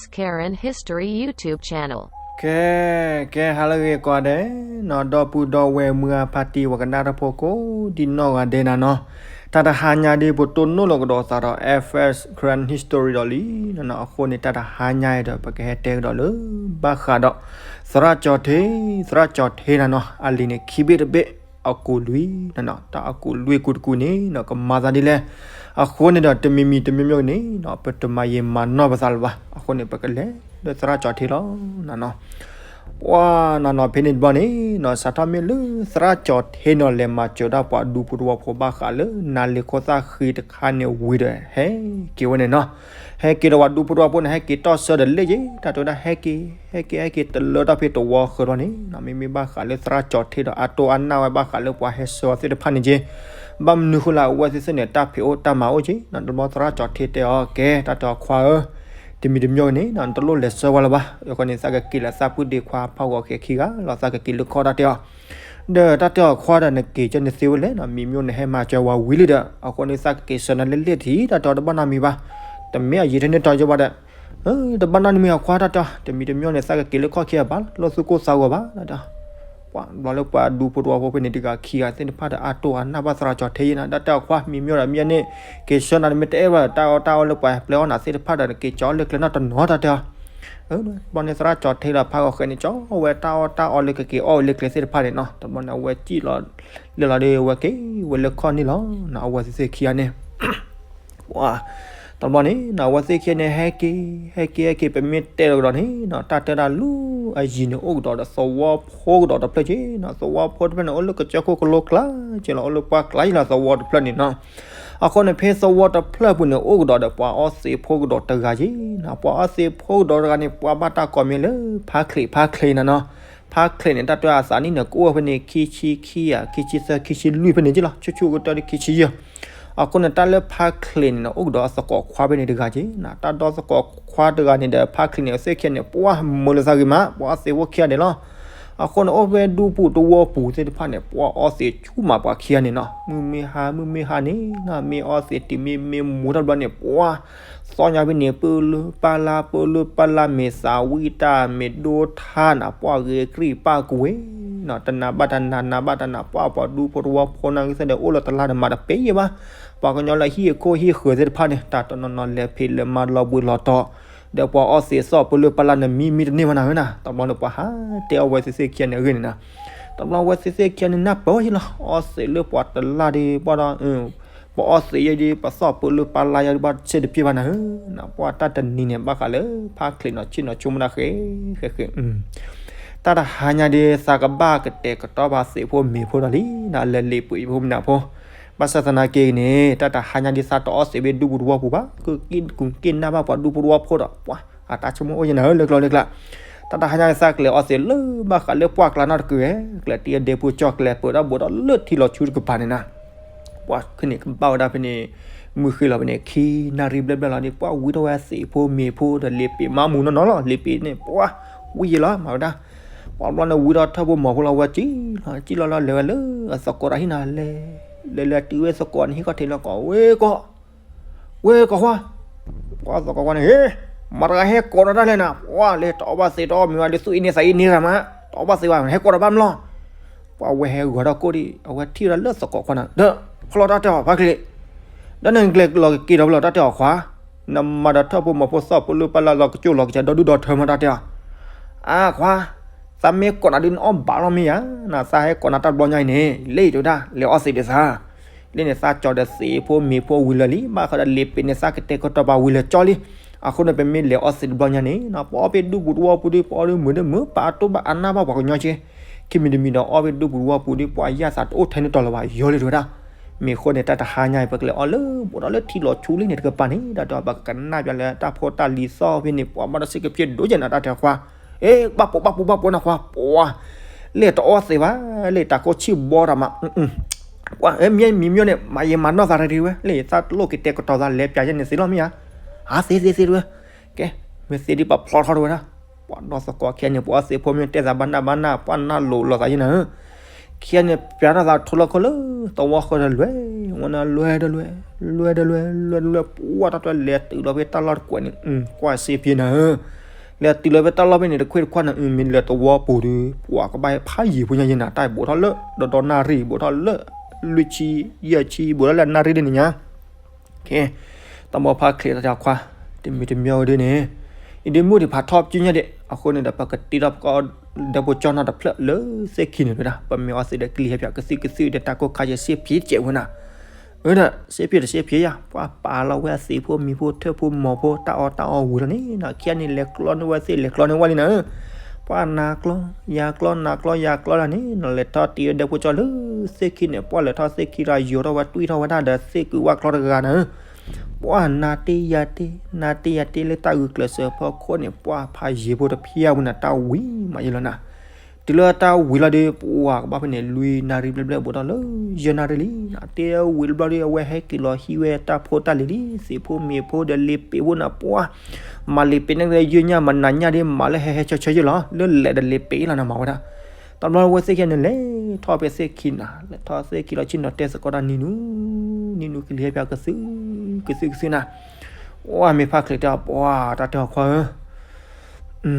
Karen History YouTube channel. ကဲ ကဲ ဟါလၢအဂ့ၤကိးဂၤဒဲးနီၤ, ဒီပုၢ်ဒီဝဲၢ်မုၢ်အဖါတံၢ် ပှၤကနၣ်တၢ်ဖိကိးဒံနီၢ်ဂၤဒဲးနၤနီၤ, တၢ်တဟါညါဒ် ပတိၢ်နီၣ်လီၤကဒီးသးဒီး F S Karen History ဒီးလံနၤနီၤ, အဃိန့ၣ် တၢ်တဟါညါအံၤဒီး ပကဟဲတဲကဒီးလၢ ဘၣ်ဃးဒီး သရၣ်ကၠီၤထ့, သရၣ်ကၠီၤထ့နၤနီၤ, အလံာ်န့ၣ် ခံဘ့ၣ်တဘ့ၣ် အကူာ်လွံၢ်နၤနီၤ, တၢ်အကူာ်လွံၢ်ကူာ်တကူာ်န့ၣ်နီၤ ကမၤသးဒ်လဲၣ်, အဃိန့ၣ်ဒီး တမံၤမံၤတမံၤမံၤန့ၣ်နီၤ ပတမၤယံာ်မၤနီၢ်ပသးလၢၤဘၣ်, အဃိန့ၣ် ပကလဲၤလၢသရၣ်ကၠီၤထ့လီၤနၤနီၤ. ပှၤနၤနီၤ ဖဲန့ၣ်တဘျီန့ၣ်နီၤ စးထီၣ်မ့ၢ်လၢသရၣ်ကၠီၤထ့နီၤ လဲၤမၤစၢၤဒၣ်ပှၤဒူဖိတဝီဖိဘၣ်ဃးလၢ နါလ့ၤခိၣ်သၣ်ဃံတခါန့ၣ်ဝံၤဒီး ဟဲက့ၤဝဲန့ၣ်နီၤ, ဟဲက့ၤဒီးပှၤဒူဖိတဝီဖိန့ၣ် ဟဲက့ၤတီၢ်ဆၢဒီးလ့ၣ်က့ၤ တၢ်တဲဝဲဒၣ် ဟဲက့ၤ ဟဲက့ၤ ဟဲက့ၤတလၢတၢ်ဖဲတဝီဃၢၤဘျီန့ၣ်နီၤ, မ့မ့ၢ်ဘၣ်ဃးလၢသရၣ်ကၠီၤထ့ဒီး အတိၢ်အနၢ်ဝဲဘၣ်ဃးလၢပှၤဟဲဆှၢအီၤသ့ၣ်တဖၣ်န့ၣ်က့ၤ, ဘၣ်မနုၤဃိလၢအဝဲသ့ၣ်သ့ၣ်န့ၣ် တၢ်ဖံးအိၣ်တၢ်မၤအိၣ်က့ၤနီၤ, တဘျီသရၣ်ကၠီၤထ့တဲအီၤ ကဲ တၢ်တဲအီၤခွါဧၢ, တမံၤတမံၤန့ၣ်နီၤ နတလိၣ်လဲၤဆှၢဝဲလၢၤဘၣ်, အဃိန့ၣ် သးကက့ၤလၢသးပုၢ်ဒ့ခွါဖးဂီၤဃဲခံဂၤလီၤ, သးကက့ၤလၢခီၣ်တၢ်တဲအီၤ ဒီးတၢ်တဲအီၤခွါဒီး နက့ၤကၢန့ၣ်သ့ဝဲလဲၣ်နီၤ, မံၤမ့ၢ်အိၣ်န့ၣ်ဟဲမၤစၢၤဝဲဝံၤလံဒီး အဃိန့ၣ် သးကက့ၤဆှၢနၤလၢလ့ၣ်ထံး တၢ်တဲအီၤ တဘၣ်နီတမံၤဘၣ်, တမ့ၢ်အယံာ်ထဲန့ၣ်တီယိဘၣ်ဒီး တဘၣ်နီတမံၤအခွါတၢ်တဲအီၤ, တမံၤတမံၤန့ၣ် သးကက့ၤလၢခီၣ်ခံဘၣ်လီၤ, လီၢ်သူၣ်ကိၢ်သးဂီၤဘၣ် တၢ်တဲအီၤ, ပှၤဘျီလၢပှၤဒူဖိတဝီဖိဖဲန့ၣ်တဂၤခံဂၤသ့ၣ်တဖၣ်ဒီး အတိၢ်အနၢ်ဘၣ်သရၣ်ကၠီၤထ့ယဲနီၤ, တၢ်တဲအီၤခွါ မံၤမ့ၢ်အိၣ်ဒီးမ့ၢ်န့ၣ် က့ၤဆှၢနၤ တမ့ၢ်တအဲၣ်ဘၣ်ဒီး တၢ်အီၣ်တၢ်အီလၢပှၤပျဲအီၣ်နၤသ့ၣ်တဖၣ်ဒီး နက့ၤကၠီလၢကျဲနီၣ်တနီၤ တၢ်တဲအီၤ ဘျီန့ၣ်သရၣ်ကၠီၤထ့ဒီးဖးဂီၤဃဲန့ၣ် ကၠီဝဲတၢ်အီၣ်တၢ်အီလၢကက့ၤအီၣ်ဝဲလၢကျဲသ့ၣ်တဖၣ်န့ၣ်နီၤ, တဘျီန့ၣ် အဝဲစံၣ်လီၤ လၢလီၤဒီး အဝဲက့ၤဝဲလၢခီၣ်န့ၣ်လီၤ, အဝဲသ့ၣ်ခံဂၤန့ၣ် ပှၤ တဘျီန့ၣ်နီၤ အဝဲသ့ၣ်ခံဂၤန့ၣ် ဟဲက့ၤ ဟဲက့ၤ ဟဲက့ၤ ပမ့ၢ်တဲလီၤကဒီးန့ၣ်နီၤ တၢ်တဲဒၣ်လၢအယံၤန့ၣ် အိၣ်ကဒီးဒီးသဝီဖိကဒီးတဖျၢၣ်က့ၤနီၤ, သဝီဖိတဖျၢၣ်န့ၣ် အိၣ်လၢကစၢၢ်ခိၣ်ကလိကျါက့ၤလီၤ, အိၣ်လၢပှၢ်ကျါက့ၤလီၤ သဝီတဖျၢၣ်န့ၣ်နီၤ, အဃိန့ၣ် ဖဲသဝီတဖျၢၣ်ပူၤန့ၣ် အိၣ်ကဒီးဒီးပှၤအီသံးဖိကဒီးတဂၤက့ၤနီၤ, ပှၤအီသံးဖိကဒီးတဂၤန့ၣ် ပှၤဘၣ်တၢ်ကိးမံၤလၢ ဖါချံး ဖါချံးနၤနီၤ, ဖါချံးန့ၣ် တၢ်တဲအသးနံၣ်န့ၣ် ကအိၣ်ဖဲန့ၣ် ခံဆံခံဧါ ခံဆံသၢ ခံဆံလွံၢ်ဖဲန့ၣ်က့ၤလီၤ, ဆူၣ်ဆူၣ်ကတၢၢ်ဒီးခံဆံယဲၢ် အဃိန့ၣ် တၢ်လၢဖါချံးန့ၣ်နီၤ အိၣ်ကဒီးအသကိးခွါဖဲန့ၣ်တဂၤက့ၤနီၤ, တၢ်ဒီသကိးခွါတဂၤန့ၣ်ဒီး ဖါချံးန့ၣ် အဝဲသ့ၣ်ခံဂၤန့ၣ် ပှၤမုာ်လိာ်သးဂ့ၤမး ပှၤအီသံးဖိခံဂၤန့ၣ်လီၤ, အဃိန့ၣ် အိၣ်ဖဲဒူပူၤတဝီပူၤသ့ၣ်တဖၣ်န့ၣ် ပှၤအီသံးဆူၣ်မးပှၤခံဂၤန့ၣ်နီၤ, မုၢ်မ့ၢ်ဟါ မုၢ်မ့ၢ်ဟါန့ၣ်နီၤ မ့ၢ်အီသံးတုၤမ့ၢ်မ့ၢ်မူၤတၢ်ဘျီန့ၣ် ပှၤ သီၣ်ညါဖဲန့ၣ် ပၢလၢပၢ်လၢ် ပၢလၢပၢ်လၢ် မ့ၢ်သးဝံၣ်တၢ် မ့ၢ်ဒိထါနၤ ပှၤဂ့ၤကြံၢ်ပၢ်ကွံာ်နီၤ, တနၤဘၣ်တနၤ နၤဘၣ်တနၤ ပှၤပှၤဒူဖိတဝီဖိန့ၣ်ဂ့ၤသ့ၣ်ဒီး အိၣ်လီၤတလါဒီးမၤတပဲယဲၢ်ဘၣ်, ပှၤကညီလၢဟံၣ်အခိၣ်ဟံၣ်ဃၢၤသ့ၣ်တဖၣ်န့ၣ် တၢ်တနီၤနီၤလဲၤဖံးလဲၤမၤလီၤဘှံးလီၤတီၤ, ဒီးပှၤအီသံးသီၣ်ပၢလၢပၢ်လၢ်န့ၣ် မံမံတန့ၢ်ဘၣ်နၤဧၢနီၤ, တဘျီန့ၣ်ပှၤဟးတဲအီၣ်ဝဲသ့ၣ်သ့ၣ်ခံဂၤန့ၣ်အဂ့ၢ်န့ၣ်နီၤ, တဘျီဝဲသ့ၣ်သ့ၣ်ခံဂၤန့ၣ် နၢ်ပၢၢ်ဝဲယဲၢ်လီၤ, အီသံးလၢပှၤတလါဒီး ပှၤဒီး ပှၤအီသံးယဲၢ်ဒီး ပှၤသီၣ်ပၢလၢပၢ်လၢ်ယဲၢ်ဒီး ဘၣ်ဆ့ၣ်တပျ့ၢ်ဘၣ်နၤဧၢနီၤ, ပှၤတၢ်တနံၤန့ၣ် ဘၣ်ဃးလၢဖါချံးနီၤ ဆ့ၣ်နီၤဆိကမိၣ်နၤဃဲ ဃဲဃဲ တၢ်တဟါညါဒီး သးကဘၣ်ကတဲာ်ကတီၤပာ်သံးဖိမ့ၤဖိဒီးလံနီၤ, လဲၤလံာ်ပှ့ၤဖိမနုၤဖိ, ဘၣ်ဆၣ်သနာ်က့န့ၣ် တၢ်တဟါညါဒီး သးတအီသံးဘၣ်ဒူပူၤတဝီပူၤဘၣ်, ကက့ၣ်နၢ်ဘၣ်ပှၤဒူပူၤတဝီဖိဒီး ပှၤအတၢ်ဆိကမိၣ်အိၣ်ယဲၢ်နၤဧၢ လၢကျိၤလၢကျါ, တၢ်တဟါညါဒီး သးကလဲၤအီသံးလၢဘၣ်ဃးလၢပှၢ်ကျါနီတကုၤဝဲ, ကလဲၤတံၤအဒဲဖိကၠီၣ် ကလဲၤပၢၢ်ထီၣ်ဘိးထီၣ်လၢထံလီၤဆူတကပၤန့ၣ်နီၤ ပှၤခဲန့ၣ်ကဘၣ်ဝဲဒၣ်ဖဲန့ၣ် မုၢ်ဃ့လီၤဖဲန့ၣ် ခံနၣ်ရံၣ်ဘျဲၣ်ဘျဲၣ်လီၤဒီး ပှၤဝံထီၣ်ဝဲသံးဖိမ့ၤဖိဒီး လံာ်ပ့ၤမးမူးနီၢ်နီၢ်လီၤ, လံာ်ပ့ၤန့ၣ် ပှၤဝံယဲၢ်လီၤ မၤဝဲဒၣ်, ပှၤဘျီန့ၣ် ဝံထီၣ်ထၢၣ်ဖိမီၤဖိလီၤ ဝဲစံၣ်လီၤ စံၣ်လီၤလီၤ လဲၤဝဲလၢအသကိးတၢ်ဟံၣ်နီၤ လဲၤ လဲၤလဲၤတုၤဝဲသကိးန့ၣ်ဟံၣ်ခီၣ်ထံးလၢကိး ဝဲကိး ဝဲကိးခွါ, ပှၤသကိးခွါန့ၣ် ဟ့ၣ် မတၤတဂၤဟဲကိးဒီးတၢ်လဲၣ်နၤ, ပှၤလဲၤတအီဘၣ်သံးတအီမ့ၤဘၣ်ဒီး သူၣ်အ့န့သးအ့န့တဂၤမး, တအီဘၣ်သံးဘၣ် ဟဲကိးဒီးဘၣ်မးလီၤ, ပှၤဝဲဟဲဂီၤထီၣ်ကိၣ်ဒီး အဝဲထံၣ်ဝဲဒၣ်လၢသကိးခွါန့ၣ် ဒီး ဖျီတၢ်တဲအီၤဖါချံး, ဒီးနကလဲၤလီၤကက့ၤဒီးဖျီတၢ်တဲအီၤခွါ, နမၤဒီးထၢၣ်ဖိမီၤဖိသီၣ်ဖိလၢပၢ်လၢ်လီၤကကၠိၢ်လီၤကစၢ်ဒီဒူၣ်ဒီထၢမးတၢ်တဲအီၤ, အါခွါ, သးမ့ၢ်ကိးနၤဒုးနအီၣ်ဘၣ်လီၤမ့ၢ်ဧါ, နသးဟဲကိးနၤတၢ်ဘျီညါအံၤန့ၣ် လၢယတဲဝဲဒၣ် လဲၤအီသံးဒီးသး လၢန့ၣ် သးကၠီၤဒီးသံးဖိမ့ၤဖိဝံၤလၢာ်လံ, ဘၣ်ဃးဒီးလံာ်ပ့ၤန့ၣ် သးကတဲာ်ကတီၤပာ်ဝံၤလၢာ်ကၠီလံ. အဃိန့ၣ် ပမ့ၢ်လဲၤအီသံးတဘျီညါန့ၣ် ပှၤအီၣ်ဖဲဒူပူၤတဝီပူၤဒီး ပှၤအီၣ်ဒီးမုာ်ဒီးမုာ် ပာ်အတိၢ်ဘၣ်အနၢ်ဘၣ်ပှၤကညီက့, ခံမံၤတမံၤဒီး အီၣ်ဖဲဒူပူၤတဝီပူၤဒီး ပှၤယၢ်သးတအိၣ်ထဲန့ၣ်တီၤလၢၤဘၣ် ယီၤလံတဲဝဲဒၣ်. မ့ၢ်အဃိန့ၣ် တၢ်တဟါညါအံၤ ပကလဲၤအီၣ်လၢ ဘူးဒီးလၢထံလီၤဆူလံန့ၣ်တကပၤန့ၣ် ဒီး ဒီးပကနၣ်ပျးလၢတၢ်ဖိတၢ်လံၤသီၣ်ဖဲန့ၣ် ပှၤဘၣ်ဒီးစ့ၢ်ကီးဖျဲးဒိၣ်ကဲနၤ တၢ်တဲခွါ အ့ ဘၣ်ပိာ်ဘၣ်ပိာ်ဘၣ်ပိာ်နၤခွါ ပှၤ လဲၤတအီသံးဘၣ် လဲၤတၢ်ကိၢ်ဆံၣ်ဘီတၢ်မး ပှၤမ့ၢ်မံၤမ့ၢ်န့ၣ် မၤယံာ်မၤနီၢ်သးတဂ့ၤဝဲ လၢသးတလိၣ်က့ၤတဲာ်ကတီၤသး လဲၤပျးယဲန့ၣ်သ့လီၤမ့ၢ်ဧါ. အါသ့သ့သ့တဝဲ ကဲ မ့ၢ်သ့ဒ်ပှၤဖျီထီၣ်တဝဲဒၣ်. ပှၤဒီသကိးခံဂၤန့ၣ် ပှၤအီသံးဖိမ့ၢ်တဲသးဘၣ်နၢ်ဘၣ်နၢ် ပှၤနၢ်လိၤလိာ်သးယဲနၤဧၢ. ခံဂၤန့ၣ် ပျးထီၣ်သးထိလီၢ်ခိၣ်လၢသဝီဃၢၤဒီးလွဲၢ်, ဝဲန့ၣ်လွဲၢ်ဒီးလွဲၢ်, လွဲၢ်ဒီးလွဲၢ်, လွဲၢ်ဒီးလွဲၢ်, ပှၢ်တၢ်တလဲၤတုၤလီၤဖဲတၢ်လီၢ်တကွဲးန့ၣ်, ကွၢ်စ့ဖံနၤဧၢ, လဲၤတုၤလီၤဖဲတၢ်လီၢ်ဖဲန့ၣ် တခွ့ၣ်တခွါန့ၣ် မ့ၢ်လၢသဝီပူၤဒီး ပှၢ်ကဘၣ်ဖးယံၤဖိညါယဲနၤ, တၢ်ဘူးထီၣ်လၢ ဒီဒီနၣ်ရံၣ် ဘူးထီၣ်လၢ လွံၢ်ဆံ, ယဲၢ်ဆံ ဘူးထီၣ်လၢနၣ်ရံၣ်ဒ်န့ၣ်ညါ တၢ်မိၢ်ဖါချံးတၢ်ခွါ, တမံၤတမံၤဝဲဒ်န့ၣ်, အံၤဒ်မုၢ်ဒံးဖးထီၣ်ပစုညါဒံး, အဃိန့ၣ်ဒီး ပကတ့ထီၣ်ပကီၢ်ဒဲဖိကၠီနီၢ်တဖျၢၣ်လၢသ့ၣ်ခံန့ၣ်ဝဲဒၣ်, ပမ့ၢ်အီသံးဒီးကလံၤဟဲပၠးကသုၣ်ကသုၣ်ဒီး တၢ်ကိၢ်ခါယဲစ့ဖံးတကဲးဝဲနၤ, အၢဒီး စ့ဖံးတစ့ဖံးယၤ, ပှၢ်ပာ်လီၤဝဲအသံးဖိမံၤဖိထၢၣ်ဖိမီၤဖိ တၢ်အီၣ်တၢ်အီဝံၤလီၤန့ၣ်နီၤ, ခံဂၤန့ၣ်လဲၤကျီန့ၢ်ဝဲသ့ၣ်လဲၤကျီန့ၢ်ဝဲလံနၤဧၢ, ပှၢ်နၤကျီ ယၤကျီ နၤကျီ ယၤကျီလၢန့ၣ်နီၤ, လဲၤထီၣ်တ့ဝဲဒဲဖိကၠီလၢသ့ၣ်ခံန့ၣ်, ပှၢ်လဲၤထီၣ်သ့ၣ်ခံဒီး ယိၤထီၣ်ဝဲတွံၢ်ထီၣ်ဝဲဒၣ်ဒီး သ့ၣ်ကုၤဝၣ်ကျီတဂၤနၤဧၢ, ပှၢ်နၤတ့ယၤတ့ နၤတ့ယၤတ့လၢတၢ်ဂုာ်ကျဲးစၢးဖီခိၣ်န့ၣ်, ပှၢ်ဖးယံၤဖိတဖျၢၣ်ဝဲနၤ တၢ်ဝံၤမးယဲလီၤနၤ, တုၤလၢတၢ်ဝံၤလီၤဒီး ပှၢ်ကဘၣ်ဖဲန့ၣ် လွံၢ်နၣ်ရံၣ်ဘျဲၣ်ဘျဲၣ်ဘူးထီၣ်လၢ ယဲၢ်နၣ်ရံၣ်လံနၤ, တ့ဝံၤတဘျီဒီး အဝဲဟဲက့ၤလီၤဟံးဝဲတၢ်ဖိတၢ်လံၤလံ, သံးဖိမံၤဖိဒီးလ့ပ့ၤဖိနၤ, ပှၢ် မၤလ့ပ့ၤန့ၣ် ယုၢ်ညၣ်မနၤညၣ်ဒီး မၤလၢဟဲဟဲဆၢဆၢယဲလီၤ, လၢလဲၤဒီးလ့ပ့ၤလီၤနၤ မၤဝဲဒၣ်, တဘျီဝဲသ့ၣ်ခံန့ၣ် လဲၤထီၣ်ဖဲသ့ၣ်ခံနၤ, လဲၤထီၣ်သ့ၣ်ခံလီၤ ဆ့ၣ်နီၤတဲသကိးတၢ်နံၤနူၤ, နံၤနူၤကလံၤဟဲပၠးကသုၣ် ကသုၣ်ကသုၣ်နၤ, ပှၢ်မ့ၢ်ဖါချံးတဲအီၤ, ပှၢ်တၢ်တဲအီၤခွါဧၢ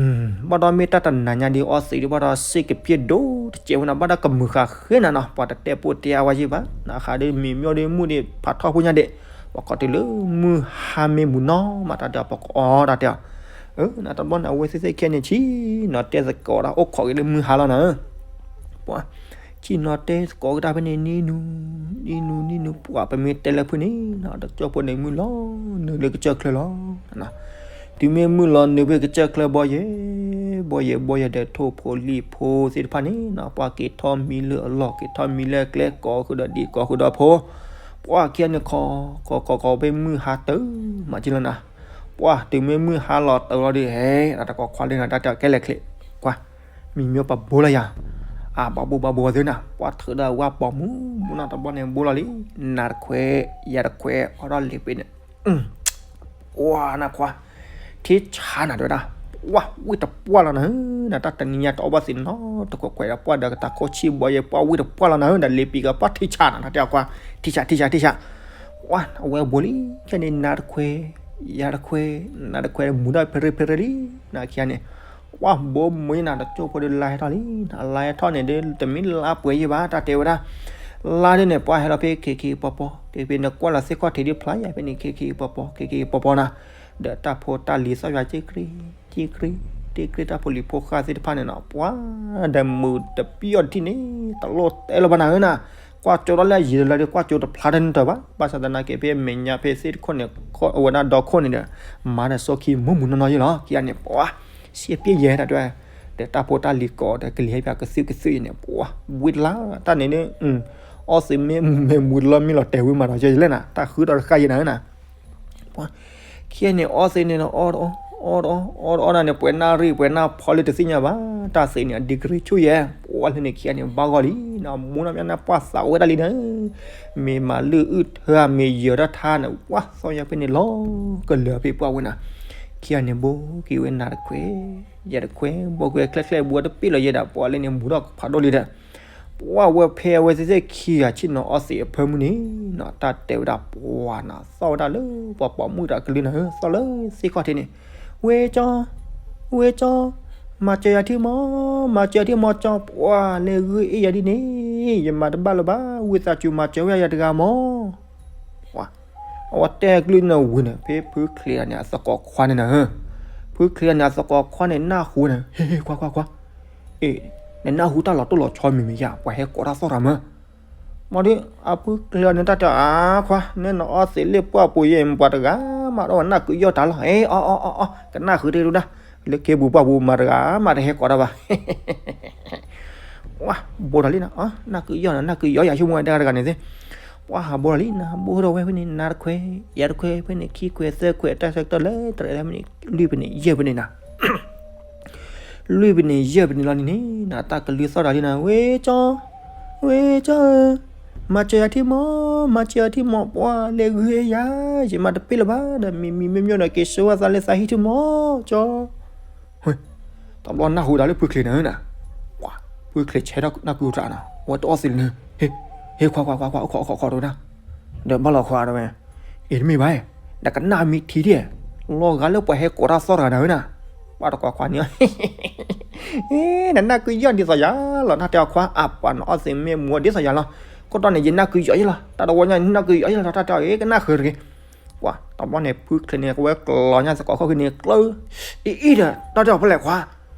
ဘၣ်ဒီးမ့ၢ်တၢ်တနၤညါဒီး အီသံးဒီး ဘၣ်ဒီးစ့ကပျ့ၢ်ဒိၣ်တကဲးဝဲနၤ, ဘၣ်ဒီးကမုာ်ဃာ်ဃ့နၤနီၤ, ပှၤတတဲပိာ်တဲအါဝဲယဲၢ်ဘၣ်, နခးဒီးမံၤမ့ၢ်ဒီးမုၢ်ဒီးဖးထီၣ်ဖိညါဒံး, ပှၤကိးတုၤလၢမုၢ်ဟါမ့ၢ်မုၢ်နီၤမး တၢ်တဲအီၤ ပကအီတၢ်တဲအီၤ, နတဘျီန့ၣ် အဝဲသ့ၣ်သ့ၣ်ခံန့ၣ် ဆ့ၣ်နီၤတဲသကိးတၢ်အိၣ်ခိးက့ၤလၢမုၢ်ဟါလီၤနၤဧၢ ပှၤ ဆ့ၣ်နီၤတဲသကိးက့ၤတၢ်ဖဲန့ၣ် နံၤနူၤ နံၤနူၤ နံၤနူၤ ပှၢ်ပမ့ၢ်တဲလၢဖုန့ၣ်, တကၠိဖိန့ၣ်မုၢ်လီၤနုာ်လၢကစၢၢ်ချၢလီၤ. တုၤမ့ၢ်မုၢ်လီၤနုာ်ဖဲကစၢၢ်ချၢဘီယဲၢ် ဘီယဲၢ် ဘီယဲၢ်ဒီးထိၣ်ဖိလံၣ်ဖိသ့ၣ်တဖၣ်န့ၣ်နီၤ, ပှၢ်က့ၤထီၣ်မံလၢအလီၢ် က့ၤထီၣ်မံလၢအကျဲ ကိးဃုာ်ဒီးဒံး ကိးဃုာ်ဒီးဖိ, ပှၢ်ခံဂၤန့ၣ် ခိးခိးခိးခိးဖဲမုၢ်ဟါတၢ်မၤက့ၤလီၤနၤ, ပှၢ်တုၤမ့ၢ်မုၢ်ဟါလီၤတၢ်လီၤဒီး ဟဲ တၢ်တကိးခွါလၢနၤ တၢ်တဲအီၤ ကဲလဲၣ်ချ့း, ကွၢ် မံၤမ့ၢ်ပှၤဘိလီၤယၤ, အဘၣ်ဘိဘၣ်ဘိသ့ၣ်နၤ, ပှၢ်ထုးဒီးဝၣ်ပိာ်မုၣ်မုၣ်နီၤ တဘျီန့ၣ်ဘိလီၤလံ, နၤတခွဲ ယၤတခွဲ အီၣ်ထီၣ်လံာ်ပ့ၤန့ၣ်, ပှၢ်နၤခွါ ထံဆးနၤတဲဝဲဒၣ်, ပှၢ်ဝံၣ်တပှၢ်လီၤနၤဧၢ, နတၢ်တနံၤညါတအီၣ်ဘၣ်သံးနီတခွဲးခွဲးဒီး ပှၢ်ဒီးကတၢၢ်ခိၣ်ဆံၣ်ဘီယဲၢ် ပှၢ်ဝံၣ်တပှၢ်လီၤနၤဧၢ, ဒီးလံာ်ပ့ၤကပှၢ်ထံဆးနၤ တၢ်တဲအီၤကွၢ်, ထံဆး ထံဆး ထံဆး, ပှၢ်အဝဲဘိလံ, ခဲန့ၣ် နၤတခွဲ ယၤတခွဲ နၤတခွဲမူၤဒီးဖဲရ့ဖဲရ့လံ, နၤခံဂၤန့ၣ် ပှၢ်ဘိမုၢ်နၤ တကၠိဖိဒီးလါဟဲထီၣ်လံ, လါဟဲထီၣ်န့ၣ်ဒီး တမ့ၢ်လါပှဲၤယဲၢ်ဘၣ် တၢ်တဲဝဲဒၣ်, လါဒ်န့ၣ် ပှၢ်ဟဲလီၤဖဲခံခံပီပီ, ဖဲနကွၢ်လီၤသ့ၣ်ခီၣ်ထံးဒ်ဖျါယၤ ဖဲန့ၣ် ခံခံပီပီ ခံခံပီပီနၤ, ဒီးတၢ်ဖိတၢ်လံၤသီၣ်ယၤ က့ၤကြ့ က့ၤကြ့ တၢ်ဖိလံၤဖိဃာ်သ့ၣ်တဖၣ်န့ၣ်နီၤ, ပှၢ်ဒီးမုာ်တပျီၢ်တထံၣ်န့ၣ် တလိၣ်တဲလၢၤဘၣ်နၤဧၢနၤ, ကွၢ်ကၠိဒီးလၢအယံၤလၢဒီး ကွၢ်ကၠိတဖျါတၢ်နတၢၤဘၣ်, ဘၣ်ဆၣ်သနာ်က့ ဖဲမဲာ်ညါဖဲသ့ၣ်တခိၣ်န့ၣ် အဝဲဒၣ်ဒီခိၣ်န့ၣ်ဒီး မၤဒီးစိခံမုၢ်မုၢ်နီၢ်နီၢ်ယဲၢ်လီၤ, ခံဂၤန့ၣ် ပှၢ် စ့ပျ့ၢ်ယဲၢ်တၢ်တဲ, ဒီးတၢ်ဖိတၢ်လံၤကိးဒီးကလံၤဟဲပၠးကသုၣ်ကသုၣ်အံၤန့ၣ် ပှၢ်ဝံၣ်တလါ, တၢ်န့ၣ်ဒ် အီသံးမ့ၢ်မုာ်မ့ၢ်မုာ်တလီၤမံလီၤတဲာ်ဝံၤမးဒီး ယဲၢ်ယလဲၣ်နၤ တၢ်ဃုထီၣ်တဃၣ်ယဲၢ်နၤဧၢနၤ, ပှၢ် ခံဂၤန့ၣ် အီသံးန့ၣ် အီတအီ အီတအီ အီတအီနၤန့ၣ် ပှဲၤနၣ်ရံၣ် ပှဲၤနၣ်ဖီလၢတသ့ၣ်ညါဘၣ်, တၢ်သံးန့ၣ် အ degree ဆူၣ်ယဲၢ်, ပှၢ်လၢန့ၣ် ခံဂၤန့ၣ်ဘၣ်ဂီၢ်လံ, နမူနီၢ်မးနၢ်ပှၢ်သးဝဲဒၣ်လံနၤ, မ့ၢ်မၤလုၢ်အုၣ်ထၢ မ့ၢ်ယၢၤထီၣ်ထါန့ၣ် ပှၢ်သီၣ်ယၤဖဲန့ၣ်လီၤ, ကလၢာ်ဖဲပှၢ်ဝဲနၤ, ခံဂၤန့ၣ်ဘိက့ၤဝဲနၤတခွဲ ယၤတခွဲ ဘိကွဲချဲချဲ ဘိတပ့ၢ်လီၤယဲၢ်ဒီး ပှၢ်လၢန့ၣ်မူထီၣ်ဖးဒိၣ်လံဒီး ပှၢ်ဝဲဖဲအဝဲသ့ၣ်သ့ၣ်ခံဂၤဆ့ၣ်နီၤအီသံးအဖၢမုၢ်န့ၣ်နီၤ တၢ်တဲဝဲဒၣ်ပှၢ်နၤ သီၣ်ဝဲဒၣ်လၢပှၤပိာ်မုၣ်တၢ်ကလုၢ်နၤဧၢ သီၣ်လၢသ့ၣ်ခီၣ်ထံးန့ၣ်, ဝဲကၠီ, ဝဲကၠီ, မၤစၢၤယၤထံမီၢ်, မၤစၢၤယၤထံမီၢ်ကၠီ, ပှၢ်လဲၤဂုၢ်အ့ၣ်ယၤဒ်န့ၣ် ယမၤတဘၣ်လၢၤဘၣ်, ဝံသးစူၤမၤစၢၤဝဲယၤတဂၤမီၢ် အဝဲတဲကလုၢ်န့ၣ်ဝံၤန့ၣ် ဖဲဖုချ့အန့ၣ် အသကိးခွါန့ၣ်နၤဧၢ, ဖုချ့အန့ၣ် အသကိးခွါန့ၣ် နၢ်ဟူန့ၣ် ဟ့ၣ်ဟ့ၣ်ခွါခွါခွါ, အ့ၣ်, နနၢ်ဟူတၢ်လီၤတိၢ်လီၤဆီမံၤမံၤယါ ပှၤဟဲကိးတၢ်သီၣ်တၢ်မၢ, မ့ၢ်ဒီး အဖုချ့အန့ၣ် တၢ်တဲအါခွါ နဲနအီသံးလၢပှၢ်ပူၤယဲၢ် ပှၤတဂၤမးဒီး နၢ်ကုယီၢ်တၢ်လီၤ, အ့ၣ် အီအီအီအီ ကနၣ်ဃုာ်တ့ၢ်ဒူဒၣ်, လၢက့ၤပူၤပှၢ်ပူၤမၤတဂၤမးတဟဲကိးတၢ်ဘၣ် ပှၢ်ဘိးတၢ်လံနၤ, နၢ်ကုယီၢ်နၤ နၢ်ကုယီၢ်ယၤဆိကမိၣ်ဝဲဒၣ်တဂၤန့ၣ်သ့, ပှၢ်ဟးဘိးတၢ်လံနၤ ဘိးဒီးဝဲဖဲန့ၣ် နၤတခွဲး ယၤတခွဲး ဖဲန့ၣ် ခံခွဲးသၢခွဲး တၢ်ဆၢကတီၢ်လၢတရဲၣ်ဖဲန့ၣ် လွံၢ်ဖဲန့ၣ် ယဲၢ်ဖဲန့ၣ်နၤ, လွံၢ်ဖဲန့ၣ် ယဲၢ်ဖဲန့ၣ်လီၤန့ၣ်န့ၣ် နတၢ်ကလုၢ်သီၣ်တၢ်လံနၤ ဝဲကၠီ, ဝဲကၠီဧၢ, မၤစၢၤယၤထံမီၢ်, မၤစၢၤယၤထံမီၢ် ပှၢ်လဲၤဂုၢ်အ့ၣ်ယၤ, ယမၤတပ့ၢ်လၢၤဘၣ်ဒီး မံၤမံၤမ့ၢ်မ့ၢ်ဒီး က့ၤဆှၢဝဲသးလၢသးဟံၣ်ထံမီၢ်ကၠီ တဘျီနၢ်ဟူတၢ်လၢဖုချ့န့ၣ်နၤ, ဖုချ့ဆဲးထီၣ်နၢ်ကုတၢ်နၤ, ဝဲတအီၣ်သ့လၢၤ, ဟ့ၣ်ခွါခွါခွါခွါ အိၣ်ခိးအိၣ်ခိးအိၣ်ခိးတဝဲဒၣ်, ဒီးဘၣ်လီၤခွါတဝဲ, အ့ၣ်တမ့ၢ်ဘၣ်, နကနၣ်မ့ၢ်ထံဒၣ်, လီၤဂာ်လၢပှၤဟဲကိးတၢ်သီၣ်တဂၤနၤဧၢနၤ, ပှၤတကိးခွါန့ၣ်, နနၢ်ကုယီၢ်ဒ်သိးယၤလီၤ တၢ်တဲအီၤခွါ အပှၤနအီၣ်သ့မ့ၢ်မူဒ်သိးယၤလီၤ, ခိၣ်တီန့ၣ် ယနၢ်ကုယီၢ်ယဲလီၤ တၢ်တဝီညါနနၢ်ကုယီၢ်ယဲလီၤ တၢ်တဲအီၤ ကနၣ်ဃုာ်တဂ့ၤ, ပှၤတဘျီန့ၣ် ဖုချ့န့ၣ် ကဝဲကျီညါသကိးခိၣ်ဃုန့ၣ် ကျၢ, အံၤအံၤဒီး တၢ်တဲအီၤဖဲလဲၣ်ခွါ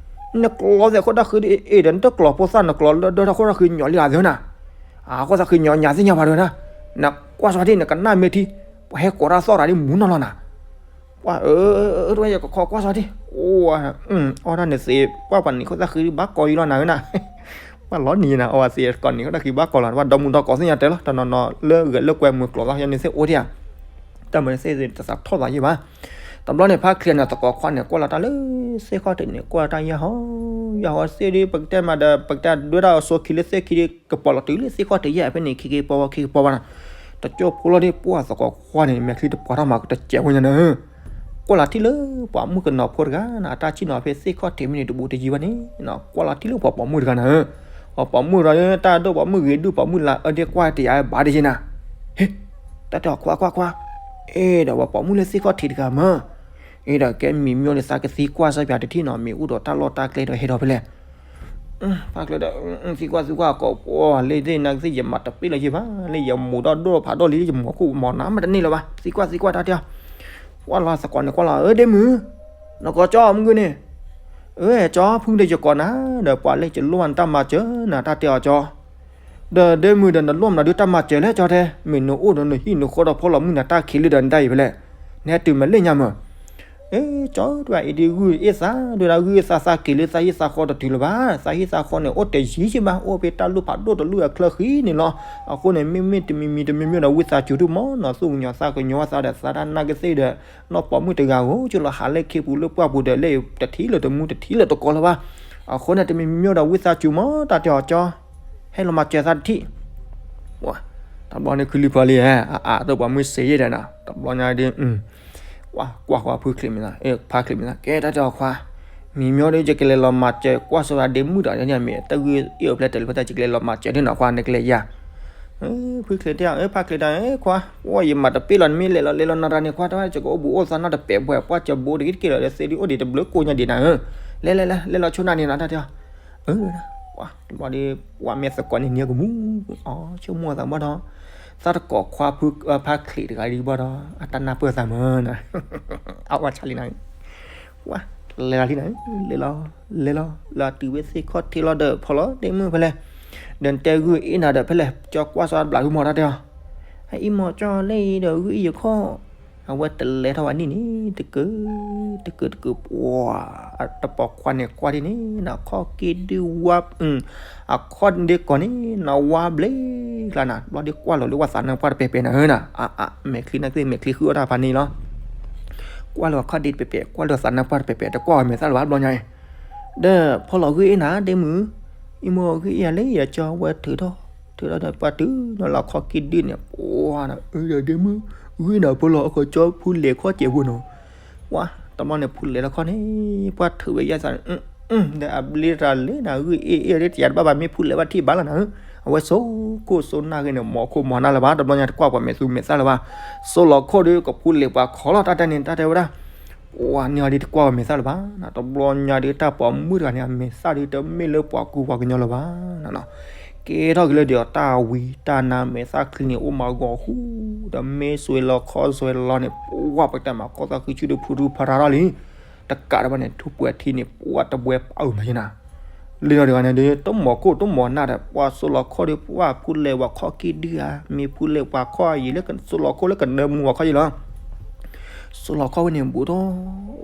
နကျီသဲးခိၣ်တၢ်ဃုအ့ၣ်ဒီး နတကျီဖိသၣ် နကျီလၢဒၢထီၣ်ခိၣ်တၢ်ဃုညီလံလၢသ့ၣ်နၤ, အခိၣ်သၣ်ဃုညီညါသ့ၣ်ညါပှၤတဝဲနၤ, နကွၢ်စီၤဒံၣ် နကနၣ်မ့ၢ်ထံ, ပှၤဟဲကိးတၢ်သီၣ်တဂၤဒ်မူနီၢ်လီၤနၤ, ပှၤအၢ, တဝဲယကခိးကွၢ်စီၤဒံၣ်, အိၣ်, အီၣ်တၢ်န့ၣ်သ့ ပှၤပှၤနံၤခိၣ်သၣ်ဃုဘၣ်ကီယံလီၤနၤဧၢနၤ, ပှၤလီၤနံၤနၤ အဝဲသ့ကိးနံၤခိၣ်သၣ်ဃုဘၣ်ကီလီၤ ပှၤဒီမူဒီကီသ့ၣ်ညါတဲလီၤ တနီၤနီၤလၢဂဲၤလၢကွဲမုာ်ကျိးသီၣ်ယန့ၣ်သ့ၣ်အိၣ်ဒံးဧါ တၢ်မၤသ့ၣ်တသးထီၣ်သးယံၣ်ဘၣ်, တဘျီန့ၣ် ဖါချ့န့ၣ် သကိးခွါန့ၣ် ကွၢ်လီၤတၢ်လၢသ့ၣ်ခီၣ်ထံးန့ၣ် ကွၢ်လီၤတၢ်ယဲၢ်ဟီ, ယဲၢ်ဟီသ့ၣ်ဒ် ပကတဲမးဒီး ပကတဲဒွဲဒၣ်အစိခံလၢသ့ၣ်ခံဒ် ကပီၤလီၤတုၤလၢသ့ၣ်ခီၣ်ထံးယဲၢ်ဖဲန့ၣ် ခံက့ၤပီဝဲ ခံက့ၤပီဝဲနၤ, တကၠိဖိလီၤဒ် ပှၢ်သကိးခွါန့ၣ် မဲာ်ချံတပှၤထီၣ်မး ကတစဲးဝဲညါနၤ, ကွၢ်လီၤထံၣ်လၢ ပှၤမုၣ်ကနီၤဖိတဂၤနၤ အတၢ်ဆ့ၣ်နီၤဖဲသ့ၣ်ခီၣ်ထံးမ့ၢ်န့ၣ် တဘူးတယံၤဘၣ်န့ၣ်, ကွၢ်လီၤထံၣ်လၢပှၤပိာ်မုၣ်တဂၤနၤ, ပှၤပိာ်မုၣ်တဂၤ တၢ်ဒိၣ်ပိာ်မုၣ်ဂ့ၤဒုၣ်ပိာ်မုၣ်လၢအဒဲကွၢ်တယၤဘၣ်တယံၤနၤ, ဟ့ၣ်, တၢ်တဲအီၤခွါခွါခွါ, အဲၣ်ဒိးပှၤပိာ်မုၣ်လၢသ့ၣ်ခီၣ်ထံးတဂၤမး, အဲၣ်ဒိးကဲမံၤမၠိဒီးသးကသံကွၢ်စီပၠးတထံၣ်နီၤ မ့ၢ်အိၣ်ဒီးတၢ်လီၢ်တၢ်ကျဲဒီးဟဲဒီးဖဲလဲၣ် ဖါကျၢဒီး သံကွၢ်သံကွၢ်အကိးပှၤလၢသ့ၣ်နၤကသ့ၣ် ယမၤတပ့ၣ်လၢၤယံၤဘၣ် လၢယမိၢ်ဒီးဒိၣ်ဖးဒိၣ်လံ ယမိၢ်ခိၣ်မီၤနၤမးတန့ၢ်လၢၤဘၣ် သံကွၢ်သံကွၢ်တၢ်တဲအီၤ, ကွၢ်လီၤသကိးန့ၣ် ကွၢ်လီၤ အၢ ဒ့မုၣ်, နကိးကၠီမုၢ်ဂ့ၤန့ၣ်, အၢ ကၠီ ဖုၣ်ဒီးယကိးနၤ ဒီးပှၤလၢယလိၣ်နတၢ်မၤစၢၤနၤတၢ်တဲအီၤကၠီ ဒီးဒ့မုၣ်ဒီးနလိၣ်မနုၤဒုးတၢ်မၤစၢၤလဲၣ်ကၠီတဲ, မ့ၢ်နအိၣ်ဒီးနဟံၣ်နဃီဒီးဖီလီၤမုၢ်နၤတၢ်ခံးလံဒီးနတၢ်အံၤဖဲလဲၣ်, နဟဲတုၤမ့ၢ်လၢညါမး, အ့ ကၠီတဝဲအံၤဒ်ဂုၢ်အ့ၣ်သး ဒွဲဒၣ်ဂုၢ်အ့ၣ်သးသးက့ၤလၢသးဟံၣ်သးဃီတတုၤလၢၤဘၣ်, သးဟံၣ်သးဃီန့ၣ် အိၣ်တယံၤက့ဘၣ် အိၣ်ဖဲတၢ်လူၢ်ဖးဒိၣ်တလူၢ်အချၢဃံန့ၣ်လီၤ, အဃိန့ၣ် မ့မ့ၢ်တမံၤမံၤတမံၤမံၤဒီး ဝံသးစူၤဒုးမး နီၢ်သူၣ်ကညီၤသးကညီၤသးဒီးသးတၢ်နာ်ကသ့ၣ်ဒီး နီၢ်ပိာ်မုၣ်တဂၤဧိၤ ကၠိလီၤဟးလၢခ့ပူၤလၢပှၢ်ပူၤဒီး လၢတထံၣ်လၢၤတမူတထံၣ်လၢၤတကိးလၢၤဘၣ်, အဃိန့ၣ် တမံၤမံၤဒီး ဝံသးစူၤမး တၢ်တဲအီၤကၠီ ဟဲလီၤမၤစၢၤသးတထံၣ်, တဘျီန့ၣ် ခုလံၤဖီလံၤဧါ အအးသိးပှၤမုၢ်စ့ယဲၢ်ဒီးနီၤ တဘျီညါဒ် ကွၢ်ကွၢ်ကွၢ်ဖုချ့မ့ၢ်သး ဖါချ့မ့ၢ်သး ကဲတၢ်တဲအီၤခွါ, မံၤမ့ၢ်ဒီး ယကလဲၤလီၤမၤစၢၤကွၢ်စိဒၣ်ဒ့မုၣ်ဒီး မ့ၢ်တၢ်ဂုၢ်အ့ၣ်အိၣ်ဖျဲၣ်တၢ်လၢဖဲတၢ် ယကလဲၤလီၤမၤစၢၤဒ်နီၤခွါ နကလဲၤယၤ ဖုချ့တဲအီၤ ဖါချ့တဲအီၤ ခွါ အိၣ်ယမၤတပ့ၣ်လီၤ နမ့ၢ်လဲၤလီၤလဲၤလီၤနၤတၢ်န့ၣ် ခွါ တၢ်ယကအိၣ်ဘူးအိၣ်သးနီတပဲာ်ဘှဲၣ် ပှၢ်စၢၤဘိတဂ့ၤတက့ၢ်လီၤ လၢသ့ဒ်အိၣ်ဒံးတဘျုးကိညါဒံးနၤဧၢ, လဲၤလဲၤလဲၤ လဲၤလီၤဆိနၤန့ၣ်နီၤ တၢ်တဲအီၤ အၢ ပှၤတဘျီဒီး ပှၤမ့ၢ်သကိးန့ၣ် နံၤကမူ အီ ဆိကမိၣ်သးဘၣ်ဒီး သးတကိးခွါဖု ဖါချ့တဂၤဒ်ဘၣ်ဒီး အတၢ်နၢ်ပၢၢ်သးမးနီၤ အဝဲဆါလံနၤ ပှၤ လဲၤလီၤလံနၤ လဲၤလီၤ လဲၤလီၤ လီၤတုၤဝဲသ့ၣ်ခီၣ်ထံးလီၤဒီး ဖီလီၤဒ့မုၣ်ဖဲလဲၣ် ဒီးနတဲဂုၢ်အ့ၣ်နၤဒီးဖဲလဲၣ် ကၠီကွၢ်စီဘျးဟုမီၤတၢ်တဲအီၤ အအံၤမီၤကၠီလၢအံၤဒီးဂုၢ်အ့ၣ်ယခီၣ် အဝဲတလဲထီၣ်ဝဲနံၣ်န့ၣ် တကၢ တကၢ တကၢ ပှၤ တပိာ်ခွါန့ၣ်ကွၢ်ဒ်န့ၣ် နခီၣ်က့ဒုၣ်ဝါ အခီၣ်ဒ့ကိးန့ၣ် နဝါဘျ့ကျါနၤ ဘျီဒ့ကွၢ်လီၤလၢပှၤသးနါပှၢ်တပဲာ်ပဲာ်နၤဧၢနၤ အအ မဲာ်ချံနၢ်ကသ့ၣ်မဲာ်ချံဃုအီၣ်တၢ်ဖးန့ၣ်လီၤ ကွၢ်လၢအခီၣ်ဒ့တပဲာ်ပဲာ် ကွၢ်လၢသးနါပှၢ်တပဲာ်ပဲာ် တကွၢ်ဝဲမဲာ်သၣ်လၢၤဘၣ်ဘျီညါအံၤ ဒီးဖီလီၤဂုၢ်အ့ၣ်နၤဒ့မုၣ် အံၤမိၢ်ဂုၢ်အ့ၣ်ယၤလၢယကၠီ ဝဲထုးထီၣ် ထုးထီၣ်ဒီးပှၤတုၤနီၤလီၤခီၣ်က့ဒုၣ်န့ၣ် ပှၤ အၢ ဒ့မုၣ် ဂုၢ်နၤဖီလီၤအခီၣ်ကၠီဖုလဲၤခီၣ်စဲးဖိနီၤ ပှၤ တဘျီန့ၣ် ဖုလဲၤလီၤခီၣ်န့ၣ် ပှၤထုးဝဲယဲၢ်သးန့ၣ် ဒီးအဘျ့တၢ်လဲၤနၤ ဂုၢ်အ့ၣ်အ့ၣ်ဒ်တယၤတဘၣ်ဘၣ် မ့ၢ်ဖုလဲၤဘၣ်ထံၣ်ဘၣ်လီၤနၤဧၢ အဝဲစိခိၣ်စိနၢ်ဂ့ၤန့ၣ် မီၤခိၣ်မီၤနၢ်လၢၤဘၣ် တဘျီညါတကွၢ်ပှၤမဲာ်သူမဲာ်သၣ်လၢၤဘၣ် စိလီၤခိၣ်ဒီးကဖုလဲၤပှၤခီလီၤတၢ်တဲန့ၣ် တၢ်တဲဝဲဒၣ် ပှၤန့ၢ်အီၤဒ်တကွၢ်ပှၤမဲာ်သၣ်လၢၤဘၣ် တဘျီညါဒီးတၢ်ပိာ်မုၣ်တဂၤန့ၣ် အမဲာ်သၣ်ဒီးတမ့ၢ်လၢပှၤကူပှၤကညီလၢၤဘၣ် ကဲထီၣ်က့ၤလၢဒ်အီၤတၢ်ဝံတၢ်နါမဲာ်သၣ်ချံန့ၣ် အိၣ်မးဂီၤဟူ ဒီးမ့ၢ်စွဲလီၤခီၣ်စွဲလီၤန့ၣ် ပှၤပကတဲမး ခီၣ်သၣ်ဃုဆူဒီးဖုရူဖရါထီၣ်လံ တကးဒံးဘၣ်န့ၣ် ထူပှဲၤထံန့ၣ် ပှၤတဘှဲပာ်အုးမးယဲနၤ လၢဒ်အီၤတဂၤန့ၣ်ဒီး တမီၤခိၣ်တမီၤနၢ်ဒီး ပှၤစိလီၤခီၣ်ဒီး ပှၤဖုလဲၤပှၤခီၣ်က့ဒုၣ်ဧါ မ့ၢ်ဖုလဲၤပှၤခီၣ်အယံၤလၢ စိလီၤခိၣ်လၢကနၢမူအခီၣ်ယံၤလီၤ စိလီၤခီၣ်ဝဲန့ၣ် ဘူးထီၣ်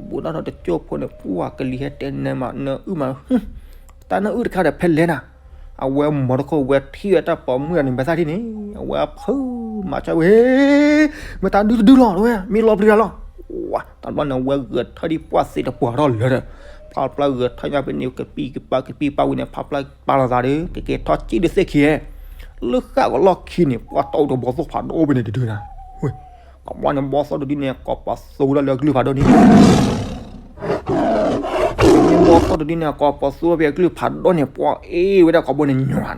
ဘူးထီၣ်ဒီးတကၠိၢ်ဖိန့ၣ် ပှၤကလံၤဟဲတဲနၢမး နၢအုၣ်မး တၢ်နၢအုၣ်တခါဒီးဖဲလဲၣ်နၤ အဝဲမီၤတခိၣ်ဝဲထံၣ်ဝဲတၢ်ပိာ်မုၣ်တဂၤန့ၣ် မဲာ်သၣ်ထံၣ်န့ၣ် အဝဲအဖုမၤကၢဝဲ မ့ၢ်တၢ်ဒုတဒုလီၤတဝဲ မ့ၢ်လီၤပျံၤတၢ်လီၤ ဝါ တဘျီန့ၣ် အဝဲဂဲၤထၢၣ်ဒံးပှၢ်သ့ၣ်တပှၢ်ထီၣ်လၢာ်ဒီး ဖးဖျါဂဲၤထၢၣ်ညါဖဲန့ၣ် ကပံၢ်ကပၤကပံၢ်ပာ်ဝံၤန့ၣ် ဖးဖျါပာ်လီၤသးဒီး ကကဲထီၣ်စံၣ်ဒီးသ့ၣ်ခံ လၢဃၣ်ကလီၢ်ခံန့ၣ် ပှၤတအိၣ်တဘီသိၣ်ဖးဒိၣ်ဖဲန့ၣ်တဒုနၤ ဝဲ ကဘီန့ၣ် ဘီသိၣ်တဒုန့ၣ် ကိးပသူဝဲဒၣ်လၢအကလုၢ်ဖးဒိၣ်န့ၣ် ဘီသိၣ်တဒုန့ၣ် ကိးပသူဝဲဖဲအကလုၢ်ဖးဒိၣ်န့ၣ် ပှၤအ့ၣ်ဝဲဒၣ်ကိးဘီန့ၣ်ညီနၤ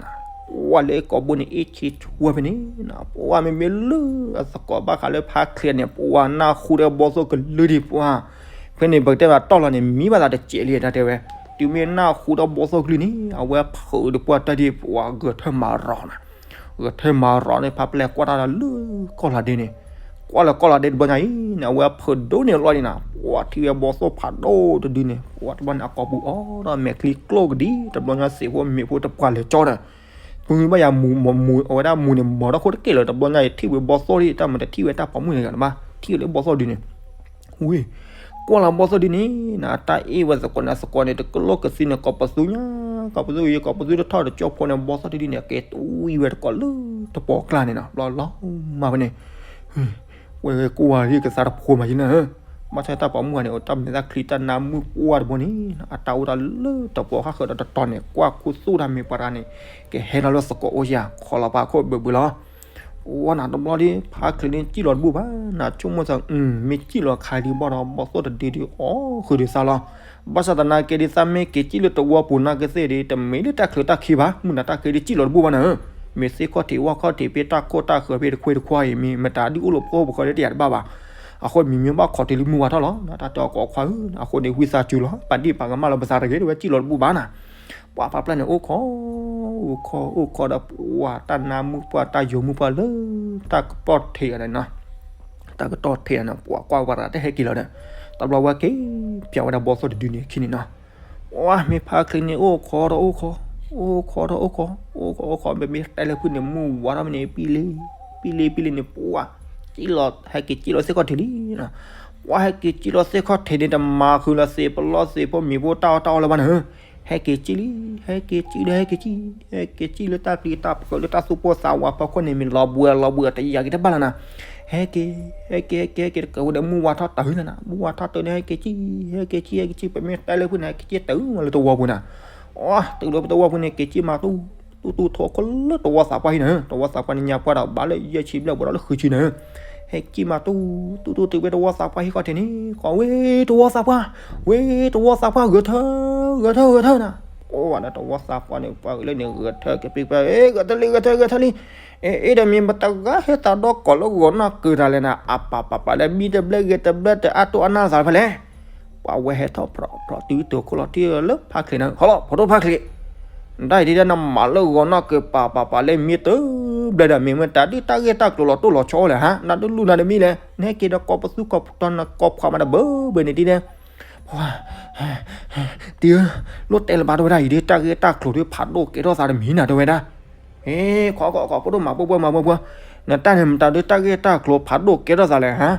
ပှၤလၢကိာ်ဘိန့ၣ် အ့ၣ်ဆ့ဆှီဖဲန့ၣ်နီၤ, ပှၤမ့မ့ၢ်လၢအသကိးဘၣ်ဃးလၢဖါချ့န့ၣ် ပှၤနၢ်ဟူဒီးဘီသိၣ်ကလုၢ်ဒံးပှၤ, ဖဲန့ၣ် ပကတဲဘၣ်တီၢ်လီၤန့ၣ် မံဘၣ်သးတစဲးလံ တၢ်တဲဝဲ, တုၤမ့ၢ်နၢ်ဟူဒီးဘီသိၣ်ကလုၢ်န့ၣ် အဝဲဖုးဒီးပှၤတၢ်ဒ်ပှၤဂဲၤထၢၣ်မၤရီၤနီၤ, ဂဲၤထၢၣ်မၤရီၤန့ၣ် ဖါပျဲၢ်ကွၢ်တၢ်လၢကီၢ်လၤဒ့န့ၣ်, ကွၢ်လၢကီၢ်လၤဒ့တဘျီညါအံၤန့ၣ် အဝဲဖုးဒိၣ်န့ၢ်လီၤန့ၣ်နီၤ, ပှၤထံၣ်ဝဲဘီသိၣ်ဖးဒိၣ်တဒုန့ၣ် ပှၤတဘျီန့ၣ် အကိာ်ပူၤအီၤဒီးမဲာ်ချံကျိၣ်ကဒံ တဘျီညါစံာ်ဖိမ့ၢ်ဖိတပှၢ်လဲၤကၠီဒီး ပမ့ၢ်ဘၣ်ယၤမူး အဝဲဒၣ်မူးန့ၣ် မီၤထီၣ်ခိၣ်တက့ၢ်လၢၤ တဘျီညါအံၤထံၣ်ဝဲဘီသိၣ်ဒံး တၢ်မၤတထံၣ်ဝဲတၢ်ပိာ်မုၣ်န့ၣ်ဂၤတဘၣ် ထံၣ်ဝဲလၢဘီသိၣ်ဒုန့ၣ်, ဝ့ၢ်, ကွၢ်လီၤဘီသိၣ်ဒုန့ၣ်နီၤ တၢ်အ့ၣ်ဝဲသကိးန့ၣ် သကိးန့ၣ် တကလိၣ်ကသံန့ၣ် ကိာ်ပသူညါ ကိာ်ပသူယံၤ ကိာ်ပသူတထီၣ်တကၠီဖိန့ၣ် ဘီသိၣ်ဒုန့ၣ် ကဲတူၢ်ဝံၤဝဲတကိးလၢတပီၤကျါန့ၣ်နီၤ ဘျီလီၤမၢ်ဖဲန့ၣ် ဝဲကွၢ်ဝဲဒ်ကသါတဖိမးယံၤန့ၣ်, ဘၣ်ဆၣ်တၢ်ပိာ်မုၣ်ဂၤန့ၣ် အိၣ်တၢ်မဲာ်သၣ်ချံတၢ်နါမုၣ်ပှၢ်တဘိန့ၣ် အတၢ်အိၣ်တၢ်လၢတပီၤဃၣ်ဃၢၤဒီးတတီၤန့ၣ် ကွၢ်ခူသူၣ်တၢ်မ့ၢ်ပှၤတဂၤန့ၣ် ကဟဲလီၤလၢသကိးအိၣ်ယၤ ခီလီၤပာ်ခိၣ်ဘၢၣ်ဘၢၣ်လီၤ. ပှၤနၤတဘျီဒ် ဖါချ့န့ၣ်စံၣ်လီၤတဘူၣ်ဘၣ်နၤ ဆိကမိၣ်သး မ့ၢ်စံၣ်လီၤခါဒံးဘၣ်ဒီး ဘီသိၣ်တဒုဒုးအီၣ်ဃုာ်ဒုးသးလီၤ. ဘၣ်ဆၣ်သနာ်က့ဒ် သးမ့ၢ်က့ၤစံၣ်လၢတဝီပူၤနာ်က့သ့ၣ်ဒ် တမ့ၢ်လၢတၢ်ချၢတၢ်ခံဘၣ် မုၢ်နၤတၢ်က့ၤဒ်စံၣ်လီၤတဘူၣ်ဘၣ်နၤဧၢ, မ့ၢ်သ့ၣ်ခီၣ်ထံးဝၣ်ခီၣ်ထံး ဖဲတၢ်ခိၣ်တၢ်ဃၢၤဖဲတခွ့တခွါအံၤ မ့ၢ်မတၤဒုးအိၣ်လၢပှိၢ်ပူၤဃီလၢတယာ်တဘၣ်ဘၣ်. အဃိမံၤမ့ၢ်ဘၣ်ခိးတုၤလၢမုၢ်ဝါထီၣ်လီၤ တၢ်တဲအီၤကိးခွါဧၢ, အဃိန့ၣ် ဝံသးစူၤလီၤ ပာ်ဒ့ၣ်ပာ်ကမၣ်လီၤ ပသးတဂ့ၤ တဝဲစံၣ်လီၤတဘူၣ်ဘၣ်နၤ. ပှၤဖါပျဲၢ်န့ၣ် အိၣ်ခိး အိၣ်ခိး အိၣ်ခိးဒီး ပှၤတၢ်နါမုၣ်ပှၢ် တၢ်ယိၤမုၣ်ပှၢ်လၢ တၢ်ကတီၢ်ထံးအီၤန့ၣ်နီၤ, တၢ်ကတီၢ်ထံးအီၤန့ၣ် ပှၤကွၢ်ဝဲဒၣ်တဟဲက့ၤလီၤဒီး တဘျီဝဲက့ၤ ပျဲဝဲဒၣ်ဘီသိၣ်တဒုန့ၣ်ခံန့ၣ်နီၤ. ပှၤမ့ၢ်ဖါချ့န့ၣ် အိၣ်ခိးဒီးအိၣ်ခိး အိၣ်ခိးဒီးအိၣ်ခိး အိၣ်ခိးအိၣ်ခိး မ့မ့ၢ်တဲလၢဖုန့ၣ် မုၢ်ဝါထီၣ်မ့ၢ်န့ၣ် ပံလ့ ပံလ့ပံလ့န့ၣ် ပှၤ စံၣ်လီၤ ဟဲက့ၤစံၣ်လီၤသ့ၣ်ခီၣ်ထံးလံနီၤ. ပှၤဟဲက့ၤစံၣ်လီၤသ့ၣ်ခီၣ်ထံးန့ၣ် တမၤဃုာ်လၢသ့ၣ်ပလီၢ်သ့ၣ်ဖိမ့ၤဖိတၢ်အီၣ်တၢ်အီလၢၤဘၣ်နၤဧၢ, ဟဲက့ၤစံၣ်လံ ဟဲက့ၤစံၣ်လၢဟဲက့ၤစံၣ် ဟဲက့ၤစံၣ်လၢတၢ်ပျံၤတၢ်ဖုးလၢတၢ်သူၣ်ပိၢ်သးဝးဖီခိၣ်န့ၣ် မ့ၢ်လီၤဘှံးလီၤဘှံးတယာ်က့ၤတဘၣ်လၢၤနၤ. ဟဲက့ၤ ဟဲက့ၤ ဟဲက့ၤ ဟဲက့ၤ တကးဝဲဒီးမုၢ်ဝါထီၣ်တၢ်ဟုၣ်လၢၤနၤ မုၢ်ဝါထီၣ်တၢ်ဟုၣ်န့ၣ် ဟဲက့ၤစံၣ် ဟဲက့ၤစံၣ် ဟဲက့ၤစံၣ် ပမ့ၢ်တဲလၢဖုန့ၣ် ဟဲက့ၤစံၣ်တၢ်ဟုၣ်မးလၢတဝီပူၤနၤ. အီ တုၤလၢပတဝီပူၤန့ၣ် က့ၤစံၣ်မးတူၢ် တူၢ်တူၢ်ထီခိၣ်လၢတဝီသးပှၢ်ဟံၣ်နၤဧၢ, တဝီသးပှၢ်န့ၣ်ညါပှၢ်ဒီး ဘၣ်လၢယဲၢ်ဆံဘျဲၣ်ဝဲဒီးလၢဃုဆံနၤဧၢ. ဟဲက့ၤမးတူၢ် တူၢ်တူၢ်တုၤဝဲတဝီသးပှၢ်ဟံၣ်ခီၣ်ထံးန့ၣ် ကိးဝဲတဝီသးပှၢ်, ဝဲတဝီသးပှၢ် ဂဲၤထၢၣ် ဂဲၤထၢၣ် ဂဲၤထၢၣ်နၤ. အိၣ်ဝဲလၢတဝီသးပှၢ်န့ၣ် ပှၤလၢန့ၣ် ဂဲၤထၢၣ်ကပ့ၤပှၤ ဂဲၤထၢၣ်လံ ဂဲၤထၢၣ် ဂဲၤထၢၣ်လံ. အ့ အ့ဒီးမ့ၢ်ပတဂၤဟဲသးဒီကိးလၢဂီၤနီၢ်ကၢၤတၢ်လဲၣ်နၤ အပၢ်ပၢ်ပၢ်လၢမံတဘျဲၣ်ဂဲၤတဘျဲၣ်တအါတိၢ်အနၢ်သးဖဲလဲၣ် ပှၤဝဲဟဲထီၣ်ဖြီဖြီတုၤတိၤခိၣ်လီၤထံၣ်လၢဖါချ့နၤ ဟီလီၤ ဖိဒိၣ်ဖါချ့, နတၢ်အံၤဒ်နမၤလၢဂီၤနီၢ်ကၢၤပၢ်ပၢ်ပၢ်လၢမံတဘျဲၣ်ဒီး မ့ၢ်မ့ၢ်တၢ်ဒ်တၢ်ဂ့ၢ်တၢ်ကျိၤလီၤတိၢ်လီၤဆီလဲၣ်ဟါ နဒုးလူၤနၤတမံၤလဲၣ် နဟဲက့ၤဒီးကိးပသူကိးပတီၤနကိးဖှးမးဒီးဘၢဘၢန့ၣ်ဒ်လဲၣ် ပှၤ တံၤဧၢ, လိၣ်တဲလၢၤဘၣ်တဝဲဒၣ်အံၤဒ် တၢ်ဂ့ၢ်တၢ်ကျိၤဒ်ဖးဒိၣ်ကဲထီၣ်သးတမံၤနၤတဝဲဒၣ်. ဟ့ၣ် ခိးခိးခိး ဖိဒိၣ်မၤပှဲၤပှဲၤမၤပှဲၤပှဲၤ, နတၢ်န့ၣ်မတၤဒ်တၢ်ဂ့ၢ်တၢ်ကျိၤဖးဒိၣ်ကဲထီၣ်သးလဲၣ်ဟါ,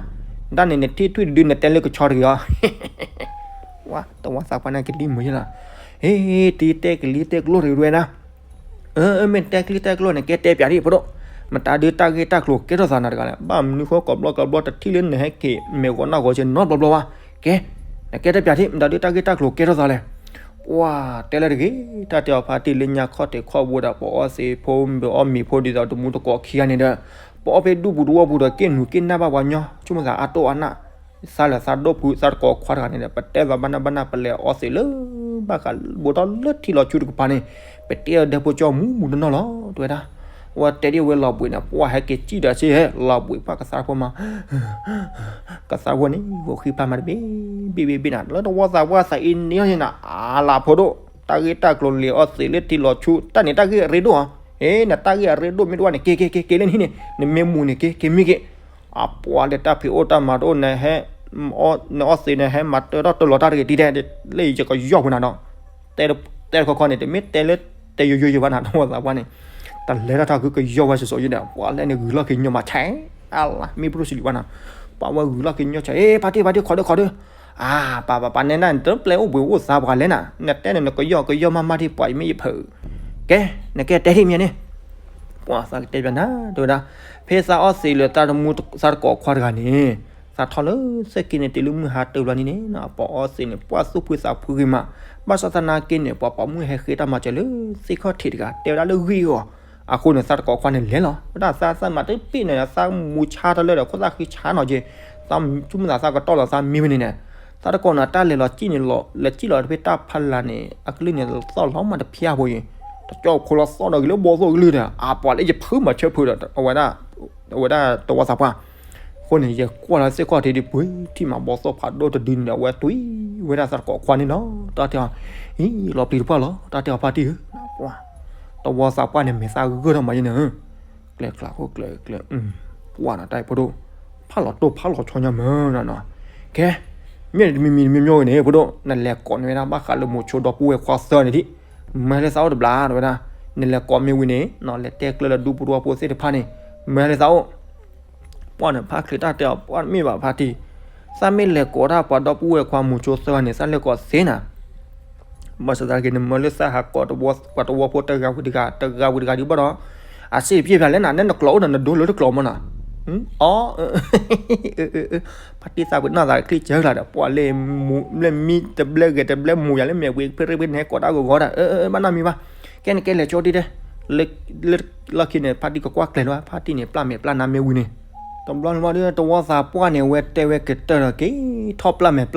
နတၢ်န့ၣ်နထံၣ်ထွံၣ်တဒုနတဲလၢကဆီတဂ့ၤအီၤ တဝီသးပှၢ်န့ၣ်ကလံၤမုာ်ယလီၤ, ဟ့ၣ် တံၤတဲကလံၤတဲကလိၣ်တဂ့ၤတဝဲဒၣ် အၢ မ့ၢ်တဲကလံၤတဲကလိၣ်န့ၣ် ကဲတဲပၠးဒံးဖိဒိၣ်, မတၤဒုးတၢ်ဂ့ၢ်တၢ်ကျိၤကဲထီၣ်သးနၤတဂၤလဲၣ်, ဘၣ်မနုၤဃိကိးဘျီကိးဘျီတထံၣ်လၢနဟဲက့ၤ မ့ၢ်ဂီၤနၢ်ဂီၤဆ့နီတဘျီဘျီဘၣ်, ကဲ နကဲတဲပၠးဒံး မတၤဒုးတၢ်ဂ့ၢ်တၢ်ကျိၤကဲထီၣ်သးလဲၣ်, ပှၤတဲလၢတဂ့ၤ, တၢ်တဲအီၤဖါတံၢ်လၢညါခီၣ်ထံးခီၣ်ဘိဒီး ပအီၣ်သ့ၣ်ဖိမ့ၢ်အီၣ်မ့ၤဖိဒ်သိးတမူတကိးခံဂၤန့ၣ်ဒီး, ပအီၣ်ဖဲဒူၣ်ပူၤတဝီပူၤဒီး က့ၣ်နူၤက့ၣ်နၢ်ဘၣ်ပှၤညီ ဆိကမိၣ်သးအါတိၢ်အါနၢ်, သးလၢသးဒိၣ်ဖုးသးတကိးခွါတဂၤန့ၣ်ဒီး ပတဲသးဘၣ်နၢ်ဘၣ်နၢ် ပလဲၤအီၣ်သ့ၣ်လၢ ဘၣ်ဃးဘိးထီၣ်လၢထံလီၤဆူတကပၤန့ၣ်, ပတဲအီၤဒဲဖိကၠီမူးမူးနီၢ်နီၢ်လီၤ တဲဝဲဒၣ်, ဝဲတဲဒ်ဝဲလီၤဘှံးန့ၣ် ပှၤဟဲက့ၤစံၣ်ဒီးစ့ၢ်ဟဲ လီၤဘှံးပှၤကသးဖိမး, ကသးဖိန့ၣ် ဂီၤဃံဖးမးတဘ့ၣ် ဘ့ၣ်ဘ့ၣ်ဘ့ၣ်နၤ လၢတဝီသးပှၢ်သးအံၤန့ၣ်န့ၣ် အါလၢဖိဒိၣ်, တၢ်ဂ့ၢ်တၢ်ကျိၤလဲၤအီၣ်သ့ၣ်လၢထံလီၤဆူ တၢ်န့ၣ်တၢ်ဂ့ၢ်အရ့ဒိၣ်ဧါ, ဟ့ၣ် နတၢ်ဂ့ၢ်အရ့ဒိၣ်မ့ၢ်တဝဲန့ၣ် က့ၤက့ၤက့ၤက့ၤလၢနဟံၣ်န့ၣ် နမ့ၢ်မူးန့ၣ် က့ၤက့ၤမံက့ၤ, အပှၤလၢတၢ်ဖံးအိၣ်တၢ်မၤတအိၣ် နဟဲ နအီၣ်သ့ၣ် နဟဲမၤတၢထီၣ်တလီၤတၢ်တဂ့ၤ ဒ်လဲၣ် လၢယကယီၢ်ပူၤနၤနီၤ, တဲတခီခီန့ၣ် တမ့ၢ်တဲလၢ တဲယိယိယိဘၣ်နၤ တဝီသးပှၢ်န့ၣ်, တလဲၤထီၣ်ထီၣ်ခုကယီၢ်ဝဲစိၤစိၤယံၤဒီး ပှၤလဲၣ်န့ၣ်ဂုၤလီၢ်က့ၤညီမးဆဲး, အလါ မ့ၢ်ပဒိၣ်စံးလံဘၣ်နၤ, ပှၤဝဲဂုၤလီၢ်က့ၤညီဆဲး အ့ ဖါတံၢ်ဖါတံၢ် ခိးဒုးခိးဒုး, အါ ပၢ်ပၢ်ပၢ် နဲဒၣ်နတပျဲအိၣ်ဘှံးအိၣ်သါပှၤလဲၣ်နၤ, နတဲန့ၣ် နကယီၢ်ကယီၢ်မးမးဒ်ပှၤအံၤမ့ၢ်ယဖုး, ကဲ နကဲတဲထံၣ်မ့ၢ်န့ၣ် ပှၤသးကတဲပၠးနၤ တဲဝဲဒၣ်, ဖဲသးအီၣ်သ့ၣ်လၢသးတမူသးတကိးခွါတဂၤန့ၣ်, သးထီၣ်လၢသၢက့န့ၣ် တုၤလၢမုၢ်ဟါတဘျီန့ၣ်န့ၣ် ပှၤအီၣ်သ့ၣ်န့ၣ် ပှၤသူၣ်ဖှံသးဖှံဂ့ၤမး, ဘၣ်ဆၣ်သနာ်က့န့ၣ် ပှၤပိာ်မုၣ်ဟဲဃ့တၢ်မၤစၢၤလၢသ့ၣ်ခီၣ်ထံးတဂၤ တဲဝဲဒၣ်လၢဂံၢ်အီၤ, အဃိန့ၣ် သးတကိးခွါန့ၣ်လဲၤလီၤ, ဝဲဒၣ်သးသးမၤတပ့ၣ်န့ၣ် သးမူဆါတၢ်လၢဒီး ခိၣ်သၣ်ဃံဆါနီၤက့ၤ, သးမူမုၢ်သးသးကတီၢ်လီၤသးမံဝဲန့ၣ်န့ၣ်, သးတကိးန့ၣ် တၢ်လဲၤလီၤစံၣ်န့ၣ်လီၤ လဲၤစံၣ်လီၤတဖဲတၢ်ဖးလၢ်န့ၣ် အကလုၢ်န့ၣ် သီၣ်လီၤမးတဖျါဖိအံၤ တကၠီၣ်ဖိလီၤသီၣ်ဒီးဂ့ၤလၢဘီသိၣ်ကလုၢ်ဒီး အပှၤလၢယဖုမၤဆၢဖုဒီး အဝဲဒၣ် အဝဲဒၣ်တဝီသးပှၢ်. အဃိန့ၣ် ယကွၢ်လီၤစ့ၢ်ကီးတ့ၢ်ဒ်ပှ့ၤထံၣ်မး ဘီသိၣ်ဖးဒိၣ်တဒုန့ၣ် အဝဲတွံဝဲဒၣ်သးတကိးခွါန့ၣ်လီၤ. တၢ်တဲအီၤ, အံၤ လီၤပျံၤတပှၢ်လီၤ တၢ်တဲအီၤဖါတံၢ်ဧၢ, တဝီသးပှၢ်န့ၣ် မဲာ်သၣ်ဂၢၢ်ထီၣ်မးယဲန့ၣ် ကျဲကျးခိၣ်ကျဲကျဲ ပှၢ်နီၤ တၢ်အံၤဖိဒိၣ်, ဖးလီၤတိၢ်ဖးလီၤဆီညါမၢနီၤနီၤ. ကဲ, မ့ၢ်န့ၣ်တမံၤမံၤတမံၤမံၤဝဲန့ၣ် ဖိဒိၣ် နလဲၤကိးန့ၢ်ဝဲဒၣ်ဘၣ်ဃးလၢမိၤဆိဒီပုၢ်ဝဲၢ်ခွါသၢဂၤန့ၣ်ဒံး, မၢလၢသးအိၣ်တဘျီတဝဲဒၣ်, နလဲၤကိးမ့ၢ်ဝံၤန့ၣ် လဲၤတဲကျၢလၢဒူပရူအဖိသ့ၣ်တဖၣ်န့ၣ်, မၢလၢသးအိၣ် ပှၢ်န့ၣ်ဖါချ့တၢ်တဲအီၤ ပှၢ်မ့ၢ်ဘၣ်ဖါတံၢ်, သးမ့ၢ်လဲၤကိးတၢ်ပှၤဒီပုၢ်ဝဲၢ်ခွါမိၤဆိသၢဂၤန့ၣ် သးလဲၤကိးသ့နၤ ဘၣ်ဆၣ်သနာ်က့ နမၢလၢသးဟးကိးပှၤတဝီဖိတဂၤဝံၤတဂၤ တဂၤဝံၤတဂၤဒံးဘၣ်ဒီး, အစ့တပျဲၢ်ဖျါလဲၣ်နၤ နဲနကျိးအိၣ်ဒီးနဒိလၢတကျိးမၢနီၤ. အီ, ဖါတံၢ်သးပ့ၤနီၣ်သးချံကၢကလၤဒီး ပှၤလၢမူလၢမံတဘျဲဂဲၤတဘျဲမူယၤလၢမဲာ်ဝံၤဖ့ရ့ဖ့နဲကိးတၢ်ဂီၤဂီၤဒီး ဘၣ်နီတမံၤဘၣ်, ကဲန့ၣ်ကဲလဲၤကၠီဒ်တဲ လၢလီၢ်ခံန့ၣ် ဖါတံၢ်ကကွၢ်ကျဲၤလီၤ ဖါတံၢ်န့ၣ် ပျၢ်မဲာ်ပျၢ်နါမ့ၢ်ဝံၤန့ၣ်, တဘျီန့ၣ်ဘၣ်ဒီး တဝီသးပှၢ်န့ၣ် အဝဲတဲဝဲကတၢၢ်ဒီးက့ၤထီၣ်ပျၢ်မဲာ်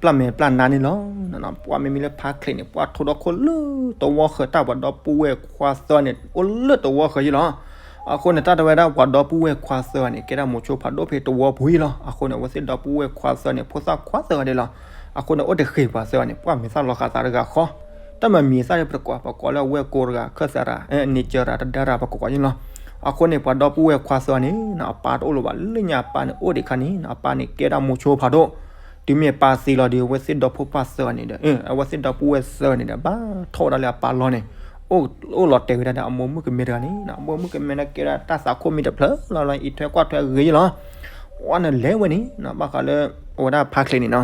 ပျၢ်မဲာ်ပျၢ်နါန့ၣ်လီၤ. ပှၢ်မ့မ့ၢ်လၢဖါချ့န့ၣ် ပှၢ်ထိဒီခိၣ်လၢတဝီဃၢၤ တၢ်ပှၤဒီပုၢ်ဝဲၢ်ခွါသၢဂၤန့ၣ် အိၣ်လၢတဝီဃၢၤယ့လီၤ. အဃိန့ၣ် တၢ်တဲဝဲဒၣ်ပှၤဒီပုၢ်ဝဲၢ်ခွါသၢဂၤန့ၣ် ကဲဒၣ်မိၤဆိဖးဒိၣ်ဖဲတဝီပူၤယ့လီၤ. အဃိန့ၣ် အဝဲသ့ၣ်ဒီပုၢ်ဝဲၢ်ခွါသၢဂၤန့ၣ် ဖိသၣ်ခွါသၢဂၤဒဲးလီၤ. အဃိန့ၣ် အိၣ်တဃ့ၢ်ပှၤသၢဂၤန့ၣ် ပှၢ်မဲာ်သၣ်လီၤဃာ်သးတဂၤဃီ, တၢ်မၤမံၤသၣ်ဒီးပတကွၢ် ပကိးလၢအဝဲၢ်ကိတဂၤ ခၢၣ်စးရၤ နံၤကၢရၤ တဒါရၤ ပကိးယ့လီၤ. အဃိန့ၣ် ပှၤဒီပုၢ်ဝဲၢ်ခွါသၢဂၤန့ၣ် အပၢ်တအိၣ်လၢၤဘၣ် လၢညါအပၢ်န့ၣ် အိၣ်ဒံးခါန့ၣ် အပၢ်န့ၣ်ကဲဒၣ်မိၤဆိဖးဒိၣ်, တုၤမ့ၢ်အပၢ်သံလီၤဒီး အဝဲသ့ၣ်ဒီဖိပၢ်သၢဂၤန့ၣ်ဒီး အဝဲသ့ၣ်ဒီပုၢ်ဝဲၢ်သၢဂၤန့ၣ်ဒီး ဘၣ်ထီၣ်ဝဲဒၣ်လၢအပၢ်လီၢ်န့ၣ်, အိၣ်လီၤတဲာ်ဝဲဒၣ်ဒီးအမိၢ်မုၣ်ကမဲတဂၤန့ၣ်, အမိၢ်မုၣ်ကမဲန့ၣ်ကဲဒၣ်တၢ်သးခိၣ်မံၤတဖျၢၣ်လီၤလီၤ အံးထွဲကွၢ်ထွဲအဂ့ၤယ့လီၤ. အဝဲန့ၣ်လဲၤဝဲန့ၣ် ဘၣ်ဃးလၢ အဝဲဒၣ်ဖါချ့န့ၣ်နီၤ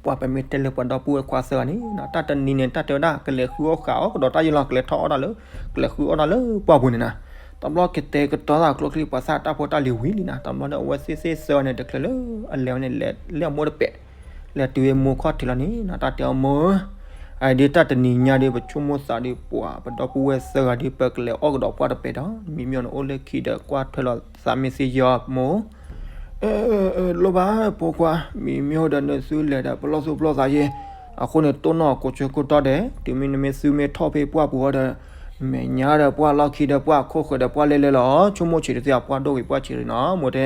ပှၤပမ့ၢ်တဲလၢပှၤဒီပုၢ်ဝဲၢ်ခွါသၢဂၤန့ၣ် တၢ်တနံၤန့ၣ် တၢ်တဲဝဲဒၣ် ကလဲၤဃုအီၣ်ဃာ်အီၣ်ကဒီးတၢ်ယ့လီၤ ကလဲၤထီၣ်အီၣ်တၢ်လၢ ကလဲၤဃုအီၣ်တၢ်လၢပှၢ်ပူၤန့ၣ်နီၤ. တဘျီကတဲာ်ကတီၤသးကျိချံ ပှၤသၣ်တၢ်ဖိတၢ်လံၤဝံၤလံနီၤ. တဘျီဒီးအဝဲသ့ၣ်သ့ၣ်သၢဂၤန့ၣ် တချုးလၢအလဲၤဝဲန့ၣ် လဲၤလၢအမိၢ်တပဲာ် လဲၤတုၤဝဲမိၢ်ခီၣ်ထံးလီၤန့ၣ်နီၤ တၢ်တဲအီၤမိၢ်ဧၢ, အဒုးတၢ်တနံၤညါဒီး ပဆိကမိၣ်သးဒီးပှၤ ပဒီပုၢ်ဝဲၢ်သၢဂၤဒီး ပကလဲၤအီၣ်ကဒီးပှၢ်တပဲာ်ဒီး မံမီၢ်န့ၣ်အိၣ်လၢခံဒီး ကွၢ်ထွဲလီၤသးမ့ၢ်သ့ယီၤမိၢ် လိၣ်ဘၣ်ဖိခွါ မံမီၢ်ဒီးနသုလဲၤဒီး ပလီၢ်သူၣ်ပလီၢ်သးယ့ၢ်, အဃိန့ၣ် တိၢ်နီၣ်ကိးဆၢကိၢ်တီဒီး တုၤမ့ၢ်နမ့ၢ်သုမ့ၢ်ထီၣ်ဖဲပှၢ်ပူၤဃီဒီး မဲာ်ညါဒီးပှၢ်လီၢ်ခံဒီးပှၢ်ခိၣ်ဃၢၤဒီးပှၢ်လဲၢ်လဲၢ်လီၤ. ဆိကမိၣ်ဆံးတသ့ အပှၢ်ဒိၣ်ဂ့ၤပှၢ်ဆံးတနီၤ မိၢ်တဲ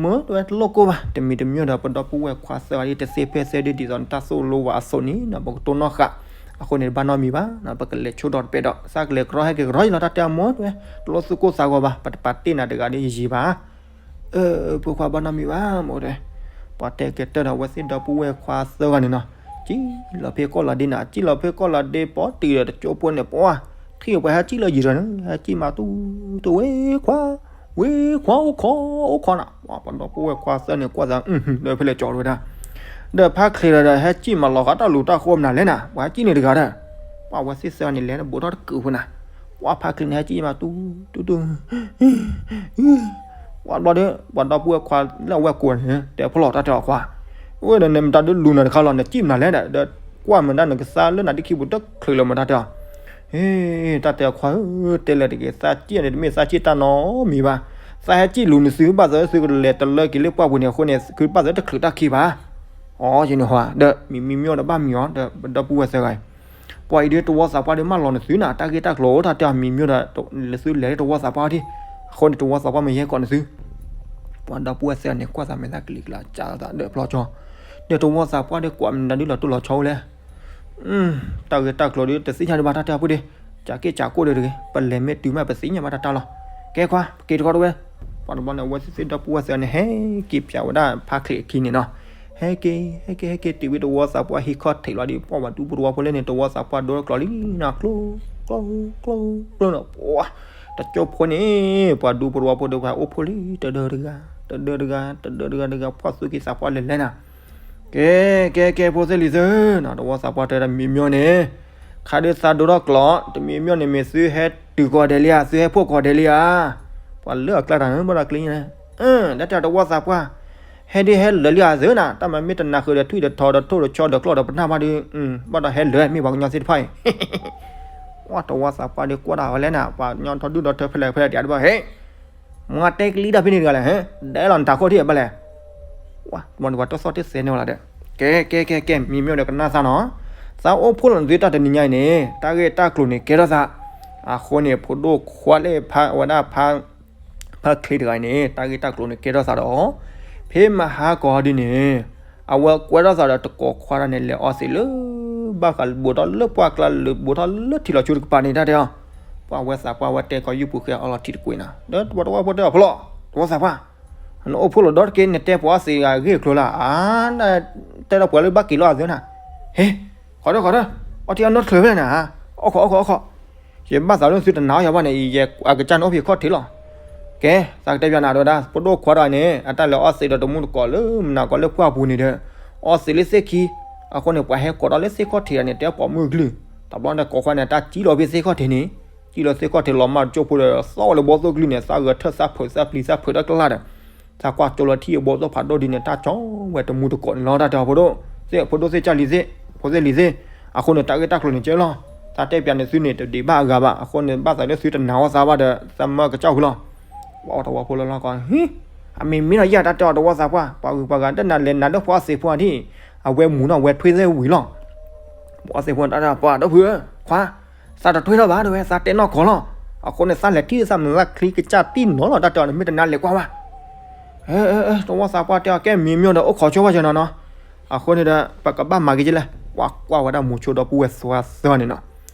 မိၢ်တဲဝဲတလိၣ်ကိၢ်ဘၣ် တမံၤတမံၤဒီး ပဒီပုၢ်ဝဲၢ်ခွါသၢဂၤဒ်တသ့ဖဲသ့ဒ်ဒ်သိးနတၢ်သိၣ်လိဝဲအသိးန့ၣ်နီၤ ပကတိၢ်နီၣ်ဃာ်, အဃိန့ၣ် တဘၣ်နီတမံၤဘၣ်, ပကလဲၤဆိဒီးတပဲာ်ဒီး သးကလဲၤကရီဟဲက့ၤကရီယ့လီၤ တၢ်တဲအမိၢ်တဲဝဲ, တလိၣ်သူၣ်ကိၢ်သးဂီၤဘၣ် ပတပာ်တ့ၢ်နၤတဂၤဒီးယယံၤဘၣ် ဖိခွါဘၣ်နီတမံၤဘၣ် မိၢ်တဲ, ပှၤတဲကတၢၢ်ဒီးအဝဲသ့ၣ်ဒီပုၢ်ဝဲၢ်ခွါသၢဂၤန့ၣ်နီၤ, စံၣ်လီၤဖဲကီၢ်လီၤဒ့နၤ စံၣ်လီၤဖဲကီၢ်လီၤဒ့ ပီတံၢ်ဒီးတကၠိဖိန့ၣ် ပှၤ ထံၣ်ပှၤဟဲစံၣ်လၢယံၤဒီးန့ၣ် ဟဲစံၣ်မၤတူၢ်တူၢ်ဝဲခွါ, ဝဲခွါအိၣ်ခိးအိၣ်ခိးနၤ, ပှၤဒီပုၢ်ဝဲၢ်ခွါသၢဂၤန့ၣ် ကွၢ်သး လၢဖဲလဲၣ်ကၠီဝဲဒၣ်, ဒီးဖါချ့ဒီး ဟဲစံၣ်မၤလီၤဃာ်တၢ်လူၤတၢ်ဃိမနုၤလဲၣ်နၤ ပှၤဟဲစံၣ်န့ၣ်တဂၤဒီး, ပှၤဝဲသ့ၣ်သၢဂၤန့ၣ် လဲၤနဘူးထီၣ်တကုးဖိနၤ, ပှၤဖါချ့န့ၣ် ဟဲစံၣ်မၤတူၢ်တူၢ်တူၢ် ပှၤဘျီဒီး ပှၤဒီပုၢ်ဝဲၢ်ခွါလၢအဝဲၢ်ကိးန့ၣ် တဲဖီလီၤတၢ်တဲအီၤခွါ, ဝဲဒီးနမတၤဒုလူၤနၤတခါလီၤ နစံၣ်မနုၤလဲၣ်ဒီး ကွၢ်မတၤနကသါလၢနၤဒ်ခံပူၤတချုးလၢၤမတၤတဲအီၤ, တၢ်တဲအီၤခွါဧၢ, တဲလဲၤတဂ့ၤ သးစံၣ်န့ၣ် တမ့ၢ်သးစံၣ်တၢ်နီတမံၤဘၣ်, သးဟဲစံၣ်လူၤနသုဘၣ်သးသုကလဲၤတလၢက့ၤလၢပှၢ်ပူၤန့ၣ် အဃိန့ၣ် သုဘၣ်သးတချုးတၢ်ခံဘၣ်, အိ ယန့ၣ်ဟီ ဒီးမံမံမ့ၢ်ဒီးဘၣ်မံအီၤ ဒီးပဒီပုၢ်ဝဲၢ်သၢဂၤအံၤ ပှၤအံၤဒ်တဝီသးပှၢ်ဒီးမၢလီၤနသုနၤ တၢ်ဂ့ၢ်တၢ်ကျိၤတၢ်တဲအီၤမံမ့ၢ်ဒီး သုလဲၤလၢတဝီသးပှၢ်အီၤဒံး, အဃိန့ၣ် တဝီသးပှၢ်မ့ၢ်ယဲၢ်ကိးနသု, ပှၤဒီပုၢ်ဝဲၢ်သၢဂၤန့ၣ် ကွၢ်သးမဲာ်သၣ်ကလံၤကလါ ကၢ်သးဒီးဖျီကၠီ, ဒီးတဝီသးပှၢ်ဒီးကွၢ်မနုၤဒ်လီၤတိၢ်လီၤဆီဝဲလဲၣ် တၢ်ဂ့ၢ်တၢ်ကျိၤဒ်တသ့ၣ်ညါဒံးဘၣ် တၢ်တဲအီၤပူၤဒံး, ကၢ်က့ၢ်ကၢ်ကိၢ်ဒံးတဂ့ၤ ပလဲၤမ့ၢ်တုၤမးပသ့ၣ်ညါဘၣ်တၢ်တၢ်လီၤ, ကဲခွါ ပက့ၤတခီတဝဲ, ပှၤတဘျီန့ၣ် အဝဲသ့ၣ်သ့ၣ်ဒီပုၢ်ဝဲၢ်သၢဂၤန့ၣ် ဟဲက့ၤပၠးဝဲဒၣ်ဖါချ့အခံန့ၣ်နီၤ, ဟဲက့ၤ ဟဲက့ၤ ဟဲက့ၤ တုၤဝဲတဝီသးပှၢ်ဟံးခီၣ်ထံးလီၤဒီး ပှၤဒူပရူဖိလၢန့ၣ် တဝီသးပှၢ်ဒိတကျိၤလံနီၤ ကျိ ကျိ ကျိနီၤ, ပှၤ တကၠိဖိန့ၣ် ပှၤဒူပရူဖိဒီးပှၤအိၣ်ဖိလံ တဒၢတဂၤ တဒၢတဂၤ တဒၢတဂၤတဂၤ ပှၤသူၣ်က့သးပှၢ်လဲၤလဲၤနၤ ကဲ ကဲ ကဲ ဖိသ့ၣ်လံၤသ့ၣ်နီၤ တဝီသးပှၢ်တဲဒၣ်မံမ့ၢ်န့ၣ်, ခါဒုးသးဒိထီၣ်ကျိၤ တမံမ့ၢ်န့ၣ် မ့ၢ်သုဟဲတုၤကီၢ်ဒဲးလံဧါ သုဟဲဖှိၣ်ကီၢ်ဒဲးလံဧါ, ပှၤလၢအကျါတၢ်န့ၣ် ဘၣ်ဒီးကျ့ညါ, တၢ်တဲတဝီသးပှၢ်, ဟဲဒ်ဟဲလၢာ်လံဧါသ့ၣ်နီၤ တၢ်မၤမ့ၢ်တနၤဃုာ်ဒီးထွံၣ်ဒီးထီဒီးထိၣ်ဒီးဆီဒီးကျီၢ်ဒီးပနၢ်မးဒုး, ဘၣ်ဒီးဟဲလၢာ်မ့ၢ်ပှၤကညီသ့ၣ်တဖၣ်အံၤ ပှၤတဝီသးပှၢ်ဒီးကွၢ်ဒၣ်ဝဲလဲၣ်နၤ ပှၤကညီထီဒုၣ်ဒီးထၢဖဲလဲၣ်ဖဲလဲၣ်ဒံးဘၣ်ဟဲ မ့ၢ်တဲကလံတၢ်ဖဲန့ၣ်တဂၤလဲၣ် ဒဲလီၤနတၢ်ခိၣ်ထံၣ်ဘၣ်လဲၣ်, ဝဲ ပှၤတသီၣ်တသဲန့ၢ်ဝဲလီၤဒီး, ကဲ ကဲ ကဲ ကဲ မံမ့ၢ်ဒီးကနၣ်သးနီၤ, သးအိၣ်ဖှိၣ်လီၤနသုတၢ်တနံၤညါအံၤန့ၣ် တၢ်ဂ့ၢ်တၢ်ကျိၤန့ၣ်ကဲထီၣ်သး, အဃိန့ၣ် ဖိဒိၣ်ခွါလၢဖးဝဲဒၣ် ဖးချ့တဂၤအံၤန့ၣ် တၢ်ဂ့ၢ်တၢ်ကျိၤန့ၣ်ကဲထီၣ်သးဒီး ဖဲမဟါကီၤဒ်န့ၣ် အဝဲကွဲထီၣ်သးဒီးတကိးခွါတဂၤန့ၣ် လဲၤအီသံးလၢ ဘၣ်ဃးဘူးထီၣ်လၢပှၢ်ကျါ လၢဘူးထီၣ်လၢထံးလီၤဆူတကပၤန့ၣ် တၢ်တဲအီၤ, ပှၤဝဲသးပှၢ်ဝဲတဲကီးယုၢ်ပူၤဃဲအီလီၤထံးတကွံာ်နၤ ဒီးတဝီတဝီဖိတဲအီၤ ဖိလီၤ တဝီသးပှၢ် နအိၣ်ဖှိၣ်လီၤဒီတက့ၢ် နတဲပှၤအီသံးအဂ့ၢ်အကျိၤလၢ အါ တဲဒီးပှၤလၢဘၣ်က့ၤလီၤအသးနၤ, ဟ့ ခီဒီးခီဒီး အီထံအီနိတချုးဖဲလဲၣ်နၤ, အီခီအီခီအီခီ, ယဘၣ်သးလၢသုတနာ်အီၤယၤဘၣ်န့ၣ် ယအကစၢ်န့ၣ်အိၣ်ဖဲခီၣ်ထံးလီၤ, ကဲ သးကတဲပၠးနၤဒီးဝဲဒၣ် ဖိဒိၣ်ခွါတဂၤန့ၣ် အတၢ်လဲၤအီသံးဒီးတမူတကိးလၢမနၤကီးလၢပှၢ်ပူၤန့ၣ်ဒီး အီသံးလၢသ့ၣ်ခံ, အဃိန့ၣ် ပှၤဟဲကိးထီၣ်လၢသ့ၣ်ခီၣ်ထံးတဂၤန့ၣ် တဲပိာ်မုၣ်ကလုၢ်, တဘျီန့ၣ်ကိးခွါန့ၣ် တၢ်စံၣ်လီၤဖဲသ့ၣ်ခီၣ်ထံးန့ၣ်, စံၣ်လီၤသ့ၣ်ခီၣ်ထံးလီၤမၢ်တကၠိဖိဒီး သီၣ်ဝဲလၢဘီသိၣ်ကလုၢ်န့ၣ် သးဂဲၤထၢၣ်သးဖုးသးပျံၤသးဖုးတၢ်ကလၢ်ဒီး သးကွၢ်ကၠိလီၤထံၣ်အဘီသိၣ်ဖးဒိၣ်ဒ်န့ၣ် တၢ်ကၠီဝဲတမူတကိးန့ၣ်လီၤ တၢ်တဲအီၤ ဖိဒိၣ်သ့ၣ် ဖိဒိၣ်သ့ၣ်ကၢ်လံၤသ့ၣ် ဖိသ့ၣ်လံၤသ့ၣ်, အဃိန့ၣ် တၢ်ဂ့ၢ်တၢ်ကျိၤန့ၣ်ကဲလီၤ, သးတဲပၠးန့ၣ်သုန့ၣ် တဒံးဘၣ်အဂၤဘၣ်, အဃိန့ၣ် ဘၣ်သးလၢသုတနာ်အီၤသးဘၣ်ဒီး သးမၢကစၢ်ဃုလီၤ, ပှၤအီၤတဝီဖိလၢလီၢ်ကီး ဟံ, အမ့ၢ်မ့ၢ်ဒီးယၤ တၢ်တဲအီၤတဝီသးပှၢ်, ပှၤဂုၤပှၤဂၤတနာ်လဲၤနာ်လၢပှၤအီသံးဖိအီၤဒ်, အဝဲမူၤနီၣ်ဝဲထွ့သ့ၣ်ဝံၤလီၤ, ပှၤအီသံးဖိတၢ်တဲပှၤဒီပုၢ်ဧၢ, ခွါ သးတထွ့ထီၣ်ဘၣ် တဲဝဲ သးတဲနီၢ်ကီၢ်လီၤ, အဃိန့ၣ် သးလဲၤထံၣ်သးမုာ်သးချံကစၢ်တံၢ်နီၤလီၤ တၢ်တဲအီၤန့ၣ် မ့ၢ်တနာ်လဲၤကွၢ်ဝဲ, တဝီသးပှၢ်တဲအီၤ ကဲမံၤမ့ၢ်ဒီးအိၣ်ခိးဆိဝဲကနီၤနီၤ, အဃိန့ၣ်ဒီး ပကဘၣ်မၤက့ၤကလဲၣ်, ပှၤကွၢ်ဝဲဒၣ်မိၤဆိဒီပုၢ်ဝဲၢ်သွဲသွဲန့ၣ်နီၤ,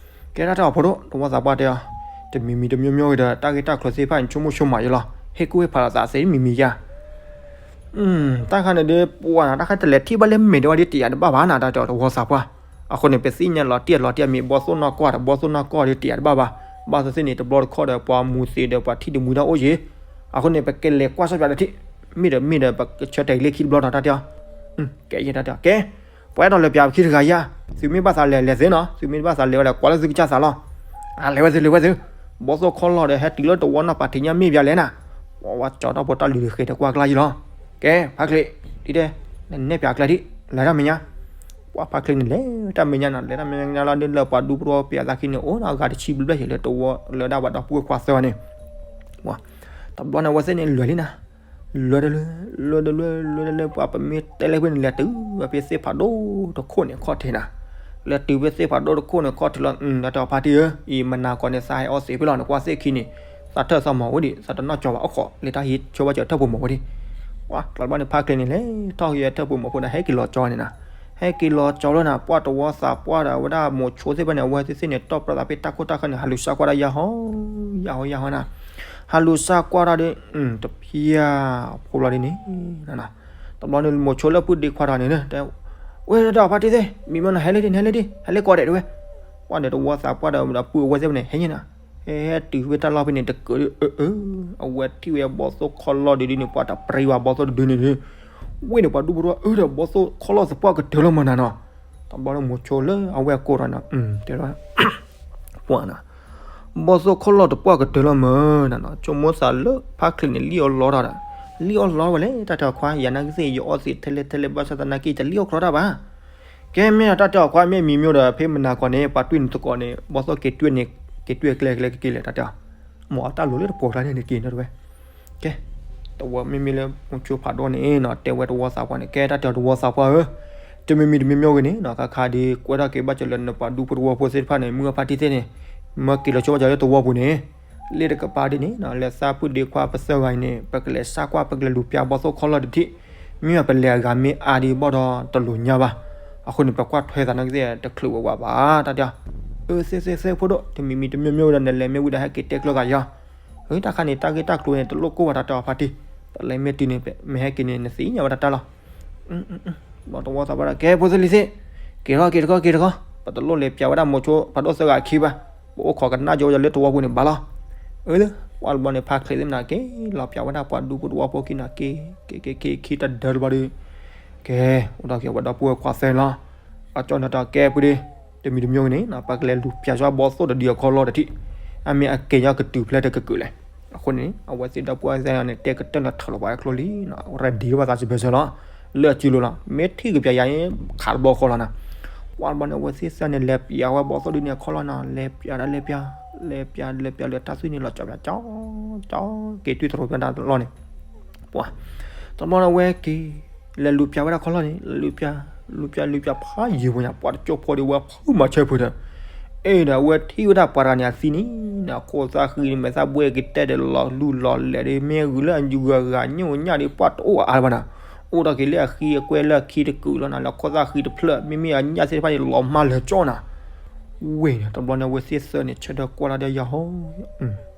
ကဲတၢ်တဲအီၤဖိဒိၣ် တဝီသးပှၢ်တဲအီၤ, တမံၤမံၤတမံၤမံၤဂ့ၤဒီး တၢ်ဂ့ၢ်တၢ်ကျိၤသ့ၣ်တဖၣ်န့ၣ် ဆိကမိၣ်ဆိကမးယလီၤ, ဟ့ၣ်ကူၣ်ဟ့ၣ်ဖးလီၤသးသ့မံၤမံၤယါ တၢ်ခါန့ၣ်ဒ်ပှၤနၤ တၢ်ခါတလဲၤထံၣ်ဘၣ်လၢမ့ၢ်ဒ်ဝဲဒ်တယာ်တဘၣ်ဘၣ်နၤ တၢ်တဲအီၤတဝီသးပှၢ်, အဃိန့ၣ် ပသ့ၣ်ညါလီၤတံၢ်လီၤတံၢ်အမံၤ ဘီသိၣ်နီၢ်ကီၢ်ဒီး ဘီသိၣ်နီၢ်ကီၢ်ဒ်တယာ်တဘၣ်ဘၣ်, ဘၣ်သ့ၣ်သ့ၣ်န့ၣ် တဘျီတခီၣ်ဒီး ပှၤမူၤသံးဒီးပှၤထံၣ်တမူၤတၢ်အိၣ်ယံၤ, အဃိန့ၣ် ပကလဲၤကွၢ်ဆီၣ်ပၠးဒီးထံၣ်, မ့ၢ်ဒီးမ့ၢ်ဒီး ပကဆၢတဲာ်လၢခံတဘျီနီၤ တၢ်တဲအီၤ, ကဲယဲတၢ်တဲအီၤ ကဲ ပှၤအဲၣ်ဒိးလဲၤပၠးပခံတဂၤယါ, သုမ့ၢ်ဘၣ်သးလဲၤလဲၤသ့နီၤ, သုမ့ၢ်ဘၣ်သးလဲၤဝဲလဲၤကွၢ်လၢသုကစၢ်သးလီၤ, လဲၤဝဲသုလဲၤဝဲသု, ဘီသိၣ်ခီၣ်လီၢ်ဒီး ဟဲတုၤလၢတဝီနီၢ်ပၤထံးညါမ့ၢ်ပၠးလဲၣ်နၤ, ပှၤဝဲကၠီၤထီၣ်ဖိတၢ်လုၢ်တဃဲၤတကွၢ်ကျါယံၤလီၤ, ကဲ ဖါချ့, ဒ်တဲ, နနဲၣ်ပၠးကျါဒ်, လဲၤတၢ်မဲာ်ညါ, ပှၤဖါချ့န့ၣ်လဲၤတၢ်မဲာ်ညါနီၤ လဲၤတၢ်မဲာ်ညါလီၤဒ်လၢပှၤဒူဖိတဝီပၠးသးခံန့ၣ် အိၣ်နီၤဂၤတဆံဘျဲၣ်ဘျဲၣ်ယံၤလၢတဝီ လၢဒၣ်ပှၤဒီပုၢ်ဝဲၢ်ခွါသၢဂၤန့ၣ်, တဘျီန့ၣ်အဝဲသ့ၣ်န့ၣ်လဲၤလံနၤ, လဲၤတလၢ, လဲၤတလၢ, လဲၤတလၢ ပှၤပမ့ၢ်တဲလၢဖဲန့ၣ် လဲၤတုၤဝဲဖဲသ့ၣ်ဖးဒိၣ်တခိၣ်န့ၣ်ခီၣ်ထံးနၤ, လဲၤတုၤဖဲသ့ၣ်ဖးဒိၣ်တခိၣ်န့ၣ်ခီၣ်ထံးလီၤ, တၢ်တဲအီၤဖါတံၢ်ဧၢ, အံၤမနၤကီးန့ၣ် သးဟဲအီသံးဖဲလီၤ နကွၢ်သ့ၣ်ခံန့ၣ်, သးထၢၣ်သးမၤဝဲဒံး သးတနီၢ်ကၠီၤဘၣ် အိၣ်ခိးလၢတၢ်ဟံးဆိဘၣ်စၢၤထၢၣ်ပူၤမၤဝဲဒံး, ပှၤတဘျီန့ၣ်ဖါချ့န့ၣ်လဲၤထီၣ်က့ၤထၢၣ်ပူၤမၤဖိဒီး ဟဲက့ၤလီၤကၠီၤန့ၣ်နၤ, ဟဲက့ၤလီၤကၠီၤလၢနၤ ပှၤတဝီသးပှၢ်ဒီး အဝဲဒၣ်မိၤဆိသ့ၣ်ဖဲန့ၣ် အဝဲသ့ၣ်သ့ၣ်န့ၣ် တီၢ်ပြၢသးဖဲတၢ်ခိၣ်တၢ်ဃၢၤန့ၣ် ဟးလူၤစၢ်ကွၢ်ဒၣ်ယါဟီ, ယါဟီ ယါဟီနၤ, ဟးလူၤစၢ်ကွၢ်ဒၣ်ဒီး, တဖျၢၣ်ဖိဘျီဒ်န့ၣ်, တဘျီန့ၣ်မိၤဆိလၢပုၢ်ဒ့ခွါတဂၤန့ၣ်, ဝဲဒၣ်ဖါတံၢ်သ့ၣ် မံၤမ့ၢ်နဟဲလၢဒ် နဟဲလၢဒ် ဟဲလၢကိးဒဲးတဝဲ, ပှၤဒီးတဝီသးပှၢ်ဒီး ဒီပုၢ်အဝဲသ့ၣ်ဖဲန့ၣ် ဟဲညါနၤ, ဟဲတုၤဖဲတၢ်လီၢ်ဖဲန့ၣ် တကၢးဒီး အဝဲထံၣ်ဝဲဘီသိၣ်ခီၣ်လီၢ်ဒ်ဒ်န့ၣ် ပှၤတပြံဝဲဘီသိၣ်တဒုန့ၣ်ဒီး, ဝ့ၢ်န့ၣ်ပှၤဒူဖိတဝီ အၢ ဒီးဘီသိၣ်ခီၣ်လီၢ်သပှၢ်ကတၢၢ်လီၤမးနၤနီၤ, တဘျီန့ၣ်မိၤဆိလၢအဝဲကိးဒီးနၤ, တဲဒၣ် ပှၤနၤ, ဘီသိၣ်ခီၣ်လီၢ်တပှၢ်ကတၢၢ်လီၤမးနၤနီၤ, ဆိကမိၣ်သးလၢဖါချ့န့ၣ် လံၣ်အီၣ်လီတၢ်ဒီး, လံၣ်အီၣ်လီဝဲလဲၣ် တၢ်တဲအီၤခွါ ယၤနာ်က့သ့ၣ် ယအီသံးထဲလဲၣ်ထဲလဲၣ် ဘၣ်ဆၣ်သနာ်က့ တလံၣ်အီၣ်ကျီတၢ်ဘၣ်, ကဲမ့ၢ်ဒီးတၢ်တဲအီၤခွါ မ့ၢ်မံၤမ့ၢ်ဒီး ဖဲမနၤကီးန့ၣ် ပှၤတွံၢ်နၤသကိးန့ၣ် ဘီသိၣ်က့ၤတွံၢ်န့ၣ် က့ၤတွံၢ်ကျဲကျဲက့ၤလဲၣ် တၢ်တဲအီၤ, မ်အတၢ်လိၤလၢတပှီၤကျါန့ၣ်က့ၤနၤတဝဲ, ကဲ, တဝီမ့မ့ၢ်လၢမိၤဆိဖးဒိၣ်န့ၣ်နီၤ တဲဝဲတဝီသးပှၢ်န့ၣ် ကဲတၢ်တဲအီၤတဝီသးပှၢ်ဧၢ, တမံၤမံၤတမံၤမံၤဂ့ၤန့ၣ်နီၤ ခါခါဒ်ကွဲထီၣ်က့ၤဘၣ်စၢၤလၢနပှၤဒူဖိတဝီဖိသ့ၣ်တဖၣ်န့ၣ် မုၢ်အဖါတံၢ်သ့ၣ်န့ၣ် မၢက့ၤလီၤဆိဘၣ်စၢၤလၢတဝီပူၤန့ၣ် လ့တကပၤဒ်န့ၣ်နီၤ လဲၤသးပုၢ်ဒ့ခွါပသၢဂၤအံၤန့ၣ် ပကလဲၤစးကွၢ် ပကလဲၤလူၤပျၢ်ဘီသိၣ်ခီၣ်လီၢ်တထံၣ်, မ့ၢ်ပလဲၤအဂၤမ့ၢ်အါဒံးဘၣ်ဒီးတလိၤညါဘၣ်, အဃိန့ၣ် ပကွၢ်ထွဲသးနာ်က့သ့ၣ် တချုးဝဲဝဲဘၣ် တၢ်တဲအီၤ, အၢ သ့ၣ်သ့ၣ်သ့ၣ်ဖိဒိၣ် တမံၤမံၤတမံၤမံၤဝဲဒီး နလဲၤမ့ၢ်ဝံၤဒီး ဟဲက့ၤတဲကျၢၤသးယီၤ, အၢ တၢ်ခါန့ၣ် တၢ်ဂ့ၢ်တၢ်ကျိၤန့ၣ် တလိၣ်ကိၢ်ဘၣ် တၢ်တဲအီၤဖါတံၢ်, ပလဲၤမ့ၢ်တုၤန့ၣ် မ့ၢ်ဟဲက့ၤန့ၣ် နသ့ၣ်ညါဝဲတၢ်တၢ်လီၤ ဘီတဝီသးပှၢ်ဒီး ကဲ ဖိသ့ၣ်လံၤသ့ၣ်, က့ၤထီၣ်က့ၤတခီ က့ၤတခီ, ပတလိၣ်လဲၤပျၢ်ဝဲဒၣ်မိၤဆိဖးဒိၣ်သၢဂၤခံဘၣ်, ပအိၣ်ခိးကနၣ်ကၠိဝဲလၢတဝီပူၤန့ၣ်ဘၣ်လီၤ. အၢ ပှၤတဘျီန့ၣ် ဖါချ့သ့ၣ်မနၤက့ၤ လီၤပျၢ်ဝဲဒၣ်ပှၤဒူဖိတဝီဖိခံနၤက့ၤ, က့ၤက့ၤက့ၤခံတဒၢတဘျီဒီး, ကဲ အိၣ်ဒီးက့ၤဝဲဒီပုၢ်ဝဲၢ်ခွါသၢလီၤ. အကၠီနတၢ်ကဲပူၤဒီး, တမံၤတမံၤဂ့ၤန့ၣ် ပကလဲၤလူၤပျၢ်စၢၤဘီသိၣ်တဒုအခီၣ်လီၢ်တထံၣ်, အမ့ၢ်အက့ၤညီကတုၤဖျဲးတကကုာ်လဲၣ်. အဃိန့ၣ် အဝဲသ့ၣ်ဒီပုၢ်ဝဲၢ်သၢန့ၣ် တဲကတၢၢ်လီၤထီၣ်လီၤပှၤအကျိၤလံ, ရၤဒံးဘၣ်သးစံးဘၢစၢၤလီၤ, လၢအစုလိၤလီၤ, မ့ၢ်ထံၣ်ကပျၢ်ယၤန့ၣ် ခးတဘျီဃီလီၤနၤ. ပှၤတဘျီန့ၣ် အဝဲသ့ၣ်သၢန့ၣ် လဲၤပျၢ်ဝဲဘီသိၣ်ဒုန့ၣ်အခီၣ်လီၢ်နီၤ, လဲၤပျၢ်ဒၣ်လဲၤပျၢ်, လဲၤပျၢ်လဲၤပျၢ်လၢတၢ်သွံၣ်န့ၣ် လီၤကၠီပျၢ်ကၠီ, ကၠီက့ၤတွံၢ်သရိာ်ပျၢ်တၢ်လီၢ်န့ၣ်, ပှၤ တဘျီန့ၣ် အဝဲက့ၤ လဲၤလူၤပျၢ်ဝဲဒၣ်ခီၣ်လီၢ်န့ၣ် လဲၤလူၤပျၢ် လူၤပျးလူၤပျးဖးယံာ်ဝဲညါ ပှၤတကၠိဖိဒီးဝဲဖုမၤဆၢဖုဒီး အဲၣ်ဒီးအဝဲထံၣ်ဝဲဒၣ်ပှၤတဂၤန့ၣ်အသံန့ၣ် အခိၣ်သၣ်ဃံန့ၣ် မဲာ်သၣ်ဘှဲၣ်ကတဲာ်ဒီးလီၤလူၢ်လီၤလဲာ်ဒီး မ့ၢ်ဂုာ်လၢအဂၤဂၤညိၣ်ညၣ်ဒီး ပှၤတအိၣ်အါဘၣ်နၤ, အိၣ်ဒီးက့ၤလၢအဃံအကွဲလၢအခံတကုာ်လီၤနၤ လၢခိၣ်သၣ်ဃံတဖျၢၣ် မ့မ့ၢ်အညၣ်သ့ၣ်တဖၣ်န့ၣ် လီၤမၢ်လၢာ်ကၠီနၤ ဝ့ၢ်န့ၣ် တဘျီန့ၣ်အဝဲသ့ၣ်သၢန့ၣ် ဆၢထၢၣ်ကွၢ်လီၤဒီးယၤဟီ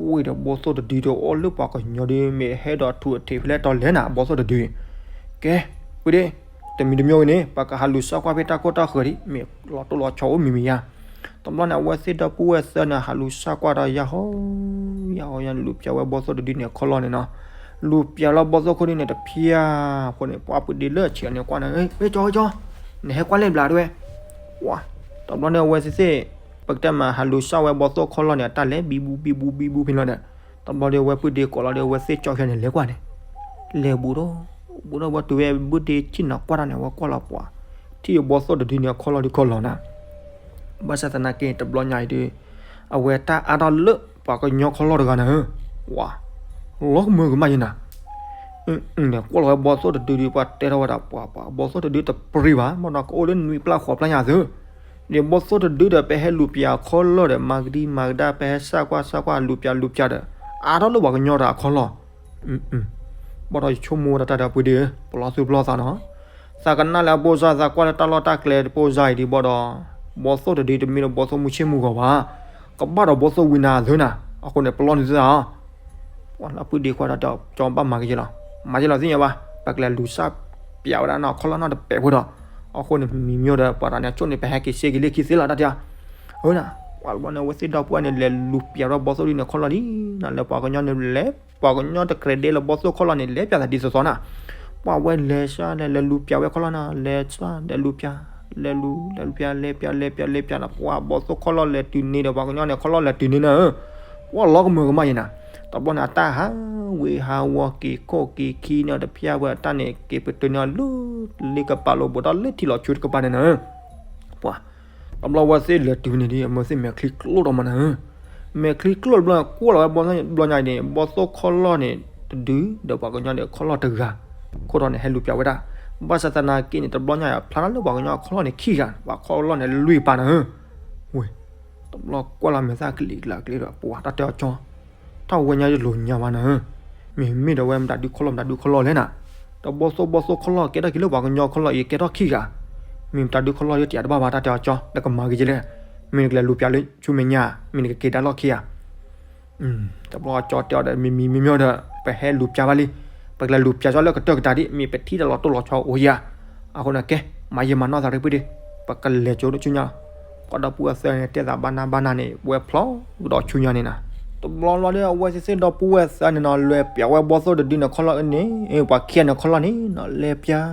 ဝ့ၢ်ဒီးဘီသိၣ်တဒုဒီးအီၣ်လၢပှၤကညီဒီး မ့ၢ်ဟဲဒီးထူးအထံးဖဲလဲၣ်တီလဲၣ်နၤ ဘီသိၣ်တဒု, ကဲ, ဝ့ၢ်ဒီး, တမံၤတမံၤဂ့ၤန့ၣ် ပှၤကဟးလူၤစၢ်ကွၢ်ဖဲတၢ်ကိၢ်တၢ်ဃၢၤဒံး မ့ၢ်လီၤတိၢ်လီၤဆီအိၣ်မံၤမံၤယါ, တဘျီန့ၣ် အဝဲသ့ၣ်ဒီပုၢ်ဝဲၢ်သၢန့ၣ် ဟးလူၤစၢ်ကွၢ်ဒီးယၤဟီ, ယၤဟီယၤ လူၤပျးဝဲဘီသိၣ်တဒုန့ၣ်ခီလီၢ်န့ၣ်နီၤ, လူၤပျးလီၤဘီသိၣ်ခိၣ်ဒုန့ၣ်တဖျၢၣ်, အဃိန့ၣ် ပှၤပုၢ်ဒ့လၢဆံးအန့ၣ်ကွၢ်န့ၣ်, ဝ့ၢ်ကၠီ ဝ့ၢ်ကၠီ, နဟဲကွၢ်လဲၣ်ဘျးတဲဝဲ, ဝါ, တဘျီန့ၣ်အဝဲသ့ၣ်သ့ၣ် ပကတဲမး ဟးလူၤစၢ်ဝဲဘီသိၣ်ခီလီၢ်န့ၣ် အတၢ်လဲၤဘံဘူဘံဘူဘံဘူဖဲလီၤဒီး, တဘျီဒီးအဝဲပုၢ်ဒ့ကိးလီၤဒီးအဝဲသ့ၣ်ကၠီဖၠါန့ၣ် လဲၤကွၢ်န့ၣ်, လဲၤဘူးဒီး, ဘူးဒီးဝဲတုၤဝဲ ဘုၣ်ဒ့ဆ့ၣ်နီၤကွၢ်တၢ်န့ၣ် အဝဲကွၢ်လီၤပှၤ, ထံၣ်ဘီသိၣ်တဒုန့ၣ်ခီလီၢ်ဒုခီလီၢ်နၤ, ဘၣ်ဆၣ်သနာ်က့ တဘျီညါအံၤဒီး, အဝဲတၢ်အါထီၣ်လၢပှၤကညီခီလီၢ်တဂၤနၤဧၢ, ဝါ, လီၤကမၢကမၣ်ယဲနၤ န့ၣ် ကွၢ်လီၤဝဲဘီသိၣ်တဒုဒီး ပှၤတဲထီၣ်ဝဲဒၣ်ပှၤပှၤ ဘီသိၣ်တဒုတပြံဘၣ် မ့ၢ်ဒီးကအိၣ်လၢနွံပျၢ်ဃိးပျၢ်ညါသု, ဒီးဘီသိၣ်တဒုဒီး ပဟဲလူၤပျးခီလီၢ်ဒီး မၤကဒံမၤကဒါ ပဟဲစၢ်ကွၢ်စၢ်ကွၢ် လူၤပျးလူၤပျးဒီး အါထီၣ်လၢပှၤကညီတၢ်အခီလီၢ်, ဘၣ်ဒီးယဆိကမိၣ်ဝဲဒၣ်တၢ်ဒီးပုၢ်ဒ့ဧၢ ပလီၢ်သူၣ်ပလီၢ်သးနီၤ, သးကနၣ်လၢအဘိၣ်စၢ် သးကွၢ်လၢတၢ်လီၢ်တၢ်ကျဲတဘိၣ်စၢ်အံၤဒံးဘၣ်ဒီး, ဘီသိၣ်တဒုတမ့ၢ်လၢဘီသိၣ်မုၢ်ဆ့ၣ်မုၢ်ဂီၤဘၣ်, ကဘၣ်ဒီးဘီသိၣ်ဝံနၤသုနၤ, အဃိန့ၣ် ပလီၢ်န့ၣ်သုသး ပှၤလၢပုၢ်ဒ့ကွၢ်ဒီး ကၠီဘၣ်မၤကယဲလီၤ, မၤယဲလီၤသ့ၣ်ညါဘၣ်, ပကလဲၤလူၤစၢ်ပျးဝဲဒၣ်နီၢ်ခီလီၢ်နီၢ်တပဲာ်ဖိဒီး, အဃိန့ၣ် မံၤမံၤဒီး ပှၤတဂၤန့ၣ် အကၠိၣ်န့ၣ် ပဟဲက့ၤစ့က့ၤလၢခံသ့လီၤ တၢ်တဲအီၤ, အၢနၤ, ပှၤတဘျီန့ၣ် အဝဲသ့ၣ်ဒီပုၢ်ဝဲၢ်န့ၣ် လဲၤလူၤပျးဒီးဘီသိၣ်ဒုန့ၣ်ခီလီၢ်လံ, နၤလၢပှၤကညီန့ၣ်လဲၤ, ပှၤကညီတကြၢးဒဲလၢဘီသိၣ်ခီလီၢ်န့ၣ် လဲၤပျးသးဒ်သိးသိးနၤ, ပှၤဝဲလဲၤစၢ်လဲၤ လဲၤလူၤပျးဝဲခီလီၢ်နၤ လဲၤစၢ်လဲၤလူၤပျး, လဲၤလူၤ လဲၤလူၤပျး လဲၤပျး လဲၤပျး လဲၤပျး လဲၤပျးနၤ ပှၤဘီသိၣ်ခီလီၢ်လဲၤတုၤန့ၣ်ဒီး ပှၤကညီန့ၣ်ခီလီၢ်လဲၤတုၤန့ၣ်နၤဧၢ, ပှၤလီၤကမၢကမၣ်ယဲနၤ, တဘျီန့ၣ် အတၢ်ဟးဝ့ၤဟးဝီၤက့ၤခိၣ်က့ၤခံန့ၣ်တဖျၢၣ်ဝဲ အတၢ်န့ၣ်က့ၤပတုာ်န့ၢ်အီၤလၢလ့ကပၤလိာ်ဘိးဒီးလၢထံလီၤဆူတကပၤန့ၣ်နၤဧၢ, ပှၤ တဘျီဝဲသ့ၣ်လဲၤတုၤန့ၣ်ဒီး အမၢသ့ၣ်မဲာ်ချံကျိၣ်ဒီးမးနၤဧၢ, မဲာ်ချံကျိၣ်တဘျီ ကွၢ်လီၤဝဲဘျီညါန့ၣ် ဘီသိၣ်ခီလီၢ်န့ၣ်တဒု ဒီးပှၤကညီန့ၣ်ခီလီၢ်တဂၤ, ခိၣ်ဒီးန့ၣ်ဟဲလူၤပျးဝဲဒၣ်, ဘၣ်ဆၣ်သနာ်က့န့ၣ် တဘျီညါအံၤ ဖျါထီၣ်လၢပှၤကညီခီလီၢ်န့ၣ်ခံဂၤ, ပှၤခီလီၢ်န့ၣ်လွံၢ်ပၤနၤဧၢ, ဝ့ၢ် တဘျီကွၢ်လီၤမဲာ်သၣ်ကလံၤကျါကလံၤဒီး ပှၤတၢ်တဲအီၤကၠီ တၢ်ဝဲညါယလိာ်ညါဘၣ်နၤဧၢ, မ့မ့ၢ်ဒီးဝဲမတၤဒုခီလီၢ် မတၤဒုခီလီၢ်လဲၣ်နၤ, ဒီးဘီသိၣ်ဘီသိၣ်ခီလီၢ်ကဲထီၣ်က့ၤလၢပှၤကညီခီလီၢ်အံၤ ကဲထီၣ်ခံဂၤ, မ့ၢ်မတၤဒုခီလီၢ်ယတယၤတဘၣ်ဘၣ် တၢ်တဲအီၤကၠီ နကမၤက့ၤကလဲၣ်, မ့ၢ်နကလဲၤလူၤပျးလၢဆူမဲာ်ညါ မ့ၢ်နကက့ၤဒါလီၢ်ခံဧါ တဘျီကၠီတဲအီၤဒီး မံၤမံၤမံၤမံၤဒီး ပဟဲလူၤပျးဘၣ်လံ, ပကလဲၤလူၤပျးကၠီလၢကတၢၢ်ကတၢၢ်ဒံး မ့ၢ်ပထံၣ်တၢ်လီၤတိၢ်လီၤဆီအိၣ်ယၤ, အဃိန့ၣ်ကဲ မၤယံာ်မၤနီၢ်သးရ့ပုၢ်ဒ့, ပကလဲၤကၠိဆူညါလီၤ, ပှၤဒီပုၢ်ဝဲၢ်သၢန့ၣ် တဲသးဘၣ်နၢ်ဘၣ်နၢ်န့ၣ် ဝဲဖျီကဒီးဆူညါန့ၣ်နၤ, တဘျီလီၤဒီးအဝဲသ့ၣ်သ့ၣ်ဒီပုၢ်ဝဲၢ်သၢန့ၣ်နီၤ လဲၤပျးဝဲဘီသိၣ်တဒုန့ၣ်ခီလီၢ်န့ၣ် ပှၤခံဂၤန့ၣ်ခီလီၢ်န့ၣ်နီၤ လဲၤပျး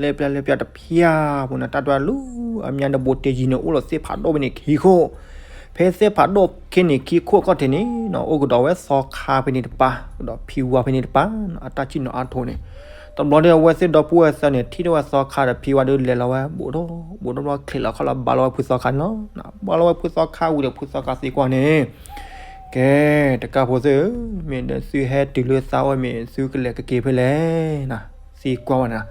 လဲၤပျးလဲၤပျးတဖျၢၣ်ဖိန့ၣ် တၢ်ဒွးလူၤ အမံၤနဘိးတ့ၢ်ယံၤန့ၣ် အိၣ်လီၤသ့ၣ်ဖးဒိၣ်ဖဲန့ၣ်ခံခိၣ် ဖဲသ့ၣ်ဖးဒိၣ်ခဲန့ၣ်ခံခိၣ်ခီၣ်ထံးန့ၣ်နီၤ အိၣ်ကဒီးဝဲသီခါဖဲန့ၣ်တပၤ ကဒီးဖံဝါဖဲန့ၣ်တပၤ အတၢ်စံၣ်နီၤအါထီၣ်န့ၣ်, တဘျီဒီးအဝဲသ့ၣ်ဒီပုၢ်ဝဲၢ်သၢန့ၣ် ထံၣ်ထီၣ်ဝဲသီခါဒီးဖံဝါဒီးလဲၤလီၤဝဲဘူးဒီး ဘူးဒီးဘျီချံးလီၤခီလီၢ်ဘါလီၤဝဲဖုသီခါန့ၣ်လီၤ, ဘါလီၤဝဲဖုသီခါဝံၤဒီးဖုသီခါသံကွၢ်န့ၣ် ကဲ တကၢ်ဖိသ့ၣ်ဧၢ, မ့ၢ်ဒီးသုဟဲတုၤလၢသးအိၣ်မ့ၢ်သုကလဲၤကက့ၤဖဲလဲၣ်နၤ, သံကွၢ်ဝဲနၤ,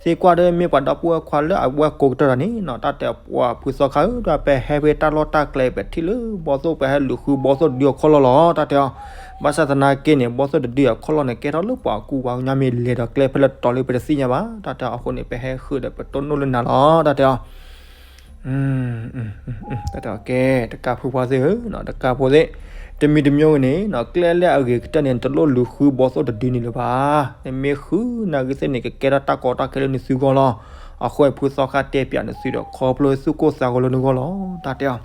သံကွၢ်ဒီးမ့ၢ်ပှၤဒီပုၢ်ဝဲၢ်ခွါလၢအဝဲကိးကတၢၢ်တဂၤန့ၣ်နီၤ တၢ်တဲပှၤဖုသီခါဧၢ ဒီးပဟဲဖဲတၢ်လီၢ်တၢ်ကျဲပထံၣ်လၢဘီသိၣ် ပဟဲလူၤဃုဘီသိၣ်တဒုအီၤခီလီၢ်လီၤ တၢ်တဲအီၤ, ဘၣ်ဆၣ်သနာ်က့န့ၣ် ဘီသိၣ်တဒုအီၤခီလီၢ်န့ၣ် ကဲထီၣ်လၢပှၤကူပှၤကညီမ့ၢ်လဲၤဒီးကျဲဖဲလဲၣ်တီၤလၢပတသ့ၣ်ညါဘၣ် တၢ်တဲအီၤ အဃိန့ၣ် ပဟဲဃုာ်ဒီးပတိၢ်နီၣ်လၢနၤလီၤ တၢ်တဲအီၤ တၢ်တဲအီၤကဲ တကၢ်ဖိခွါသ့ၣ်ဧၢ, တကၢ်ဖိသ့ၣ်, တမံၤတမံၤဂ့ၤန့ၣ်နီၤ ကျဲလၢအဂ့ၤကတၢၢ်န့ၣ် နတလိၣ်လူၤဃုဘီသိၣ်တဒုန့ၣ်လၢၤဘၣ်, နမ့ၢ်ဃုနၤဂ့ၤသ့ၣ်န့ၣ် ကကဲထီၣ်တၢ်ကီတၢ်ခဲလၢနသုဂီၢ်လီၤ, အဃိဖုသီခါတဲပျးနသုဒီး ခီဖျိသုကိၢ်သးဂီၤလၢနဂီၢ်လီၤ တၢ်တဲအီၤ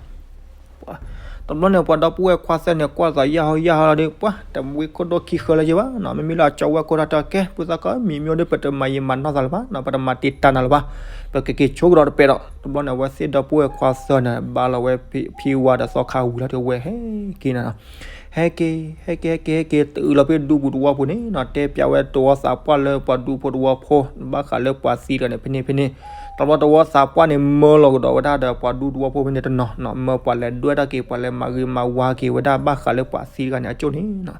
တဘျီန့ၣ် ပှၤဒီပုၢ်ဝဲၢ်ခွါသၢန့ၣ် ကွၢ်သးယၢ်ဟီယၢ်ဟီလီၤဒီး ပှၤတဝံခိၣ်ဒိၣ်ခံဃၢလၢၤယဘၣ်နီၤ, မ့မ့ၢ်လၢအကၠီဝဲကိးတၢ်တဲအီၤ ကဲ ဖုသီခါ မံၤမံၤဒီး ပတမၤယံာ်မၤနီၢ်သးလၢၤဘၣ်နီၤ, ပတမၤတံာ်တာ်နၤလၢၤဘၣ်, ပကက့ၤဆိကဒီးတပဲာ်ဒီး တဘျီန့ၣ် အဝဲသ့ၣ်ဒီပုၢ်ဝဲၢ်ခွါသၢန့ၣ် ဘါလီၤဝဲဖံဝါဒီးသီခါဝံၤလီၤဒီး ဝဲဟဲက့ၤနၤနီၤ, ဟဲက့ၤ ဟဲက့ၤ ဟဲက့ၤ ဟဲက့ၤ တုၤလီၤဖဲဒူပူၤသဝီပူၤန့ၣ်နီၤ, တဲပျးဝဲတဝီသးပှၢ်လၢပှၤဒူဖိတဝီဖိ ဘၣ်ဃးလၢပှၤသံတဂၤန့ၣ် ဖဲန့ၣ်ဖဲန့ၣ်, က တဘျီတဝီသးပှၢ်န့ၣ် မၢလီၤကဒီးဝဲဒၣ်ဒီးပှၤဒူသဝီဖိဖဲန့ၣ်တနီၤနီၤ, မၢပှၤလဲၤဒွဲၣ်ထီၣ်က့ၤ ပှၤလဲၤမၤဂ့ၤမၤဝါက့ၤဝဲဒၣ်ဘၣ်ဃးလၢပှၤသံတဂၤန့ၣ်အကၠိၣ်န့ၣ်နီၤ.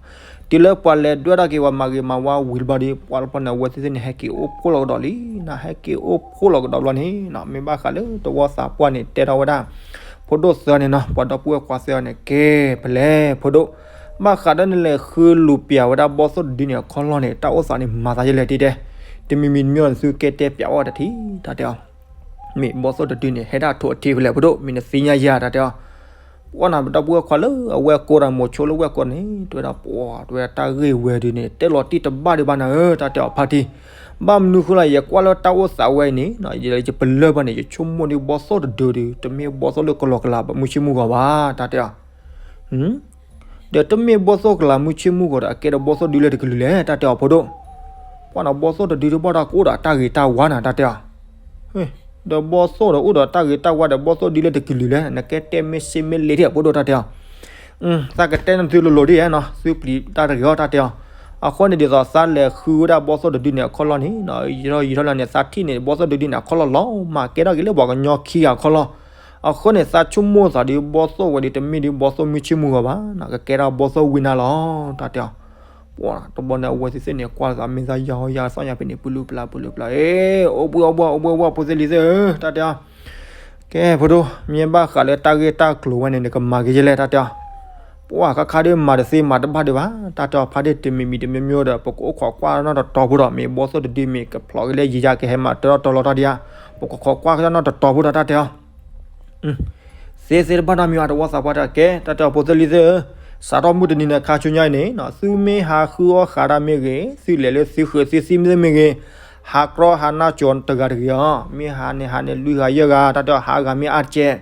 တုၤလၢပှၤလဲၤဒွဲၣ်ထီၣ်က့ၤ ပှၤမၤဂ့ၤမၤဝါဝံၤတဘျီဒီး ပှၤတဘျီန့ၣ် အဝဲသ့ၣ်န့ၣ် ဟဲက့ၤအိၣ်ဖှိၣ်လီၤကဒီးလံနီၤ, ဟဲက့ၤအိၣ်ဖှိၣ်လီၤကဒီးတဘျီန့ၣ်နီၤ, မ့ၢ်ဘၣ်ဃးလၢတဝီသးပှၢ်န့ၣ် တဲထီၣ်ဝဲဒၣ် ဖိဒိၣ်သၢန့ၣ်နီၤ, ပှၤဒီပုၢ်ဝဲၢ်ခွါသၢန့ၣ် ကဲ ဖဲလဲၣ်ဖိဒိၣ်, ဘၣ်ဃးဒီးနလဲၤဃုလူၤပျးဝဲဒၣ်ဘီၣ်သိၣ်တဒုန့ၣ်အခီၣ်လီၢ်န့ၣ် တၢ်အိၣ်သးန့ၣ်မၤသးယလဲၣ်တဲတဲ, တမံၤမံၤတမံၤန့ၣ် သုကဲတဲပျးအီၣ်တထံၣ် တၢ်တဲအီၤ. မ့ၢ်ဘီၣ်သိၣ်တဒုန့ၣ် ဟဲဒၣ်ထိးအထံဖဲလဲၣ်ဖိဒိၣ်, မ့ၢ်နသ့ၣ်ညါယၤ တၢ်တဲအီၤ. ပှၢ်နၤ ပဒီပုၢ်ဝဲၢ်ခွါလၢအဝဲၢ်ကိဒီး မိၤဆိလၢဝဲၢ်ကိန့ၣ် တဲဝဲဒၣ်ပှၢ် တဲဝဲဒၣ်တၢ်ဂ့ၢ်ဝဲဒုန့ၣ် တဲလီၤတံၢ်တဘၣ်ဒံးဘၣ်နၤဧၢ တၢ်တဲအီၤ ဖါတံၢ်, ဘၣ်မနုၤဃိလၢယကွၢ်လၢတၢ်အိၣ်သးဝဲအံၤန့ၣ် ယပလၢၢ်ဘၣ်န့ၣ် ယဆိကမိၣ်ဒီးဘီၣ်သိၣ်တဒုဒီး တမ့ၢ်ဘီၣ်သိၣ်လၢကလီကလးမုၢ်ဆ့ၣ်မုၢ်ဂီၤဘၣ် တၢ်တဲအီၤ. ဒီးတမ့ၢ်ဘီၣ်သိၣ်ကလးမုၢ်ဆ့ၣ်မုၢ်ဂီၤဒီး အကဲဒီးဘီၣ်သိၣ်ဒုလၢတကလုာ်လဲၣ် တၢ်တဲအီၤဖိဒိၣ်. ပှၢ်နၤ ဘီၣ်သိၣ်တဒုတဘၣ်ဒီးကအိၣ်ဒီးတၢ်ဂ့ၤတၢ်ဝါနၤ တၢ်တဲအီၤ. ဒီးဘီၣ်သိၣ်ဒီးအိၣ်ဒီးတၢ်ဂ့ၤတၢ်ဝါဒီး ဘီၣ်သိၣ်ဒုလၢတကလုာ်လဲၣ်, နကဲတဲမ့ၢ်စ့မ့ၢ်လ့ဒံးအဖိဒိၣ် တၢ်တဲအီၤ. သးကတဲနသုလိၤလိၤဒံးနီၤ, သုပျံၤတၢ်တဂ့ၤအီၤ တၢ်တဲအီၤ. အဃိန့ၣ်ဒ်သိးသးလဲၤဃုဝဲဒၣ်ဘီၣ်သိၣ်တဒုန့ၣ်အခီၣ်လီၢ်န့ၣ် ယံာ်ထီၣ်ယံာ်ထီၣ်လၢန့ၣ် သးထံၣ်န့ၣ် ဘီၣ်သိၣ်တဒုန့ၣ် အခီၣ်လီၢ်လီၤမၢ် ကဲထီၣ်က့ၤလၢပှၤကညီခံဂၤအခီၣ်လီၢ်. အဃိန့ၣ် သးဆိကမိၣ်သးဒီး ဘီၣ်သိၣ်ဝဲဒီး တမ့ၢ်ဒီးဘီၣ်သိၣ်မုၢ်ဆ့ၣ်မုၢ်ဂီၤဘၣ်, ကကဲထီၣ်ဘီၣ်သိၣ်ဝံနါလီၤ တၢ်တဲအီၤ. ပှၢ်တဘျီန့ၣ် အဝဲသ့ၣ်သ့ၣ်န့ၣ် ကွၢ်သးမ့ၢ်သးယီၤယီၤသီၣ်ညါဖဲန့ၣ် ပလူၤပျါပလူၤပျါ အ့ အိၣ်ဘှံးအိၣ်ဘှံး အိၣ်ဘှံးအိၣ်ဘှံး ဖိသ့ၣ်လံၤသ့ၣ်ဧၢ တၢ်တဲအီၤ. ကဲ ဖိဒိၣ် မ့ၢ်ဘၣ်ဃးလၢတၢ်ဂ့ၢ်တၢ်ကျိၤဝဲန့ၣ် နကမၤက့ၤယလဲၣ် တၢ်တဲအီၤ. ပှၢ်ခါခါဒီးမၤတသ့မၤတဘၣ်ဒံးဘၣ် တၢ်တဲအီၤ ဖါဒ့ၣ်တမံၤမံၤတမံၤမံၤဒီး ပကအိၣ်ခိးကွၢ်နီၢ်တတီၤဖိဒီး မ့ၢ်ဘီၣ်သိၣ်တဒုမ့ၢ်ကဖျိးက့ၤလၢယံာ်ယါကဟဲမၤတၢထီၣ်တၢလီၤတၢ်ဒံးဧါ, ပကခိးကွၢ်က့ၤနီၢ်တတီၤဖိဒီး တၢ်တဲအီၤ. သ့သ့တဘၣ်နီတမံၤဘၣ် တဝီသးပှၢ်တၢ်ကဲ တၢ်တဲအီၤ ဖိသ့ၣ်လံၤသ့ၣ်ဧၢ, စးထီၣ်မုၢ်တနံၤန့ၣ် ခါဆူညါအံၤန့ၣ် သုမ့ၢ်ဟးဃုအီၣ်ဃးတၢ်မ့ၢ်ဂ့ၤ, သုလဲၤလၢသုဃုာ်သုသံၣ်မ့ၢ်ဂ့ၤ, ဟးကြီဟးနၢ်ကၠီၤတဂၤတဂ့ၤအီၤ, မ့ၢ်ဟးန့ၣ်ဟးန့ၣ် လွံၢ်ဂၤယဲၢ်ဂၤ တၢ်တဲအီၤ ဟးဂၤမ့ၢ်အါတကဲး,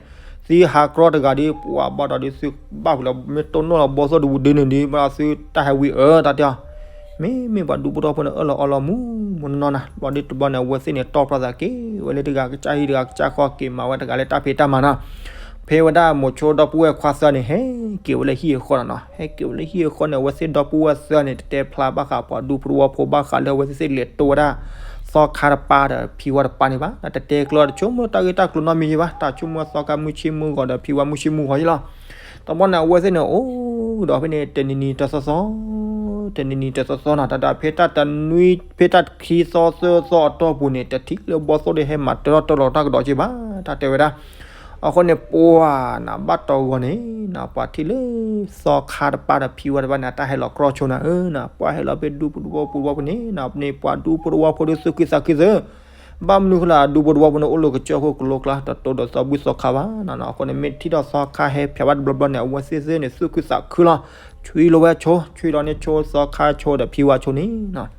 သုဟးကြီတဂၤဒီး ပှၤဘၣ်ဒီးဒုးသုဘၣ်ဝံၤလီၤ မ့ၢ်တိၢ်နီၣ်လီၤဘီၣ်သိၣ်တဝံၤဒုးန့ၣ်ဒီး ဘၣ်သုတၢ်ဟဲဝံၤအၢ တၢ်တဲအီၤ. မ့မ့ၢ်ပှၤဒူဖိတဝီဖိန့ၣ် အၢၣ်လီၤအီလီၤမူမူနီၢ်နီၢ်နၤ, ဘျီဒုတဘျီန့ၣ် အဝဲသ့ၣ်န့ၣ် တီၢ်ပြၢသးက့ၤဝဲလၢတဂၤကစၢ်ဟံၣ်တဂၤကစၢ်ဃီ က့ၤမၤဝဲတဂၤလၢတၢ်ဖံးတၢ်မၤနီၤ. ဖဲဝဲဒၣ်မိၤဆိဒီပုၢ်ဝဲၢ်ခွါသၢန့ၣ် ဟဲက့ၤဝဲလၢဟံၣ်အဃီနီၤနီၤ, ဟဲက့ၤဝဲလၢဟံၣ်အဃီန့ၣ် အဝဲသ့ၣ်ဒီပုၢ်ဝဲၢ်သၢန့ၣ် တတဲဖျါဘၣ်ဃးပှၤဒူဖိတဝီဖိ ဘၣ်ဃးလၢအဝဲသ့ၣ်သ့ၣ်လဲၤတိၢ်ဝဲဒၣ် သီခါတပၢ်ဒီးဖံဝါတပၢ်န့ၣ်ဘၣ်, တတဲကျၢၤတဆိကမိၣ်တၢ်ဂ့ၢ်တၢ်ကျိၤနီတမံၤယဲဘၣ်, တၢ်ဆိကမိၣ်သီခါမုၢ်ဆ့ၣ်မုၢ်ဂီၤဒီးဖံဝါမုၢ်ဆ့ၣ်မုၢ်ဂီၤယဲလီၤ. တဘျီန့ၣ် အဝဲသ့ၣ်န့ၣ် အိၣ်ဒီးဖဲန့ၣ် တနံၤနံၤတသီသီ, တနံၤနံၤတသီသီနီၤ, တၢ်ဖဲတၢ်တနွံ ဖဲတၢ်ခံသီသၢသီအတီၢ်ပူၤန့ၣ် တထံၣ်လၢဘီၣ်သိၣ်ဒီးဟဲမၤတၢထီၣ်တၢလီၤတၢ်ကဒီးက့ၤဘၣ် တၢ်တဲဝဲဒၣ်. အဃိန့ၣ် ပှၤနၤ ဘၣ်တဂီၤန့ၣ် ပှၤထံၣ်လၢ သီခါတပၢ်ဒီးဖံဝါတပၢ်န့ၣ် အတၢ်ဟဲလီၤကြီဆိနၤဧၢ, ပှၤဟဲလီၤဖဲဒူဖိတဝီဖိတဝီဖိန့ၣ် ပှၤဒူဖိတဝီဖိဒီးသူၣ်ခုသးခုသၢ ဘၣ်မနုၤဃိလၢ အဒူဖိတဝီဖိန့ၣ် အိၣ်လၢကစၢၢ်ခိၣ်ကလိကျါ တတိဒီးသီဘူၣ်သီခါဘၣ်နီၤ. အဃိန့ၣ် မ့ၢ်ထံၣ်ထီၣ်သီခါဟဲဖျါဘၣ်တဘျီဘျီန့ၣ် အဝဲသ့ၣ်သ့ၣ်န့ၣ် သူၣ်ခုသးခုလီၤ. ဆွံလီၤဝဲဆိ, ဆွံလီၤန့ၢ်ဆိ သီခါဆိဒီးဖံဝါဆိန့ၣ်နီၤ.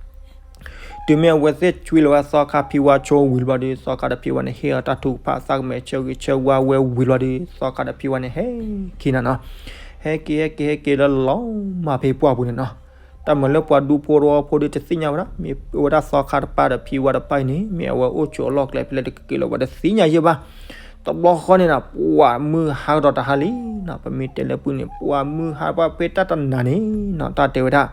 တုၤမ့ၢ်အဝဲသ့ၣ်ဆွံလီၤဝဲသီခါဖံဝါဆိဝံၤတဘျီဒီး သီခါဒီးဖံဝါန့ၣ် ဟ့ၣ်အီၤတၢ်ထုကဖၣ် သးကမဲာ်ဆၢဂ့ၤဆၢဝါဝဲဝံၤတဘျီဒီး သီခါဒီးဖံဝါန့ၣ် ဟဲက့ၤနၤနီၤ. ဟဲက့ၤ ဟဲက့ၤ ဟဲက့ၤလၢလီၤမၢ်ဖဲပှၢ်ပူၤန့ၣ်နီၤ. တၢ်မၤလၢပှၤဒူဖိတဝီဖိဒီးတသ့ၣ်ညါဝဲဒၣ်, မ့ၢ်ဝဲဒၣ်သီခါတပၢ်ဒီးဖံဝါတပၢ်အံၤန့ၣ် မ့ၢ်အဝဲအိၣ်ဆိးအလီၢ်ကျဲဖဲလဲၣ်တက့ၢ်လၢၤဘၣ် တသ့ၣ်ညါယဲဘၣ်. တဘျီဃီန့ၣ်နီၤ ပှၤမုၢ်ဟါကဒီးတဟါလံနီၤ, ပမ့ၢ်တဲလၢပုၢ်န့ၣ် ပှၤမုၢ်ဟါဘၣ်ဖဲတၢ်တနၤန့ၣ်နီၤ တၢ်တဲဝဲဒၣ်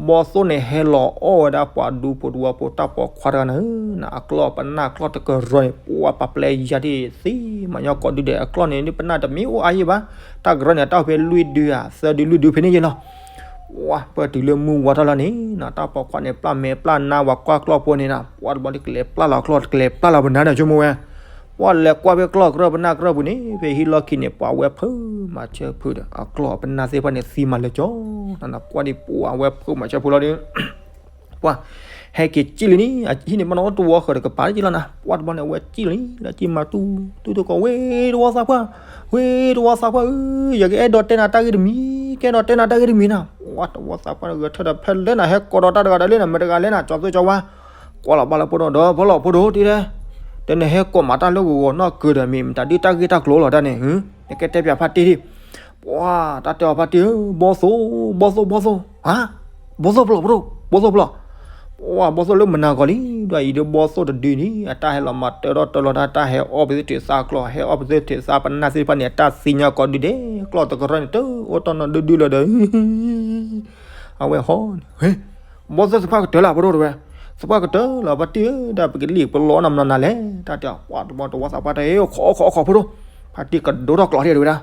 ဘီၣ်သိၣ်န့ၣ် ဟဲလီၤအီၣ်ဝဲဒၣ်ပှၤဒူဖိတဝီဖိတၢ်ပိာ်ခွါတဂၤန့ၣ်, အကျီၢ်ပနၢ်ကျီၢ်တကရၢန့ၣ် ပှၤပာ်ပျဲယါဒ်သ့မၤညီကိးဒုဒဲး အကျီၢ်န့ၣ် ပနၢ်တမံၤအိၣ်အါယဲဘၣ်, တၢ်ကရၢန့ၣ် တၢ်အိၣ်ဖဲလွံၢ်ဒုဧါ သၢဒုလွံၢ်ဒုဖဲန့ၣ်ယဲလီၤ. ပှၤပၢၢ်တုၤလၢမုၢ်ဝါထီၣ်လီၤန့ၣ်နီၤ တၢ်ပိာ်ခွါန့ၣ် ပျၢ်မဲာ်ပျၢ်နါဝဲကွၢ်ကျီၢ်ဖိန့ၣ်နီၤ, ပှၤတဘျီတကလဲၤပျၢ်လီၤကျီၢ် တကလဲၤပျၢ်လီၤပနါန့ၣ် ဆိကမိၣ်ဝဲ ပှၤလဲၤကွၢ်ဖဲကျီၢ်ကရၢပနၢ်ကရၢပူၤန့ၣ် ဖဲဟံၣ်လီၢ်ခံန့ၣ် ပှၤဝဲဖုးမၤဆၢဖုးဒီး အကျီၢ်ပနၢ်သ့ၣ်တဖၣ်န့ၣ် သံမးလၢကၠီ, နကွၢ်ဒ်ပှၤဝဲဖုးမၤဆၢဖုးလီၤဒီး ပှၤဟဲက့ၤစံၣ်လံန့ၣ် အဟံၣ်န့ၣ် ဘၣ်နီၣ်တဝီဃၢၤတကပၤလၢကၠီလီၤနၤ, ပှၤတဘျီန့ၣ် အဝဲစံၣ်လံ လၢကၠီမၤတူၢ်တူၢ်တကိး ဝ့ၢ်တဝီသးပှၢ်, ဝ့ၢ်တဝီသးပှၢ်ဧၢ, ယကအဲၣ်ဒိးတဲနၤတၢ်ဂ့ၢ်တမံၤ, ကအဲၣ်ဒိးတဲနၤတၢ်ဂ့ၢ်တမံၤနၤ, ပှၤတဝီသးပှၢ်ဂဲၤထၢၣ်ဒီး ဖဲလဲၣ်နၤဟဲကိးဒီးတၢ်တဂၤဒီးလၢနၤ မ့ၢ်တဂၤလဲၣ်နၤ ကၠီသူကၠီဝါ ကွၢ်လီၤဘၣ်လၢဖိဒီး ဖိလီၤဖိဒိၣ်တံၢ်တဲ, တနဟဲကိးမၤတၢ်လၢဂီၤဂီၤနီၢ်ကၢၤဒီး မ့ၢ်မတၤဒုးတၢ်ဂ့ၢ်တၢ်ကျိၤလီၤတၢ်န့ၣ်, နကဲတဲပၠးဖါတံၢ်ဒံး, ပှၤတၢ်တဲအီၤဖါတံၢ်ဧၢ, ဘီၣ်သိၣ်, ဘီၣ်သိၣ်, ဘီၣ်သိၣ်, ဟါ, ဘီၣ်သိၣ်ဖျိးဖိဒိၣ်, ဘီၣ်သိၣ်ဖျိး, ပှၤဘီၣ်သိၣ်လၢမနၤဂီၤလံ, ဒွးအံၤဒီးဘီၣ်သိၣ်တဒုန့ၣ် အတၢ်ဟဲလီၤမၤတၢထီၣ်တၢလီၤတၢ် တၢ်ဟဲအီၣ်ပသ့ၣ်ထံးသးကျီၢ် ဟဲအီၣ်ပသ့ၣ်ထံးသးပနၢ်သ့ၣ်တဖၣ်န့ၣ် အတၢ်သံညါကိးဒုဒဲး ကျီၢ်တကရၢန့ၣ် တအိၣ်တီၢ်နီၢ်ဒုဒုလၢၤဒီး အဝဲဟီန့ၣ် ဘီၣ်သိၣ်သ့ၣ်တဖၣ်ကတၢၢ်လၢဖိဒိၣ်တဲဝဲ, သပှၢ်ကတၢၢ်လီၤ ဖါတံၢ်ဧၢ, ဒီးပကလံၣ်ပလီနၤမနီၤနၤလဲၣ် တၢ်တဲအီၤ. ပှၤတဘျီတဝီသးပှၢ်တဲ အခိးခိးခိးဖိဒိၣ်, ဖါတံၢ်ကဒိထီၣ်ကျိးထံၣ်တဝဲဒၣ်.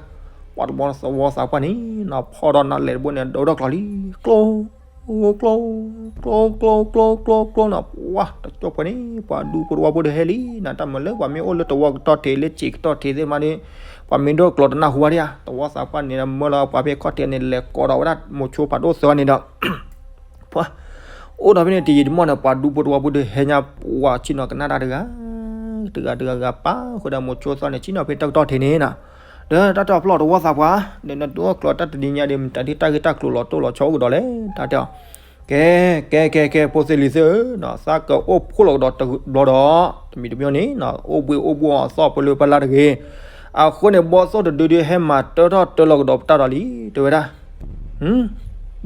ပှၤတဘျီသဝီသးပှၢ်န့ၣ် နီၤဖီၣ်ဒီးနၤလဲၤတဘိန့ၣ် ဒိထီၣ်ကျိးလံ, ကျိ ကျိ ကျိ ကျိ ကျိ ကျိ ကျိ ကျိနီၤ. ပှၤတကၠိၢ်ပှဲၤန့ၣ် ပှၤဒူဖိတဝီဖိဒီးဟဲလံနီၤ, တၢ်မၤလၢပှၤမ့ၢ်အိၣ်လၢတဝီ ကတီၢ်ထံး လၢစံးကတီၢ်ထံးသ့ၣ်မးဒီး ပှၤမ့ၢ်ဒိၣ်ကျိးတနၢ်ဟူဘၣ်ဒံးဧါ. တဝီသးပှၢ်န့ၣ် မၢလီၤပှၤဖဲခီၣ်ထံးန့ၣ် လဲၤကိးဒီးဝဲဒၣ်မိၤဆိဖးဒိၣ်သၢဂၤန့ၣ်ဒီး ပှၤ အိၣ်ဒီးဖဲန့ၣ်တယံာ်တမီၢ်န့ၣ် ပှၤဒူဖိတဝီဖိဒီးဟဲညါ ပှၤဆ့ၣ်နီၤကနၣ်တၢ်တဂၤ တဂၤတဂၤဂၤပာ်ဃုာ်ဒီးမိၤဆိသီန့ၣ် ဆ့ၣ်နီၤဖဲတၢ်ကတီၢ်ထံးန့ၣ်နီၤ. ဒီးတၢ်တဲအီၤ ဖျီၣ်တဝီသးပှၢ် ဒီးနဒိၣ်ကျိးတၢ်တနံၤညါဒီး မတၤဒ်တၢ်ဂ့ၢ်တၢ်ကျိၤလီၤတိၢ်လီၤဆီအိၣ်ကဒီးလဲၣ် တၢ်တဲအီၤ. ကဲ ကဲ ကဲ ကဲ ဖိသ့ၣ်လံၤသ့ၣ်ဧၢ, သးကအိၣ်ဖှိၣ်လီၤကဒီးတဘျီဒီး တမံၤတမံၤန့ၣ် အိၣ်ဘှံးအိၣ်ဘှီၣ်အသီၣ်ပလၢပလၢတဂ့ၤ. အဃိန့ၣ် ဘီသိၣ်တဒုဒုးဟဲမၤတၢထီၣ်တၢလီၤကဒီးပတၢ်ဒီးလံ တဲဝဲဒၣ်.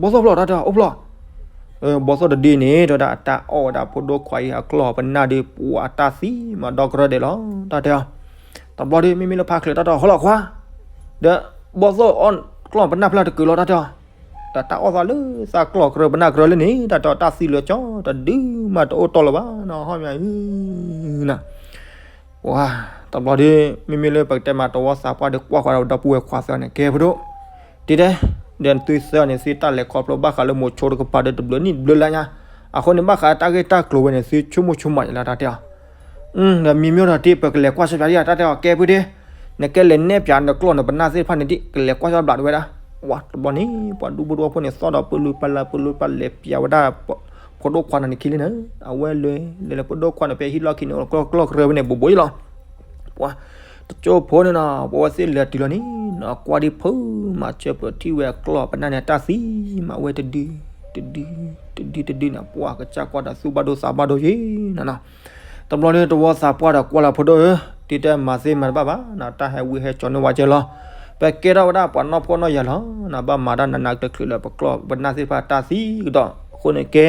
ဘီသိၣ်ဖျီၣ် တၢ်တဲအီၤ အိၣ်ဖျီၣ် ဘီသိၣ်တဒုန့ၣ် တဲဝဲဒၣ် အတၢ်အီၣ်ဝဲဒၣ်ဖိဒိၣ်ခွါအံၤအကျီၢ်ပနၢ်ဒီး ပှၤအတၢ်သံမးဒီကရၢဒဲးလီၤ တၢ်တဲအီၤ. တဘျီဒီး မ့မ့ၢ်လၢဖါချၢ တၢ်တဲအီၤ ဟီၣ်လီၤခွါ ဒီး ဘီသိၣ်အီၣ်ကျီၢ်ပနၢ်ဖျၢၣ်တကုာ်လီၤ တၢ်တဲအီၤ. ဒီးတၢ်အီၣ်သးလၢသးကျီၢ်ကရၢပနၢ်ကရၢလၢန့ၣ် တၢ်တဲအီၤ တၢ်သံလၢကၠီတဒုမးတအိၣ်တီၢ်လၢၤဘၣ်နီၤ ဟီၣ်မးအံၤနီၤ. ပှၤ တဘျီဒီး မ့မ့ၢ်လၢပကတဲမး တဝီသးပှၢ်ဒီးကွၢ်ဃီဒီး ဒီပုၢ်ဝဲၢ်ခွါသၢဂၤန့ၣ် ကဲဖိဒိၣ် ဒ်တဲ ဒီးသုသၢဂၤန့ၣ် သုတၢ်လဲၤခီဖျိဘၣ်ဃးလၢမိၤဆိတကပၤဒီး တဘျုးနံၣ်တဘျုးလါညါ, အဃိန့ၣ် ဘၣ်ဃးတၢ်ဂ့ၢ်တၢ်ကျိၤဝဲန့ၣ် သုဆိကမိၣ်ဆိကမးယလၢ တၢ်တဲအီၤ. ဒီးမံမံဒီးတ့ၢ် ပကလဲၤကွၢ်ဆၢပၠးဒံး တၢ်တဲအီၤ ကဲဖုဒ့, နကဲလဲၤနဲၣ်ပၠးနကျီၢ်နပနၢ်သ့ၣ်တဖၣ်န့ၣ်ဒံး ကလဲၤကွၢ်ဆၢဘျးတဝဲဒၣ်. ပှၤတဘျီန့ၣ် ပှၤဒူဖိတဝီဖိန့ၣ် သီၣ်ဒီးပလူပလၢပလူပလဲၤပၠးဝဲဒၣ် ဖိဒိၣ်ခွါန့ၣ်န့ၣ်ခံလံန့ၣ်, အဝဲလဲၤလဲၤလဲၤ ဖိဒိၣ်ခွါန့ၣ် ဖဲဟံၣ်လီၢ်ခံန့ၣ် ကျီၢ်ကျီၢ်ကရၢဝဲန့ၣ် ဘူးဘူးယလီၤ. ပှၤ တကၠိဖိန့ၣ်နီၤ ပဝဲသ့ၣ်လဲၤတုၤလီၤန့ၣ်နီၤ ကွၢ်ဒံးဖုမး ဆၢပၢၤထံၣ်ဝဲအကျီၢ်ပနၢ်န့ၣ် တၢ်သံမးဝဲတဒု တဒု တဒုတဒုန့ၣ် ပှၤကစၢ်ကွၢ်ဒီး သူၣ်ဘၣ်ဒိသးဘၣ်ဒိယ့ၣ်နီၤနီၤ. တဘျီန့ၣ် တဝီသးပှၢ်ဒီးကွၢ်လၢဖိဒိၣ်ဧၢ, ဒ်တဲမၤသ့မၤတဘၣ်ဘၣ်နီၤ, တၢ်ဟဲဝံဟဲကၠီန့ၢ်ဝဲကဲလီၤ. ပကဲထီၣ်ဝဲဒၣ်ပှၤနီၢ်ဖှီၣ်နီၢ်ယာ်လီၤနီၤ, ဘၣ်မၤတၢ်နးနးတချုးလၢပကျီၢ်ပနၢ်သ့ၣ်တဖၣ်တၢ်သံကဒီး. အဃိန့ၣ်ကဲ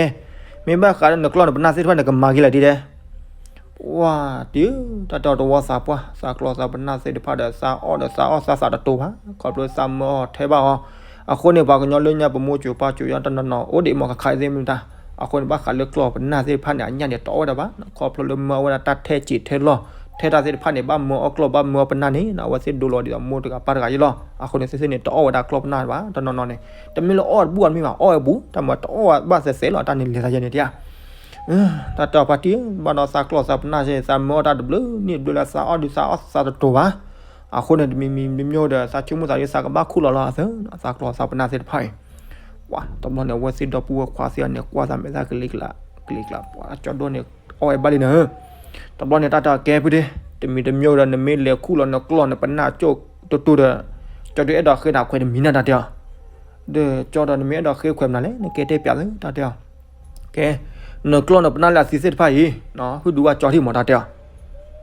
မ့ၢ်ဘၣ်ဃးလၢနကျီၢ်နပနၢ်သ့ၣ်တဖၣ်န့ၣ် ကမၤက့ၤလၢဒ်တဲ ပှၤတံၢ်ဧၢ, တၢ်တဲအီၤတဝီသးပှၢ် သးကျီၢ်သးပနၢ်သ့ၣ်တဖၣ်ဒီး သးအီၣ်ဒီးသးအီၣ်သးသးတတိၤဘၣ်, ခီဖျိသးမၢအီၣ်ထဲဘၣ်အီၤ. အဃိန့ၣ် ပှၤကညီလၢညါပမိၢ်စိၤပၢ်စိၤ ယီတနီၤနီၤ အိၣ်ဒံးမ့ၢ်ခါခါသ့ၣ်မနုၤတၢ်. အဃိန့ၣ် ဘၣ်ဃးလၢကျီၢ်ပနၢ်သ့ၣ်တဖၣ်န့ၣ် အညၣ်န့ၣ် တအီၣ်ဝဲဒၣ်ဘၣ်, ခီဖျိလၢမၢအီၣ်ဝဲဒၣ်တၢ်ထဲစံးထဲလီၢ် ထဲတၢ်သ့ၣ်တဖၣ်န့ၣ် ဘၣ်မၢအီၣ်ကျီၢ် ဘၣ်မၢအီၣ်ပနၢ်န့ၣ် အဝဲသ့ၣ်ဒိလီၤဒ်သိးမိၢ်တဂၤပၢ်တဂၤယ့ၣ်လီၤ. အဃိန့ၣ် သ့ၣ်သ့ၣ်န့ၣ် တအီၣ်ဝဲဒၣ်ကျီၢ်ပနၢ်ဘၣ် တနီၤနီၤန့ၣ်. တမ့ၢ်လၢအီၣ်တဘူၣ်အီၤတမ့ၢ်ဘၣ်, အီၣ်ဝဲဘူၣ် တၢ်မၤတအီၣ်ဝဲဘၣ်သဲးသဲးလီၤ တၢ်န့ၣ်လဲၤသးယဲန့ၣ်တၢ်. တၢ်တဲအီၤဖါတံၢ်ဧၢ, ဘၣ်ဒီးသးကျီၢ်သးပနၢ်သ့ၣ် သးမၢအီၣ်တၢ်တဘျုးနံၣ်တဘျုးလါ သးအီၣ်ဒုးသးအီၣ်သးတတိၤဘၣ်. အဃိန့ၣ် တမံၤမံၤတမံၤဒီး သးဆိကမိၣ်သးဒ်သးကဘၣ်ခူၣ်လီၤလီၤအသး သးကျီၢ်သးပနၢ်သ့ၣ်တဖၣ်အံၤ. ပှၤတဘျီန့ၣ် အဝဲသ့ၣ်ဒီပုၢ်ဝဲၢ်ခွါသ့ၣ်န့ၣ် ကွၢ်သးမဲာ်သၣ်ကလံၤကျါ ကလံၤကျါ ပှၤကၠီဒိၣ်န့ၣ် အီၣ်ဝဲဘၣ်လံန့ၣ်. တဘျီန့ၣ် တၢ်တဲအီၤကဲဖုဒ့, တမံၤတမံၤဒီး နမ့ၢ်လဲၤခူၣ်လီၤနကျီၢ်နပနၢ်ကၠိၣ်တိၢ်တိၢ်ဒီး ကၠီဒုးအဲၣ်ဒိးဃ့နၤခွဲးတမံၤန့ၣ် တၢ်တဲအီၤ. ဒီးကၠီဒီး နမ့ၢ်အဲၣ်ဒိးဃ့ခွဲးမနုၤလဲၣ် နကဲတဲပၠးသု တၢ်တဲအီၤ. ကဲ နကျီၢ်နပနၢ်လၢအသံသ့ၣ်တဖၣ်အံၤ ဟုၣ်ဒုးဝဲကၠီထံၣ်မး တၢ်တဲအီၤ.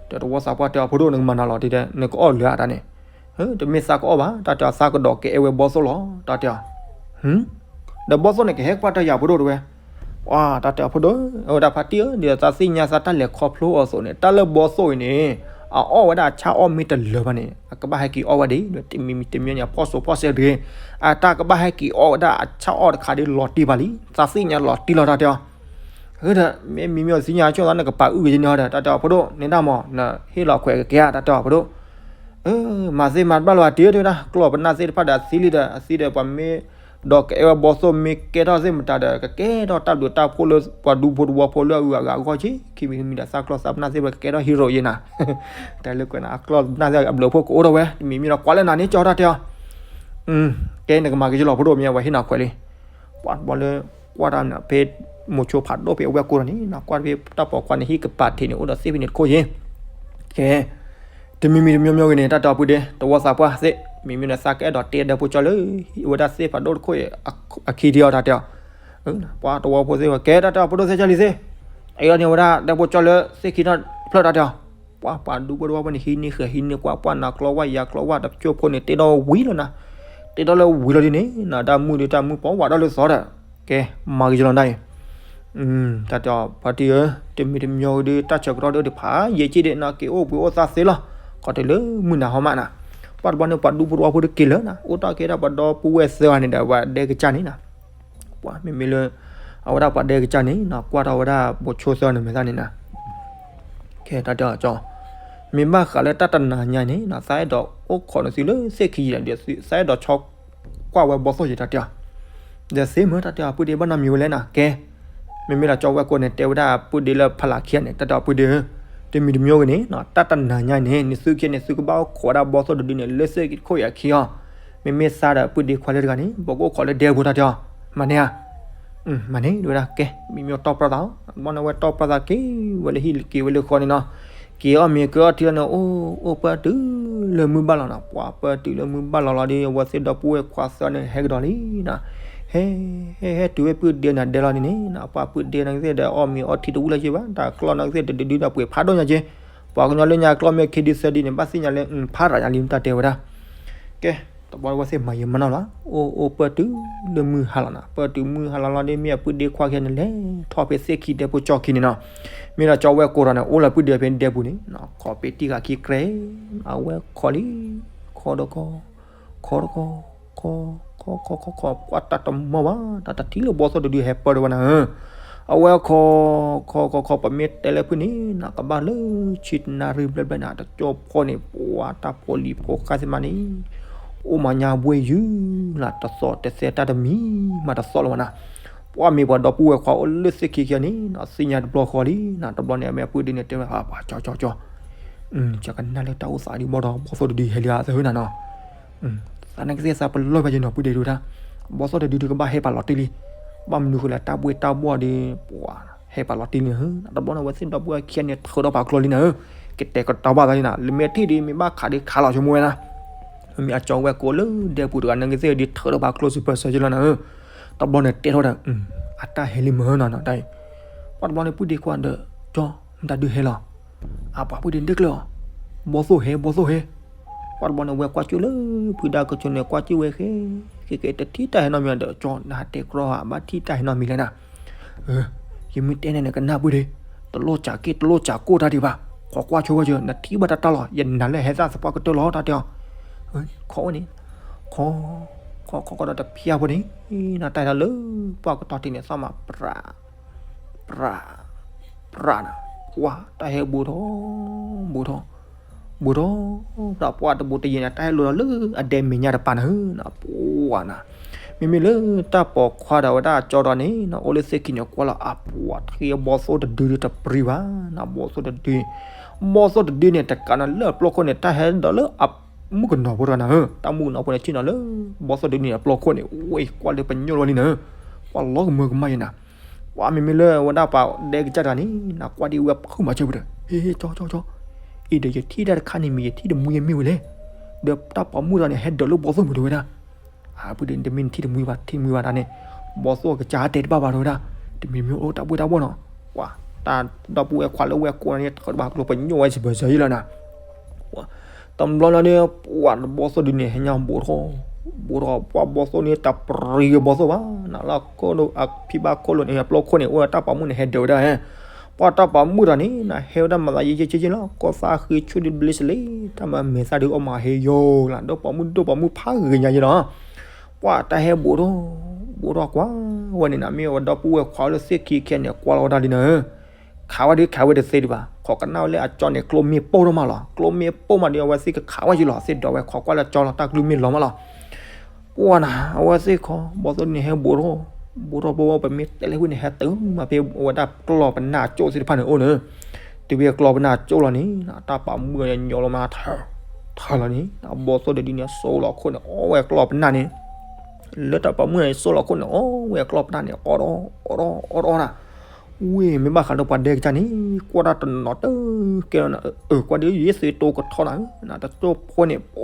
ဒီးတဝီသးပှၢ်တဲအီၤ ဖိဒိၣ် နကမၤနၤလီၤ တၢ်တဲ နကအီၣ်လၢၤဧါ တၢ်န့ၣ်. တမ့ၢ်သးကအီၣ်ဘၣ် တၢ်တဲအီၤ သးကဒီးကအဲၣ်ဝဲဘီသိၣ်လီၤ တၢ်တဲအီၤ. ဒီးဘီသိၣ်န့ၣ် ကဟဲကွၢ်တၢ်ယၤဖိဒိၣ်တဝဲ. ပှၤတၢ်တဲအီၤ ဖိဒိၣ် အဝဲဒၣ်ဖါတံၢ်ဧၢ, ဒ်သိးသးသ့ၣ်ညါသးတၢ်လဲၤခီဖျိအီၤအသိးန့ၣ် တၢ်လၢဘီသိၣ်အံၤန့ၣ် အအီၣ်ဝဲဒၣ်အဆၣ်အီၣ်မ့ၢ်တလၢာ်ဘၣ်န့ၣ် အကဘၣ်ဟဲက့ၤအီၣ်ဝဲဒၣ် တမံၤမံၤတမံၤန့ၣ် အဖီၣ်စိဖီၣ်စဲတဂ့ၤ, အတၢ်ကဘၣ်ဟဲက့ၤအီၣ်ဝဲဒၣ်အဆၣ်အီၣ်တခါဒီးလီၤတံၢ်ဘၣ်လံ, သးသ့ၣ်ညါလီၤတံၢ်လီၤ တၢ်တဲအီၤ. ဒီးမ့မ့ၢ်မ့ၢ်သ့ၣ်ညါဆိၣ်သးန့ၣ် ကပာ်အုၣ်က့ၤယန့ၢ်အီၤဒီး တၢ်တဲအီၤ ဖိဒိၣ် န့ၣ်ဒၣ်မး နဟ့ၣ်လီၤခွဲးကကဲဧါ တၢ်တဲအီၤ ဖိဒိၣ်. မၤသ့မၤတဘၣ်လၢၤဘၣ်တံၢ်ဧၢ တဲဝဲဒၣ် ကျီၢ်ပနၢ်သ့ၣ်တဖၣ်ဒီးအသံလံဒီး အသံဒီးပှၤမ့ၢ်ဒီးကအဲၣ်ဝဲဘီသိၣ် မ့ၢ်ကဲထီၣ်သ့ၣ်မတၤဒီး ကကဲထီၣ်တၢ်ဘျုးတၢ်ဖှိၣ်လၢပှၤဒူဖိတဝီဖိလၢအဂၤအဂီၢ်က့ၤ ခံမံၤတမံၤဒီး သးကျီၢ်သးပနၢ်သ့ၣ်တဖၣ်ကကဲထီၣ် hero ယဲနၤ. တၢ်လၢကွဲးနၤ အကျီၢ်ပနၢ်သ့ၣ်အဘျုးအဖှိၣ်ကအိၣ်ထီၣ်ဝဲ တမံၤမံၤဒီး ကွၢ်လၢနၤန့ၣ် ကၠီတၢ်တဲအီၤ. ကဲနကမၤက့ၤယလီၤ ဖိဒိၣ် မ့ၢ်အဝဲဟ့ၣ်နၤခွဲးလံ. ပှၤတဘျီလၢ ကွၢ်တၢ်မနုၤ ဖဲမိၤဆိဖးဒိၣ်ဖဲအဝဲၢ်ကိၢ်ထီၣ်န့ၣ် ကွၢ်ဖဲတၢ်ပိာ်ခွါန့ၣ် ဟံၣ်ကပၤထံးန့ၣ် အိၣ်ဒီးသ့ၣ်ဖဲန့ၣ်တခိၣ်ယ့ၣ်. ကဲ တမံၤမံၤတမံၤမံၤဂ့ၤန့ၣ် တၢ်တဲအီၤ ပုၢ်ဒ့ တဝီသးပှၢ်သ့ၣ် မံၤမံၤန့ၣ် သးကအဲၣ်ဒိးတဲဒီးဖိကၠီလၢ အဝဲဒၣ်သ့ၣ်ဖးဒိၣ်တခိၣ်အခံဒံးအီၤ တၢ်တဲအီၤ. ပှၤတဝီဖိသ့ၣ်ဝဲ ကဲတၢ်တဲအီၤ ဖိဒိၣ်သ့ၣ်ကၠီလံသ့ၣ် အအံၤန့ၣ် အဝဲဒၣ်ဒီးဖိကၠီလၢသ့ၣ်ခံထီၣ်ဖျၢၣ် တၢ်တဲအီၤ. ပှၤပှၤဒူဖိတဝီဖိန့ၣ် ဟံးန့ၢ်ဃဲၤဟံးန့ၢ်ကွၢ် ပှၤနၤကျီဝၢ်ယၤကျီဝၢ် တကၠိၢ်ဖိန့ၣ် တ့ထီၣ်ဝံၤလီၤနၤ. တ့ထီၣ်လၢဝံၤလီၤဒ်န့ၣ် နတၢ်မုၢ်ဒုးတၢ်မုၢ်ပှၤဝးဒီးလၢသီဒီး ကဲ မၤက့ၤယလီၤဒၣ်အံၤ. တၢ်တဲအီၤ ဖါတံၢ်ဧၢ, တမံၤတမံၤဂ့ၤဒီး တၢ်ဆၢကတီၢ်ဒီးတဖးယဲၢ်က့ၣ်ဒ့ၣ်နီၤ က့ၤအိၣ်ဘှံးအိၣ်သါသ့လီၤ. ခီတုၤလၢမုၢ်နၤဟီမးနၤ, ပှၤတဘျီန့ၣ် ပှၤဒူဖိတဝီဖိတက့ၤလၢနၤ အိၣ်တ့ၢ်ကဲဒၣ်ပှၤဒီပုၢ်ဝဲၢ်သၢဂၤန့ၣ်ဒီး ပှၤဒဲကစၢ်န့ၣ်နၤ. ပှၤမ့မ့ၢ်လၢ အဝဲဒၣ်ပှၤဒဲကစၢ်န့ၣ်နီၤ ကွၢ်ထီၣ်ဝဲဒၣ်ပိာ်ဆိသၢန့ၣ်မဲာ်သၣ်န့ၣ်နီၤ, ကဲတၢ်တဲအီၤကၠီ, မ့ၢ်ဘၣ်ဃးလၢတၢ်တနၤညါန့ၣ်နီၤ သးအဲၣ်ဒိးအိၣ်ခိးနသုလၢသ့ၣ်ခံယံၤဒီး သးအဲၣ်ဒိးဆီကွၢ်ဝဲဘီသိၣ်ယံၤ တၢ်တဲအီၤ, ဒီးသ့မ့ၢ်တၢ်တဲအီၤ ပုၢ်ဒ့ဘၣ်နီတမံၤဝဲလဲၣ်နီၤ ကဲ မ့မ့ၢ်လီၤကၠီဝဲၢ်ကိန့ၣ် တဲဝဲဒၣ်ပုၢ်ဒ့လၢဖီလာ်ခံဂၤန့ၣ် တၢ်တဲအီၤ ပုၢ်ဒ့ဧၢ, တမံၤတမံၤဂ့ၤန့ၣ်နီၤ တၢ်တနၤညါန့ၣ် နသုခံဂၤန့ၣ် သုကဘၣ်အိၣ်ခိးဝဲဒၣ်ဘီသိၣ်တဒုန့ၣ် လၢသ့ၣ်ခိၣ်ယၤခံအီၤ, မ့မ့ၢ်သးဒီးပုၢ်ဒ့ခွါလၢတဂၤန့ၣ် ပကအိၣ်ခိးလၢဒဲပူၤ တၢ်တဲအီၤ, မၤန့ၢ်ဧါ မၤန့ၢ် ဒ်ဝဲဒၣ်ကဲ မ့မ့ၢ်တီၢ်ပြၢ်သး, ဘၣ်န့ၣ်ဝဲတီၢ်ပြၢ်သးက့ၤဝဲလၢဟံၣ်က့ၤဝဲလၢဃီန့ၣ်နီၤ, က့ၤအီၣ်မ့ၤက့ၤအီထံလီၤန့ၣ် အိၣ်အိၣ်ပၢၢ်တုၤလၢမုၢ်ဘၣ်လီၤနီၤ, ပှၤပၢၢ်တုၤလၢမုၢ်ဘၣ်လီၤလီၤဒီး အဝဲသ့ၣ်ဒီပုၢ်ဝဲၢ်ခွါသၢန့ၣ် ဟဲကဒီးလံနီၤ, ဟဲ ဟဲဟဲတုၤဝဲပုၢ်ဒ့နၤဒဲလီၤန့ၣ်န့ၣ် ပှၤပုၢ်ဒ့န့ၣ်ကသ့ၣ်ဒီးအီၣ်မ့ၤအီထံတဝံၣ်လၢၤက့ဘၣ် တၢ်ကျီၢ်န့ၣ်ကသ့ၣ်တဒုဒုဒီးပှ့ၤဖးဒိၣ်ညါက့, ပှၤကညီလၢညါကျီၢ်မ့ၢ်ခံဒုသၢဒုန့ၣ် ဘၣ်သ့ၣ်ညါလၢဖးရၤညါလံ တၢ်တဲဝဲဒၣ် ကဲ တဘျီဝဲသ့ၣ်မၤယံာ်မၤနီၢ်လီၤ, အိၣ်အိၣ်ပၢၢ်တုၤလၢမုၢ်ဟါလီၤနီၤ, ပၢၢ်တုၤမုၢ်ဟါလီၤလီၤဒီး မ့ၢ်အပုၢ်ဒ့ခွါခံဂၤန့ၣ် လဲၤထီၣ်ဖဲသ့ၣ်ခံဒဲပူၤကၠီခံန့ၣ်နီၤ, မ့ၢ်လီၤကၠီဝဲၢ်ကိဒီးန့ၣ် အိၣ်လၢပုၢ်ဒ့ဖဲဒဲပူၤန့ၣ်နီၤ, ခိးပ့ၤတံၢ်ဃာ်ခံကြဲး, အဝဲခိးလံ, ခိးဒီးခိး, ခိးဒီးခိး, ခိး, ခိးခိးခိးခိး ပှၤတၢ်တမီၢ်ဘၣ်, တၢ်တထံၣ်လၢဘီသိၣ်တဒုဟဲပၢၢ်ဒီးဝဲနၤဧၢ, အဝဲခိး, ခိးခိးခိး ပမ့ၢ်တဲလၢဖုၣ်န့ၣ်နီၤ ကဘၣ်လၢဆံတနၣ်ရံၣ်ဘျဲၣ်ဘျဲၣ်နၤ တကၠိဖိန့ၣ် ပှၤတၢ်ဖိလံၤဖိဃၢ်သ့ၣ်မးန့ၣ် အိၣ်မၤညါဘှ့ၣ်ယုၢ်လၢ တသီၣ်တသဲတၢ်တမံၤမးတသီၣ်လၢၤဘၣ်နၤ, ပှၤမ့ၢ်ပှၤဒီပုၢ်ဝဲၢ်ခွါအိၣ်လၢသ့ၣ်ခံခံဂၤန့ၣ်နီၤ သ့ၣ်ညါတဘျီဃီလံနီၤ, တဘျီန့ၣ် အမ့ၢ်အပုၢ်ဒ့န့ၣ် တဲဝဲ ပှၤကၠီကၠီကၠီ ကကနၣ်လၢတၢ်အိၣ်သးဒ်ဘီဒီး ဘီသိၣ်တဒုဟဲလံဧါသၢနၤနီၤ, သးန့ၣ်ကသ့ၣ်သးပလီၢ်ဘၣ်ယဲနီၤ ပုၢ်ဒ့ဒုတၢ်, ဘီသိၣ်တဒုဒုကဘၣ်ဟဲပာ်လီၤတံၢ်လံ, ဘၣ်မနုၤဃိလဲၣ် တၢ်ဘှ့ၣ်တၢ်ဘှီၣ်ဒီး ပှၤဟဲပာ်လီၤတံၢ်လံ, တဘျီန့ၣ် အဝဲသ့ၣ်ဒီပုၢ်ဝဲၢ်ခံဂၤန့ၣ်ထၢထီၣ်ပာ်ကျိလံနၤဧၢ, ကတဲာ်ကတီၤဘၣ်သးလံနၤ, လၢမ့ၢ်ထံၣ်ဒ်မ့ၢ်ဘၣ်ခးဒ်ခးလီၤဆိကမိၣ်ဝဲနၤ, မ့မ့ၢ်အကၠီဝဲၢ်ကိလၢဒဲပူၤတဂၤန့ၣ်ကသ့ၣ်ဒ်ထၢထီၣ်ပာ်ကျိစံးပၢၢ်ဆၢက့လီၤနၤဧၢ, တဘျီန့ၣ်တဲထီၣ်ဒီး အတၢ်ဟဲလံမၢနီၤနီၤတၢ်အံၤ, ပှၤတဘျီန့ၣ် ပုၢ်ဒ့ခွါဒီး ကၠီ မတၤဒုဟဲလီၤ, အပှၤပုၢ်ဒ့န့ၣ်ကျၢၢ်အီၤ, ဘီသိၣ်ဟဲ ဘီသိၣ်ဟဲ, ပှၤတဘျီန့ၣ် ဝဲကွၢ်ကၠိလၢဖုဒါကဆိန့ၣ် ကွၢ်ကၠိဝဲဃဲ ဃဲဃဲ တထံၣ်တၢ်ဟဲနီတမံၤဒီး ကၠီ နဟးတဲကြီဧါ ဘၣ်ထံၣ်တၢ်ဟဲနီတမံၤလဲၣ်နၤ, ယမ့ၢ်တဲန့ၣ်နကနၣ်ပုၢ်ဒ့, တလိၣ်စးက့ၣ်တလိၣ်စးကိၣ်တၢ်ဒံးဘၣ်, ခိးကွၢ်ဆိဝဲကၠိ နထံၣ်ဘၣ်တၢ်တၢ်လီၤ ယနာ်လၢဟဲသၣ်သပှၢ်ကတၢၢ်လီၤ တၢ်တဲအီၤ, ခိးဝဲန့ၣ်, ခိး, ခိးခိးဒီးတဖျါဖိန့ၣ်, နတၢ်ဟဲလီၤလၢ ပှၢ်ကတီၢ်ထံးန့ၣ် သီၣ်မး ပြး ပြး ပြးနၤ, ပှၤတၢ်ဟဲဘူးထီၣ်, ဘူးထီၣ်, ဘူးထီၣ်, ဒီးပှၤတဘူးတယံၤန့ၣ် တၢ်ဟဲလိၤဒီးလၢအဒဲမဲာ်ညါတပၤနၤဧၢ, ပှၤနၤ, မ့မ့ၢ်လၢတၢ်ပိာ်ခွါဒီးဝဲဒၣ်အကၠီဒီးန့ၣ် အိၣ်လၢသ့ၣ်ခံန့ၣ် ကွၢ်လီၤအပှၤထံအဘီသိၣ်တဒုတပရံဘၣ်နၤ, ဘီသိၣ်တဒု, ဘီသိၣ်တဒုန့ၣ် တကးနၤလၢအပျီခိၣ်န့ၣ် တၢ်ဟဲဒီးလၢအမုၣ်ကနီၤဖိတဂၤနၤဧၢ, တၢ်မုၣ်ကနီၤဖိန့ၣ် ဆ့ၣ်နီၤလၢ ဘီသိၣ်တဒုန့ၣ်အပျီခိၣ်န့ၣ် ဝဲကွၢ်လၢပညိၣ်လီၤလံနၤဧၢ, ပှၤလီၤကမၢကမၣ်ယဲနၤ, ပှၤမ့မ့ၢ်လၢဝဲဒၣ်ပှၤဒဲကစၢ်တဂၤန့ၣ် နကွၢ်ဒ်ဝဲဖုၣ်မၤစၢၤပူၤဒီး ဟ့ၣ်ဟ့ၣ်ကၠီကၠီကၠီ, အံၤဒီးယထံၣ်တၢ်တခါန့ၣ်မ့ၢ် ယထံၣ်တမူယမ့ၢ်ဝဲလဲၣ်, ဒီးတၢ်ပိာ်မုၣ်တဂၤန့ၣ် ဟဲဒၢးလၢဘီသိၣ်မုၢ်တဝဲဒၣ်, အပုၢ်ဒ့ တမ့ၢ်နထံၣ်တမူဘၣ် ထံၣ်တမူဘၣ်တၢ်န့ၣ်, ဘီသိၣ်ကစၢ်တဲတဘၣ်ဘၣ်တဝဲဒၣ်, တမံၤမံၤအိၣ်တၢ်ဘှ့ၣ်တၢ်ဘှီၣ်နီၤ, ပှၤတၢ်ဒီပုၢ်ဝဲၢ်ခွါလၢဝဲၢ်ကိးန့ၣ် ထၢထီၣ်ပာ်ကျိပညိၣ်ဝဲစံးပၢၢ်စၢၤယံလီၤနၤ တဘျီလီၤန့ၣ် ပှၤဘီသိၣ်ဒုန့ၣ် ဟဲညါဘူးထီၣ်, ဘူးထီၣ် ပှၤဘီသိၣ်န့ၣ် တပရံဘီသိၣ်ဘၣ်, နလၢအခိၣ်အဖံဘၣ်ခိၣ်လိာ်န့ၣ် အပျီခိၣ်န့ၣ် အိၣ်ဝဲတၢ်ပိာ်မုၣ်န့ၣ် ဟဲဒၢးဝဲဒၣ်, ပှၤတၢ်ပိာ်မုၣ်တဂၤန့ၣ် နဟဲဝဲဒၣ်မၤသးယဲယဲယဲယဲလီၤ, ကီၢ်သးဃ့ဆူၣ်ဒုဘျ့စလ့, တၢ်မၤမဲာ်သၣ်ဒုအီၣ်မးဟဲယိာ်လၢ ဒီးပိာ်မုၣ်ဒိၣ်ပိာ်မုၣ်ဖးဂ့ၤညါယဲလီၤ ပှၤတၢ်ဟဲဘူးထီၣ်, ဘူးထီၣ်ကွၢ်ဝဲန့ၣ်နၤ မ့ၢ်ဝဲဒီပုၢ်ဝဲၢ်ခွါလၢသ့ၣ်ခံခဲန့ၣ် ကွၢ်လီၤဝဲဒၣ်လံနၤဧၢ, ခးဝဲဒုခးဝဲတသ့ဒံးဘၣ်, ခိးကနၣ်ဝဲလၢအကၠီန့ၣ် ကျိမ့ၢ်ပိၢ်ထီၣ်မးလီၤ, ကျိမ့ၢ်ပိၢ်မးဒီး အဝဲသ့ၣ်ကခးဝဲယံလီၤ, သ့ၣ်ဒီးဝဲခိးကွၢ်လၢကၠီလီၤ တၢ်ကလုၢ်မ့ၢ်လီၤမးလီၤ, ပှၤနၤ အဝဲသ့ၣ်ခီ ဘီသိၣ်ဒုန့ၣ် ဟဲဘူးထီၣ်, ဘူးထီၣ်ပဝဲ ပမ့ၢ်တဲလၢဝဲန့ၣ် ဟဲတုၤမးဖဲအဝဲဒၣ်ကျီၢ်ပနၢ်ကၠိၣ်သ့ၣ်တဖၣ်န့ၣ်အိၣ်န့ၣ်, တုၤဝဲကျီၢ်ပနၢ်ကၠိၣ်လီၤန့ၣ် တၢ်ပိာ်မုၣ်န့ၣ် ညီလီၤမး ထၢလီၤန့ၣ် ဘီသိၣ်ဒုဒုန့ၣ် စိလီၤခိၣ်န့ၣ် အီဝဲကျီၢ်ပနၢ်န့ၣ်, လၢတၢ်ပိာ်မုၣ်န့ၣ် စိလီၤခိၣ်န့ၣ် အီဝဲကျီၢ်ပနၢ်န့ၣ် အီဒီး အီဒီး အီဒီးနၤ, ဝ့ၢ် မ့ၢ်ဘၣ်ဃးဒီးပှၤဒဲကစၢ်န့ၣ် ကွၢ်တၢ်တနီၤတကဲလီၤနၤ, အၢ ကွၢ်ဒ်ယဲၢ်သုတိကထီနၤဧၢ, တကၠိၢ်ဖိန့ၣ် ပှၤ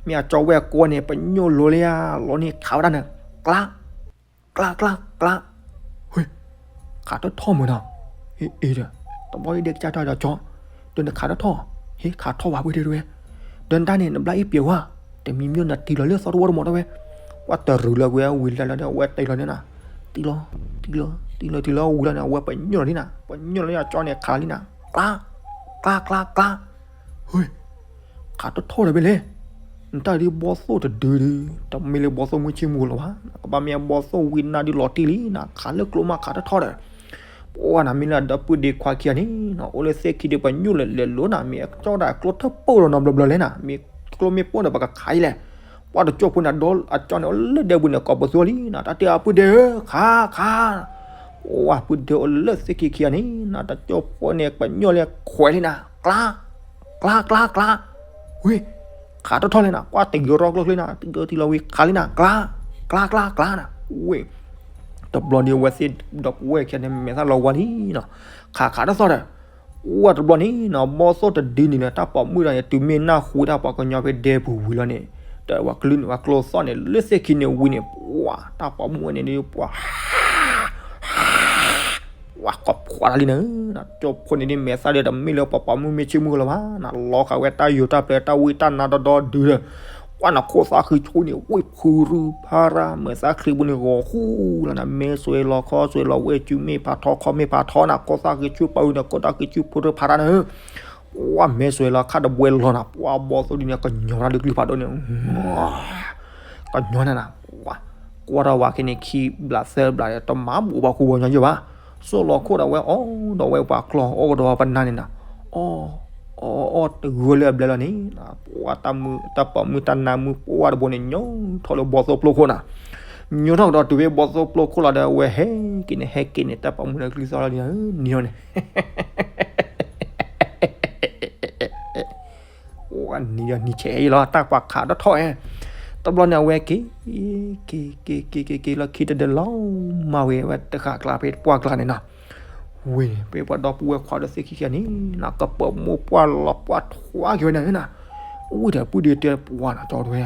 မ့ၢ်အကၠီဝဲၢ်ကိးန့ၣ် ပညိၣ်လိၤလံဧါ လီၤန့ၣ်ခးဝဲဒၣ်နၤ, ကျး ကျး ကျး ကျး, ဟ့ၢ် ခးထီၣ်ထီၣ်မုၢ်နီၤ, အ့ၣ် ဒီး တဘျီအံၤဒဲကစၢ်တၢ်ဒီးကၠီ, ဒီးနခးထီၣ်ထီၣ်, ဟ့ၢ် ခးထီၣ်ဝဲပှ့ၤဒဲတဝဲ, ဒီးနတၢ်န့ၣ် နဘျါအ့ၣ်ပျဲၤဝဲ, တမံၤမံၤနတံၢ်လီၤလၢသီတဝီတမီၤတဝဲ, ပှၤတရူးလၢကွံာ်ဝံၤလၢလၢအဝဲတံၢ်လီၤန့ၣ်နၤ, တံၢ်လီၤ တံၢ်လီၤ တံၢ်လီၤ တံၢ်လီၤဝံၤလီၤန့ၣ် အဝဲပညိၣ်လီၤလံနၤ, ပညိၣ်လီၤလံအကၠီန့ၣ်ခးလံနၤ, ကျး ကျး ကျး ကျး, ဟ့ၢ် ခးထီၣ်ထီၣ်ဒီးဖဲလဲၣ်, နတၢ်ဒ်ဘီၣ်သိၣ်တဒုဒု, တမ့ၢ်လၢဘီၣ်သိၣ်မုၢ်ဆ့ၣ်မုၢ်ဂီၤလၢၤဘၣ်, ကဘၣ်မ့ၢ်ဘီၣ်သိၣ်ဝံနၢ်ဒုလီၤတံၢ်လံနၤ, ခးလၢကျိမးခးထီၣ်ထီၣ်ဒီး, ပှၤနၤမ့ၢ်လၢအဒီပုၢ်ဒ့ခွါခံဂၤန့ၣ်, အိၣ်လၢသ့ၣ်ခံဒီးပှၤညိၣ်လဲၤလဲၤလိၤနၤ, မ့ၢ်အကၠီဒၣ်ကျိထၢၣ်ပိၢ်ဒီးနီတဘျီဘျီလဲၣ်နၤ, မ့ၢ်ကျိမ့ၢ်ပိၢ်ဒီးပကခးအံၤလဲၣ်, ပှၤတကၠိၢ်ဖိန့ၣ်ဒီးအကၠီန့ၣ် အိၣ်လၢဒဲပူၤန့ၣ် ကိးပသူအီၤလံနၤ, တၢ်တဲအပုၢ်ဒ့ဧၢ, ခး ခး ပှၤပုၢ်ဒ့အိၣ်လၢသ့ၣ်ခံခံဂၤန့ၣ်နၤ, တကၠိၢ်ဖိန့ၣ် ပှၤညိၣ်လၢခွဲးလံနၤ, ကျါ ကျါ ကျါ ကျါ, ဝ့ၢ် ခးထီၣ်ထီၣ်လံနၤ, ကွၢ်တယိၤထီၣ်ကျိချ့နၤ, တယိၤထံလီၤဝံၤခးလံနၤ, ကျါ ကျါ ကျါ ကျါနၤ, ဝ့ၢ် တဘျီန့ၣ်အဝဲသ့ၣ်ဒီပုၢ်ဝဲၢ်ခံဂၤန့ၣ် မဲာ်သၣ်လီၤဝါလံနၤ, ခးခးထီၣ်ထီၣ်ဒီး, ဝ့ၢ်တဘျီန့ၣ်နၤ, ဘီၣ်သိၣ်တဒုန့ၣ်လၢတၢ်ပိာ်မုၣ်တဂၤန့ၣ် တုၤမ့ၢ်နၢ်ဟူတၢ်ပှၤကညီဖဲဒဲပူၤဝံၤလီၤန့ၣ်, ဒီးပှၤကလုၢ်န့ၣ် ပှၤကျိသီၣ်န့ၣ် လၢသ့ၣ်ခံန့ၣ်ဝံၤန့ၣ်, ပှၤတၢ်ပိာ်မုၣ်ဝဲန့ၣ်ဒ်ပှၤ ပှၤကိးဖှိးတၢ်လံနၤ, ကၠိၢ်ဖိန့ၣ်ဒ်မဲာ်သၣ်ဒီးတမ့ၢ်လၢပှၤပိာ်မုၣ်မ့ၢ်ဆ့ၣ်မုၢ်ဂီၤလၢၤဘၣ်နၤ, လီၤဃာ်ဝဲတၢ်ယိၤတၢ်ပျဲတၢ်ဝံတၢ်နါဒီဒီဒုဒီး, ပှၤနၤခိၣ်သၣ်ဃံဆူန့ၣ် ဝ့ၢ်ဖုရူဖးရၣ် မဲာ်သၣ်ချံပူၤန့ၣ်ဂီၤဃူလီၤနၤ, မဲာ်စွဲလီၤခီၣ်စွဲလီၤဝဲ စုမ့ၢ်ဖးထီခီၣ်မ့ၢ်ဖးထီနၤ, ခိၣ်သၣ်ဃံဆူပာ်ဝံၤဒီး ခိၣ်သၣ်ဃံဆူဖိထၢၣ်ဖးထီနၤ, ပှၤမဲာ်စွဲလီၤခါတဘှဲလီၤနၤ, ပှၤဘီၣ်သိၣ်ဒုန့ၣ် ကညီတၢ်ဒုးကျုၢ်ဖးဒိၣ်န့ၣ် ကညီနၤနၤ, ပှၤကွၢ်ထီၣ်ဝဲက့ၤန့ၣ် ခံဘျးသၢဘျးဒီး တမၤဘူးပှၤခူပှၤညီယဲၢ်ဘၣ်, စိၣ်လီၤခိၣ်ဒီးဝဲအီၣ်ဒီးဝဲပှၤကျီၢ်အီၣ်ကဒီးပနၢ်န့ၣ်နၤ, အီၣ် အီၣ် အီၣ်တဂၢၢ်လၢအဘျဲလီၤန့ၣ်, ပှၤတၢ်မုၣ်တၢ်ပိာ်မုၣ်တၢ်နါမုၣ်ပှၢ်တဘိန့ၣ် ညိထီၣ်လၢဘီၣ်သိၣ်ပျိခိၣ်နၤ, ညိထီၣ်ကဒီးတုၤဖဲဘီၣ်သိၣ်ပျိခိၣ်လီၤဒီး အဝဲဟဲက့ၤန့ၣ် ဟဲက့ၤန့ၣ် တၢ်ပိာ်မုၣ်ဒီးကျုၢ်သီၣ်လီၤန့ၣ်, န့ၣ် နံၤဒီးနံၤဆဲးအံၤလီၤ တၢ်ကွၢ်ခးထီၣ်ထီၣ်ဧဲ, တဘျီန့ၣ်အဝဲက့ၤ က့ၤ က့ၤ က့ၤ က့ၤ က့ၤလီၤခံတဒဲလီၤ မၤဝဲဝဲတဃာ်ကျါဖဲပှၢ်ကျါန့ၣ်နၤ, ဝ့ၢ် ဖဲပှၤဒီပုၢ်ဝဲၢ်ခွါဒီးသ့ၣ်ခံခံဂၤန့ၣ်နၤ ကပာ်မိၢ်ပှၢ်လီၤပှၢ်ထွါက့ၤဝဲဒၣ်န့ၣ်နၤ, ဝံၤဒီးပုၢ်ဒ့တဲပှၤနၤကၠီတဝဲ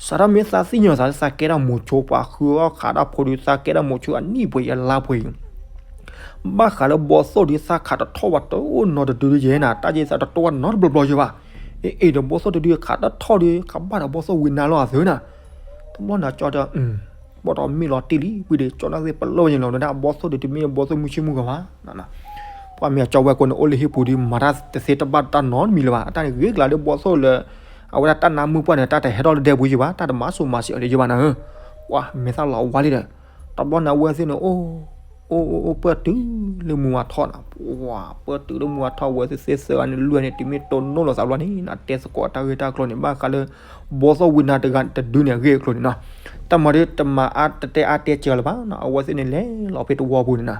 စးထီၣ်မ့ၢ်သးသ့ၣ်ညါသးလၢသးကဲဒၣ်မိၤဆိပှၤဃုအီၣ်ခးတၢ်ဖိဒီး သးကဲဒၣ်မိၤဆိအနံၣ်ပှဲၤအလါပှဲၤအံၤ ဘၣ်ဃးလၢဘီၣ်သိၣ်ဒီးသးခးတထီၣ်ဝဲတအိၣ်နီတဒုဒုယဲၢ်နၤ, တၢ်ယဲသးတတိၢ်ဝဲနီတဘျီဘျီယဲၢ်ဘၣ်, အ့ၣ် ဒီးဘီၣ်သိၣ်တဒုခးတထီၣ်ဒီး ကဘၣ်ဒီးဘီၣ်သိၣ်ဝံနါလီၤအသုနၤ, တဘျီန့ၣ်ကၠီတဲ ဘီၣ်ဒီးမ့ၢ်လီၤတံၢ်လံ ဝံၤဒီးကၠီနၢ်သ့ၣ်ပလီၢ်ဝဲန့ၣ်လီၤ ဝဲဒၣ်ဘီၣ်သိၣ်ဒီးတမ့ၢ်ဘီၣ်သိၣ်မုၢ်ဆ့ၣ်မုၢ်ဂီၤဘၣ် ပှၤမ့ၢ်အကၠီဝဲကိးန့ၣ် အိၣ်လၢဟံၣ်ပူၤဒီး မၤတၢ်တသ့တဘၣ်တၢ်နီတမံၤလၢၤဘၣ်, အတၢ်န့ၣ်ဂ့ၤကလၤလၢဘီၣ်သိၣ်လၢ အဝဲဒၣ်တၢ်နါမုၢ်ပှၢ်န့ၣ် တၢ်တဟဲထီၣ်လၢဒဲပူၤယဲၢ်ဘၣ်, တၢ်တမၤစိၤမၤစံးအီၤလၢယဲၢ်ဘၣ်နၤဧၢ, ပှၤမဲာ်သၣ်လီၤဝါလံဒီး, တဘျီန့ၣ်အဝဲသ့ၣ်န့ၣ် အိၣ် အိၣ် အိၣ် ပၢၢ်တုၤလၢမုၢ်ဝါထီၣ်နၤ, ပှၤပၢၢ်တုၤလၢမုၢ်ဝါထီၣ်ဝဲသ့ၣ်သ့ၣ်သၢဂၤန့ၣ် လွံၢ်ဂၤန့ၣ် တုၤမ့ၢ်တိၢ်နီၣ်လိာ်သးဘျီန့ၣ်နၤ တဲသကိးတၢ်ဂ့ၢ်တၢ်ကျိၤန့ၣ် ဘၣ်ဃးလၢ ဘီၣ်သိၣ်ဝံနါတဂၤတဒုန့ၣ် အဂ့ၢ်အကျိၤန့ၣ်နီၤ, တၢ်မၤဒ်တမၤအါတတဲအါတဲစၢၤလၢၤဘၣ်နၤ, အဝဲသ့ၣ်န့ၣ်လဲၤလီၤဖဲတဝီပူၤန့ၣ်နၤ,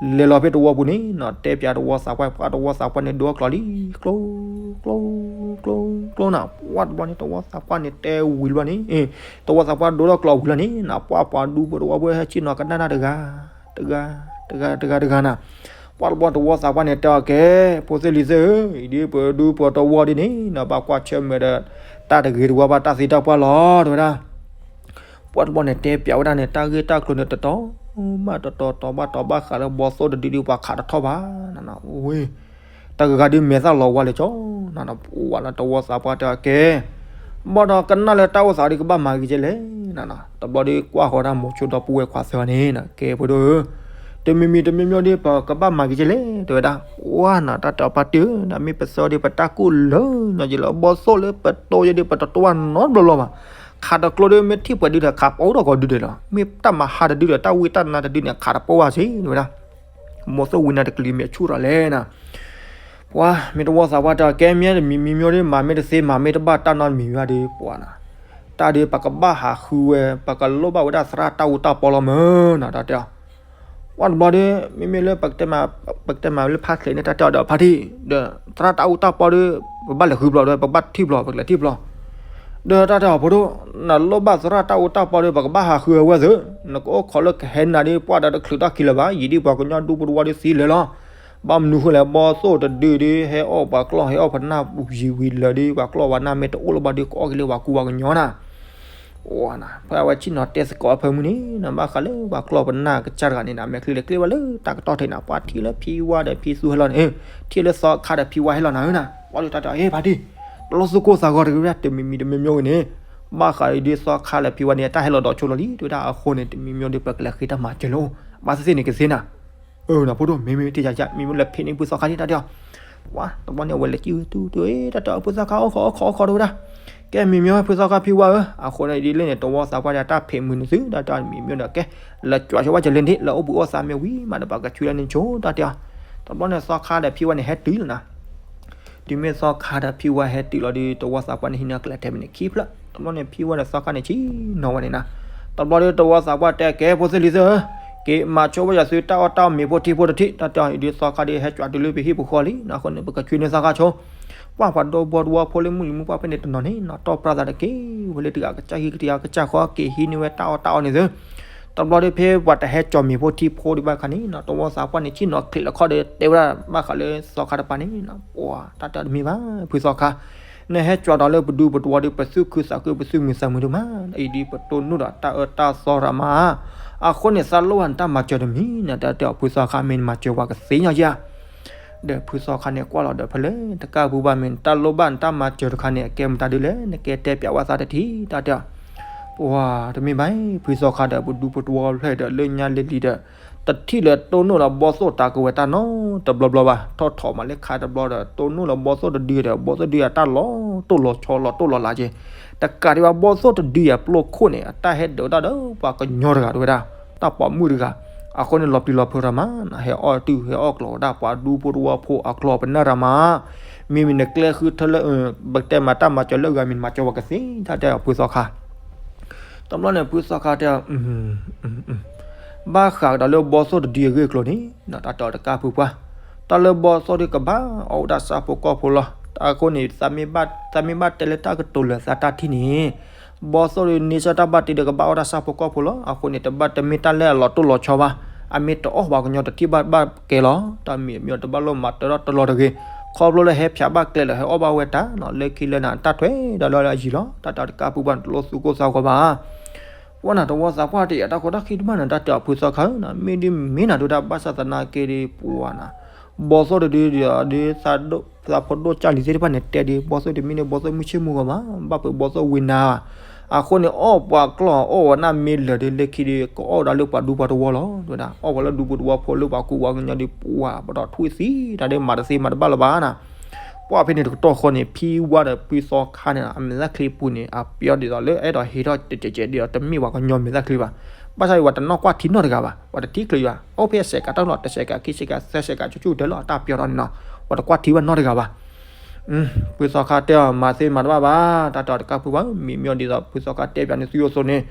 လဲၤလီၤဖဲတဝီပူၤန့ၣ်နၤ တဲပၠးတဝီသးပှၢ် ပှၤတဝီသးပှၢ်န့ၣ် ဒိအကျိၤလံ ကျိ ကျိ ကျိ ကျိနၤ, ပှၤတဘျီန့ၣ် တဝီသးပှၢ်န့ၣ်တဲဝံၤတဘျီန့ၣ်, တဝီသးပှၢ်ဒိထီၣ်ကျိၤဝံၤလီၤန့ၣ်နၤ ပှၤပှၤဒူဖိတဝီဖိဟဲဆ့ၣ်နီၤကနၣ်တၢ်တဂၤ တဂၤ တဂၤ တဂၤ တဂၤနၤ, ပှၤတဘျီတဝီသးပှၢ်န့ၣ်တဲအီၤကဲ, ဖိသ့ၣ်လံၤသ့ၣ်ဧၢ, အံၤဒ်ပဒူပတဝီဒ်န့ၣ်နၤ ဘၣ်ကွၢ်ဆၢၣ်မဲာ်ဒီး တၢ်တဂ့ၤတဝါဘၣ် တၢ်သံတၢ်ပှၢ်လီၤ တဲဝဲဒၣ် ပှၤတဘျီန့ၣ်တဲပၠးဝဲဒၣ်န့ၣ် တၢ်ဂ့ၢ်တၢ်ကျိၤန့ၣ် တတီၤဘၣ်တတီၤ တတီၤဘၣ်တတီၤ ဘၣ်ဃးလၢဘီၣ်သိၣ်တဒုဒုပှၤခးတထီၣ်ဘၣ်နၤ, ဝ့ၢ် တၢ်ဂၤဒုးမဲာ်သၣ်လီၤဝါလၢၤကၠီနၤ, ဝဲလၢတဝီသးပှၢ်တဲအီၤကဲ, ဘၣ်ဒီးကနၣ်လၢတၢ်အိၣ်သးဒုးကဘၣ်မၤဂ့ၤကဲလဲၣ်နၤ, တဘျီဒုးကွၢ်ဃီၤတၢ်မိၤဆိဒီပုၢ်ဝဲၢ်ခွါသၢဂၤန့ၣ်နၤ ကဲဖိဒိၣ်ဧၢ, တမံၤမံၤတမံၤမံၤဒုး ပကဘၣ်မၤဂ့ၤကဲလဲၣ် တဲဝဲဒၣ်, ဝါနၤ တၢ်တဲအီၤဖါတံၢ်ဧၢ, နမ့ၢ်ပသၢဒုး ပတၢ်ကူၣ်လၢာ်ညီယဲၢ်လီၤ, ဘီၣ်သိၣ်လၢပတိၢ်ယဲၢ်ဒုး ပတတိၢ်ဝဲနီတဘျီလီၤဘၣ်, ခးတကျိဒုး မ့ၢ်ထံၣ်ပှဲၤဒုးဒီး ခးပအိၣ်ထီၣ်ကီးဒုးဒဲးလီၤ, မ့ၢ်တၢ်မၤဟါတဒုဒီး တၢ်ဝံတၢ်နါတဒုန့ၣ် ခးတပိၢ်ဘၣ်စ့ၢ် တဲဝဲဒၣ်, ဘီၣ်သိၣ်ဝံနါတကလုာ်မ့ၢ်ဆူၣ်ထီၣ်လဲၣ်နၤ ပှၤမ့ၢ်တဝီသးပှၢ်တဲအီၤကဲ မ့ၢ်တမံၤမံၤမံၤဒုး မၤမ့ၢ်တသ့မၤမ့ၢ်တဘၣ်တၢ်နီတမံၤဘၣ်ဒုး ပှၤနၤ, တၢ်ဒုးပကဘၣ်ဟးဃုဝဲ ပကလိၣ်ဘၣ်ဝဲဒၣ်သရၣ်တၢ်အူတၢ်ပီလီၤမၢ်နၤ တၢ်တဲအီၤ, ပှၤတဘျီဒုး မ့မ့ၢ်လၢ ပကတဲမးလၢဖါသ့းန့ၣ် တၢ်တဲအီၤဒီးဖါတံၢ် ဒီးသရၣ်တၢ်အူတၢ်ပီဒုး ပဘၣ်လဲၤဃုဖျီဒီး ပကဘၣ်ထံၣ်ဖျီ ပကလဲၤထံၣ်ဖျီ ဒီးတၢ်တဲအီၤဖိဒိၣ် နလိၣ်ဘၣ်သရၣ်တၢ်အူတၢ်ပီဒီး ပကဘၣ်ဟးဃုအဝဲသ့ၣ်, နကအိၣ်ခိးလၢကဟဲနၤဒုး ပှၢ်ဒီးတချုးတၢ်ခံးလၢၤဘၣ်, ယံာ်ဒုးပှၤကညီဒူဖိတဝီဒုးသံလၢာ်လီၤ. ဘၣ်မနုၤဃိလဲၣ်, ဘီၣ်သိၣ်တဒုဒုး ဟဲအီၣ်ပှၤကျီၢ် ဟဲအီၣ်ပနၢ်ပူၤယံာ်ဝံၤလၢာ်ဒုး ပှၤကျီၢ်ပှၤနၢ်မ့ၢ်တအိၣ်လၢၤဘၣ်ဒုး ကအီၣ်က့ၤလၢပှၤကူပှၤကညီနၤ အိၣ်နၤ ဖဲအဝဲဆ့ၣ်နီၤတဲသကိးအဖၢမုၢ်န့ၣ်နၤ ဘၣ်ဃးလၢပှၤကျီၢ်ပနၢ်ကစၢ်တဂၤန့ၣ်နၤ မဲာ်ချံလၢကျ့ဘၣ်လၢတၢ်ကတီၢ်ထံးနၤ ပှၤထံၣ်လၢဖံဝါဒီးဖံသူဟဲလီၤန့ၣ်, ထံၣ်လၢသီခါဒီးဖံဝါဟဲလီၤနၤဧၢနၤ, ပှၤဒုးတၢ်တဲအီၤ ဟ့ၣ်ဖါတံၢ်, တလိၣ်သူၣ်ကိၢ်သးဂီၤတဂ့ၤ တမံၤမံၤတမံၤမံၤဂ့ၤန့ၣ်, ဘၣ်ဃးအံၤဒုးသီခါလၢဖံဝါန့ၣ် တၢ်ဟဲလီၤဒီးဆိလီၤလံ တဲဝဲဒၣ်အဃိန့ၣ် တမံၤမံၤဒုးပကလဲၤဃ့တၢ်မၤစၢၤလၢအိၣ်, ဘၣ်သ့ၣ်သ့ၣ်န့ၣ်ကသ့နၤ အၢ နဖိဒိၣ် မ့မ့ၢ်တ့ၢ်ယၤယၤ မ့မ့ၢ်လၢဖဲန့ၣ်ပုၢ်သီခါန့ၣ် တၢ်တဲအီၤ, ပှၤတဘျီန့ၣ် အဝဲလဲၤကံၣ်ဝဲတူၢ်တူၢ် တၢ်တဲအီၤ ဖုသီခါ အိၣ်ခိး အိၣ်ခိး အိၣ်ခိး တဲဝဲဒၣ်. ကဲ မ့ၢ်မ့ၢ်ဝဲ ဖုသီခါ ဖံဝါဧၢ, အဃိန့ၣ်ဒ်လဲၣ်န့ၣ် တဝီသးပှၢ်ဒီး တၢ်ဖံးမုာ်နသု တၢ်တဲအီၤ မ့ၢ်မ့ၢ်ဒီး ကဲ လဲၤကွၢ်ဆိဝဲကလဲၤန့ၣ် လၢအိၣ်ဘှံးအိၣ်သါမ့ၢ်ဝံၤမးဒီး ပှၤကဆွံလၢန့ၣ်ဆိ တၢ်တဲအီၤ. တဘျီန့ၣ် သီခါဒီးဖံဝါန့ၣ် ဟဲတုၤလီၤနၤ. တုၤမ့ၢ်သီခါဒီးဖံဝါဟဲတုၤလီၤဒီး တဝီသးပှၢ်န့ၣ် ဟံးန့ၢ်ကျဲထဲမ့ၢ်န့ၣ် ခံဖျၢၣ်. တဘျီန့ၣ် ဖံဝါဒီးသီခါန့ၣ် ဆ့ၣ်နီၤဝဲန့ၣ်နၤ. တဘျီဒီး တဝီသးပှၢ်တဲ ကဲ ဖိသ့ၣ်လံၤသ့ၣ်ဧၢ, က့ၤမၤဆိဝဲယၤသုတၢ်အီၣ်တၢ်အီမ့ၤဖိထံဖိတထံၣ် တၢ်တဲအီၤ. အံၤဒ်သီခါဒီး ဟဲကွၢ်တုၤလၢပဟံၣ်ပဃီလံနၤ. အဃိန့ၣ် ပကဆွံန့ၢ်သီခါဆိ ပှၢ်ပှၤဒီဘီတဝီဖိလၢမုၢ်လံၤမုၢ်ပှၢ်ဖဲန့ၣ်တနီၤန့ၣ်နၤ တီၢ်ပြၢသးတက့ၢ် ဝဲလၢတဂၤကစၢ်ဟံၣ်ကတဂၤကစၢ်ဃီ က့ၤဟံးန့ၢ်ဝဲတၢ်အီၣ်တၢ်အီန့ၣ်သု. တဘျီဒီး ဖဲပှၤတဟဲကၠီၤမ့ၤဖိထံဖိဒံးဘၣ်ခါန့ၣ်နၤ တဝီသးပှၢ်န့ၣ် ဆ့ၣ်နီၤချံးလီၤခီဒီး တဲဝဲဒၣ်ဘၣ်ဃးလၢသီခါတပၤန့ၣ်နၤ ပှၤတၢ်တဲအီၤတမ့ၢ်ဘၣ် ဖုသီခါ, နဟဲကၠီၤဒီးလၢပဒူပတဝီဒီး ပသူၣ်ခုသးခု ပသူၣ်မုာ်သးမုာ်ဒိၣ်မး, အံၤဒ်ပတိၢ်နီၣ်ဒီးတၢ်အၢတၢ်သီရၤမး, အဃိန့ၣ် သးလိဘၣ်နတၢ်မၤစၢၤတမံၤနၤ တၢ်တဲအီၤ ဖုသီခါ မ့ၢ်နမၤစၢၤပှၤကသ့ညီယၤ ဒီးဖုသီခါန့ၣ် ကွၢ်လီၤဒီးဖဲလဲၣ် တကၢ်ပူၤဘၣ် မ့ၢ်နတၢ်လိၣ်ဘၣ်နတၢ်မၤစၢၤတခါန့ၣ် အကဲမတၤဒုလဲၣ် နကဲတဲပျးဝဲသးတထံၣ် တၢ်တဲအီၤ. ပှၤတမ့ၢ်ဘၣ် ဖုသီခါဒီး ပဒူပတဝီဖျၢၣ်ဒီး လၢညါလံၤလံၤဒီး တထံၣ်လၢတိၢ်နီၣ်လၢဘီသိၣ်တၢ်ကဝဲၤတၢ်နီတဘျီဘျီဘၣ်, ထီၣ်ထီၣ်မးလၢခါတဘျီဒီး တိၢ်နီၣ်လၢဘီသိၣ်တဒုဒီး ဘီသိၣ်ဒုအတၢ်လီၤတိၢ်လီၤဆီလီၤတိၢ်လီၤလးက့ၤ, တကးဒံးဘၣ် ဘီသိၣ်တဒုအပျိၢ်ခိၣ်န့ၣ် အတၢ်ဟဲဒုးတၢ်ဒီးပှၤကညီတဂၤတဝဲဒၣ် တၢ်ပိာ်မုၣ်တဂၤ, အဃိန့ၣ် လီၤပျံၤလီၤဖုးရၤမး, ဟဲအီၣ်တုၢ်ဟဲအီၣ်ကျီၤဝဲဒၣ် ပှၤဒူပတဝီဖိအကျီၤပနၢ်ရၤမး, မ့မ့ၢ်နကျဲဃုထၢလၢ ပတဲမၤတၢ်မၤစၢၤလၢအဂၤ မ့ၢ်နမၤစၢၤပှၤကသ့ တၢ်တဲအီၤ ဖုသီခါ. တဘျီန့ၣ် ဖုသီခါတဲ ဘၣ်ဃးကဒီးလၢဘီသိၣ်တဒုအဂ့ၢ်အကျိၤန့ၣ် တၢ်တဲအီၤတကၢ်ပူၤပှၢ်, တၢ်လၢဘီသိၣ်ဒုကဘၣ်အီၣ်ဝဲဒၣ်ဆၣ်ဖိကီၢ်ဖိလီၤ. အဃိန့ၣ် သးမ့ၢ်ဘၣ်တဲလၢတၢ်ကတိၤလၢာ်သးတၢ်ထံၣ်န့ၣ် ဘီသိၣ်ဒုန့ၣ် ဆၢတၢ်ဘၣ်တ့ဒီးကဘၣ်အီၣ်တၢ်ဆၣ်ဖိကီၢ်ဖိလီၤ. အဃိန့ၣ် တဘၣ်တမ့ၢ်တၢ်လၢအလီၤတိၢ်လီၤဆီဘၣ်, အမ့ၢ်တအီၣ်ပှၤကညီတထံၣ်ဘၣ်ဘၣ်ကဲလီၤ. တၢ်မ့ၢ်မ့ၢ်တဘၣ်လိၣ်မၤတၢ်တလီၤတဂ့ၤ, ခီဖျိလၢဟဲဖျါဘၣ်ကျဲလၢာ် ဟဲအီၣ်ဘၣ်ဝဲတၢ်နီၤ လၢခံလၢနၤ တၢ်ထွဲဒီးလၢအယံၤလီၤ. တၢ်တဲအီၤတကၢ်ပူၤပှၢ်န့ၣ် တလိၣ်သူၣ်ကိၢ်သးဂီၤဘၣ် ပှၤနၤ တဝီသးပှၢ်တယာ်တၢ်ကီတၢ်ခံတမံၤနၤ တၢ်တဲအီၤ ဖုသီခါဧၢ, မ့ၢ်ဒ်မ့ၢ်နၤဒိၣ်ဒၣ် ဘၣ်ဆၣ်သနာ်က့ဒီး ပှၤနၤ ဘီသိၣ်တဒုဒီး ဒ်သးဖိဒိၣ်ကၢ်လံၤသ့ၣ်တဖၣ်န့ၣ် တဲဒ် ဘီသိၣ်တမ့ၢ်န့ၣ် ဘီသိၣ်မုၢ်ဆ့ၣ်မုၢ်ဂီၤဘၣ်, ဘၣ်ပှၤဘီသိၣ်ဝံနၤ, အဃိန့ၣ် အီၣ်ပှၤကျီၢ်အီၣ်ဝဲဒၣ်မ့ၢ်လၢာ်ဒီး လၢခံဒီး ကအီၣ်ဝဲဒၣ်လၢပှၤဒူပှၤတဝီလီၤ တဝဲဒၣ် အီၣ်ပှၤလၢဒူပှၤတဝီဖိလၢပှၤကူပှၤကညီဒီး ပှၤပတီၢ်ထွံၣ်သံတၢ်ဒီး မၤတသ့မၤတဘၣ်လၢၤဘၣ်နၤ ပှၢ်ဖဲန့ၣ်တကတီၢ်ဃီန့ၣ် ဖံဝါဒီးဖုသီခါန့ၣ် အမဲာ်သၣ်ချံပူၤန့ၣ် အပျီဒ်သိးလၢအဲၣ်ဒိးဟ့ၣ်ထီၣ်တကဲးကဲးဒ်သိး တမ့ၢ်ပှၤကညီမဲာ်သၣ်ချံဘၣ်. ဘၣ်ဆၣ်ဒီး ပှၤတနီၣ်ကွၢ်ထံနီတဂၤဘၣ်, ပှၤတထံၣ်ချုးဘၣ်, အိၣ်ဖဲအစဲးကးတၢ်လီၢ် တစဲးကးခံစဲးကးသၢစဲးကးဆူၣ်ဆူၣ်ဒဲးလီၤ အတၢ်ပျီထီၣ်န့ၣ်နီၤ, ပှၤတကွၢ်ထံဘၣ်နီတဂၤဘၣ်. ဖုသီခါတဲအီၤ မၤသ့မၤတဘၣ်ဘၣ်, တၢ်တဲအီၤတကၢ်ဖုဘၣ်, မ့မ့ၢ်ဒ်သိး ဖုသီခါတဲပၠးန့ၣ် သုအိၣ်သိးန့ၣ်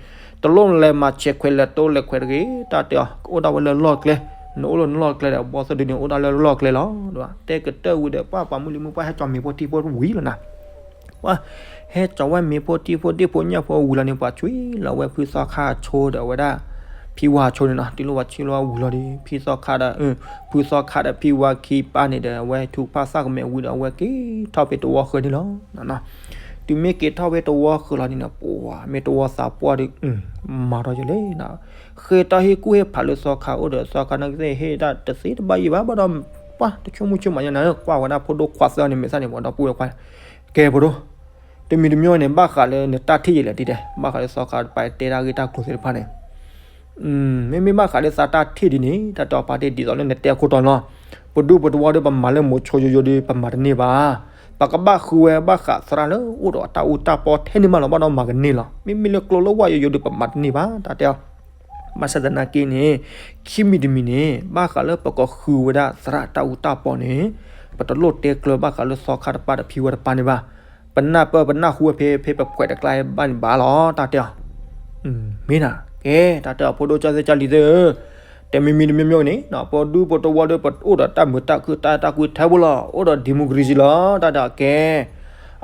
တလိၣ်လဲၤမၤဆဲးခွဲးလဲၤတိလဲၤခွဲးတဂ့ၤ, တၢ်တဲအီၤ ကအိၣ်ဒၣ်ဝဲလၢလီၢ်ကျဲ, နအိၣ်လၢနလီၢ်ကျဲဒီး ဘီသိၣ်ဒုန့ၣ် အိၣ်ဒၣ်လၢလီၢ်ကျဲလီၤ. တဲကတၢၢ်ဝံၤဒီး ပှၢ်ပှၤမုၢ်လံၤမုၢ်ပှၢ် ဟဲကၠီၤမ့ၤဖိထံဖိဝံၤလီၤနၤ ပှၤဟဲကၠီၤဝဲမ့ၤဖိထံဖိဒ့ၣ်ဖိညၣ်ဖိဝံၤလီၤန့ၣ် ပှၤဆွံလီၤဝဲဖုသီခါအဆိဒီး အဝဲဒၣ် ဖံဝါအဆိန့ၣ်နီၤ, တုၤလၢပှၤဆွံလီၤဝဲဝံၤလီၤဒီး ဖံသီခါဒီး ဖုသီခါဒီးဖံဝါခံပၢ်န့ၣ်ဒီး အဝဲထုးဖးသၣ်ကမဲာ်ဝံၤဒီး အဝဲက့ၤထီၣ်ဖဲတဝီဃၢၤန့ၣ်လီၤ. တုၤမ့ၢ်က့ၤထီၣ်ဖဲတဝီဃၢၤလီၤန့ၣ်နီၤ ပှၤမ့ၢ်တဝီသးပှၢ်ဒီး မၤထီၣ်ယလဲၣ်နီၤ, ဃ့တၢ်ဟ့ၣ်ကူၣ်ဟ့ၣ်ဖးလၢသီခါအိၣ်ဒီး သီခါန့ၣ်ကသ့ၣ်ဟ့ၣ်တၢ်တသ့တဘၣ်ယံၤဘၣ် ဘၣ်ဒီး ပှၢ်တဆိကမိၣ်ဆိကမးယဲနၤ ကွၢ်ဝဲဒၣ်ဖိဒိၣ်ခွါသၢန့ၣ် မဲာ်သၣ်န့ၣ် ပှၤဒီပုၢ်ဝဲၢ်ခွါ ကဲဖိဒိၣ် တမံၤတမံၤန့ၣ် ဘၣ်ဃးလၢနတၢ်ထံၣ်ယဲလဲၣ်တံၢ်တဲ ဘၣ်ဃးလၢသီခါတပၤတဲတၢ်ဂ့ၢ်တၢ်ကျိၤသ့ၣ်တဖၣ်န့ၣ် မ့မ့ၢ်ဘၣ်ဃးလၢသးတၢ်ထံၣ်ဒ်န့ၣ် တၢ်တဲအီၤပာ်တ့ၢ်ဒ်သိးလၢနတဲအခိၣ်တီလီၤ. ပဒူပတဝီဒီး ပမၤလၢမိၤဆိယိယိဒီး ပမၤတန့ၢ်ဘၣ်. ပကဘၣ်ဃုဝဲဘၣ်ဃးသရၣ်လၢအိၣ်ဒီးအတၢ်အူတၢ်ပီထဲန့ၣ်မးလီၤ ဘၣ်ဒီးမၤကန့ၢ်လီၤ. မ့မ့ၢ်လၢကျိလၢဝၣ်ယိယိဒီး ပမၤတန့ၢ်ဘၣ် တၢ်တဲအီၤ ဘၣ်ဆၣ်သနာ်က့န့ၣ် ခံမံၤတမံၤန့ၣ် ဘၣ်ဃးလၢပကဃုဝဲဒၣ်သရၣ်တၢ်အူတၢ်ပီန့ၣ် ပတလိၣ်တဲကျၢၤဘၣ်ဃးလၢသီခါတပၤဒီးဖံဝါတပၤန့ၣ်ဘၣ်. ပနၢ်ပၢၢ်ပနၢ်ဟူဝဲဖဲ ဖဲပဖှဲးတကျါဘၣ်န့ၣ်ဘၣ်လီၤ တၢ်တဲအီၤ. မ့ၢ်နၤ ကဲ တၢ်တဲအီၤ ဖိဒိၣ်ကၢ်သ့ၣ်ကၢ်လံၤသ့ၣ်ဧၢ, တမံၤမံၤတမံၤမံၤန့ၣ် ပဒူပတဝီဒီး ပအိၣ်ဒီးတၢ်မုာ်တၢ်ခုၣ်တၢ်အဲၣ်တၢ်ကွံထဲပူၤလီၤ. အိၣ်ဒီး democracy လီၤ တၢ်တဲအီၤ ကဲ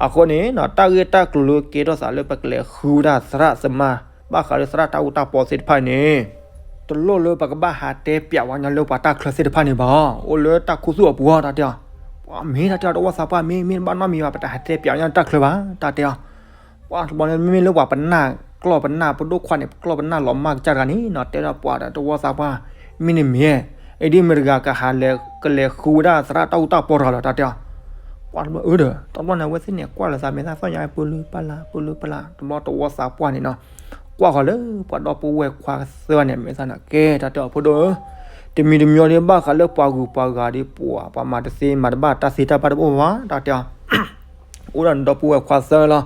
အဃိန့ၣ် တၢ်ဂ့ၢ်တၢ်ကျိၤလၢကဲထီၣ်သးလၢပကလဲၤဃုဝဲဒၣ်သရၣ်သမါ ဘၣ်ဃးလၢသရၣ်တၢ်အူတၢ်ပီသ့ၣ်တဖၣ်န့ၣ် တလိၣ်လၢပကဘၣ်ဟးတဲပျးဝဲညီလၢပှၤတၢ်ချၢသ့ၣ်တဖၣ်န့ၣ်ဘၣ်. အိၣ်လၢတၢ်ခူသူၣ်အပူၤ တၢ်တဲအီၤ. ပှၤမ့ၢ်တၢ်တဲအီၤ တဝီသးပှၢ်မ့ၢ် မ့ၢ်တဘၣ်နီတမံၤဘၣ် ပတဟးတဲပျးဝဲညီလၢတၢ်ချၢဘၣ် တၢ်တဲအီၤ. ပှၤတဘျီန့ၣ် မ့မ့ၢ်လၢပှၤပနၢ်ကျီၢ်ပနၢ် ပဒိၣ်ခွါန့ၣ် ပကျီၢ်ပနၢ်လီၤမၢ်ကစၢ်တဂၤန့ၣ်နီၤ တဲဒၣ်ပှၤဒီးတဝီသးပှၢ် မ့ၢ်န့ၣ်မ့ၢ် အံၤဒ်မ့ၢ်တဂၤကဟးလဲၤ ကလဲၤဃုဝဲဒၣ်သရၣ်တၢ်အူတၢ်ပီတဂၤလီၤ တၢ်တဲအီၤ. ပှၤတဘျီအၢဒီး တဘျီန့ၣ် အဝဲသ့ၣ်န့ၣ် ကွၢ်လီၤသးမဲာ်သၣ်သီၣ်ညါ ပူၤလုပလၢ် ပူၤလုပလၢ် တဘျီတဝီသးပှၢ်န့ၣ်နီၤ ကွၢ်ဃီၤလၢပှၤဒီပုၢ်ဝဲၢ်ခွါသၢဂၤန့ၣ် အမဲာ်သၣ်န့ၣ် ကဲ တၢ်တဲအီၤ ဖိဒိၣ်ဧၢ တမံၤတမံၤဒီး ဘၣ်ဃးလၢပှၤဂုၤပှၤဂၤဒီး ပှၤပှၤမၤတသ့မၤတဘၣ်တၢ်သ့တၢ်ဘၣ်တအိၣ်ဘၣ် တၢ်တဲအီၤ အိၣ်ဒီးနဒီပုၢ်ဝဲၢ်ခွါသၢလီၤ.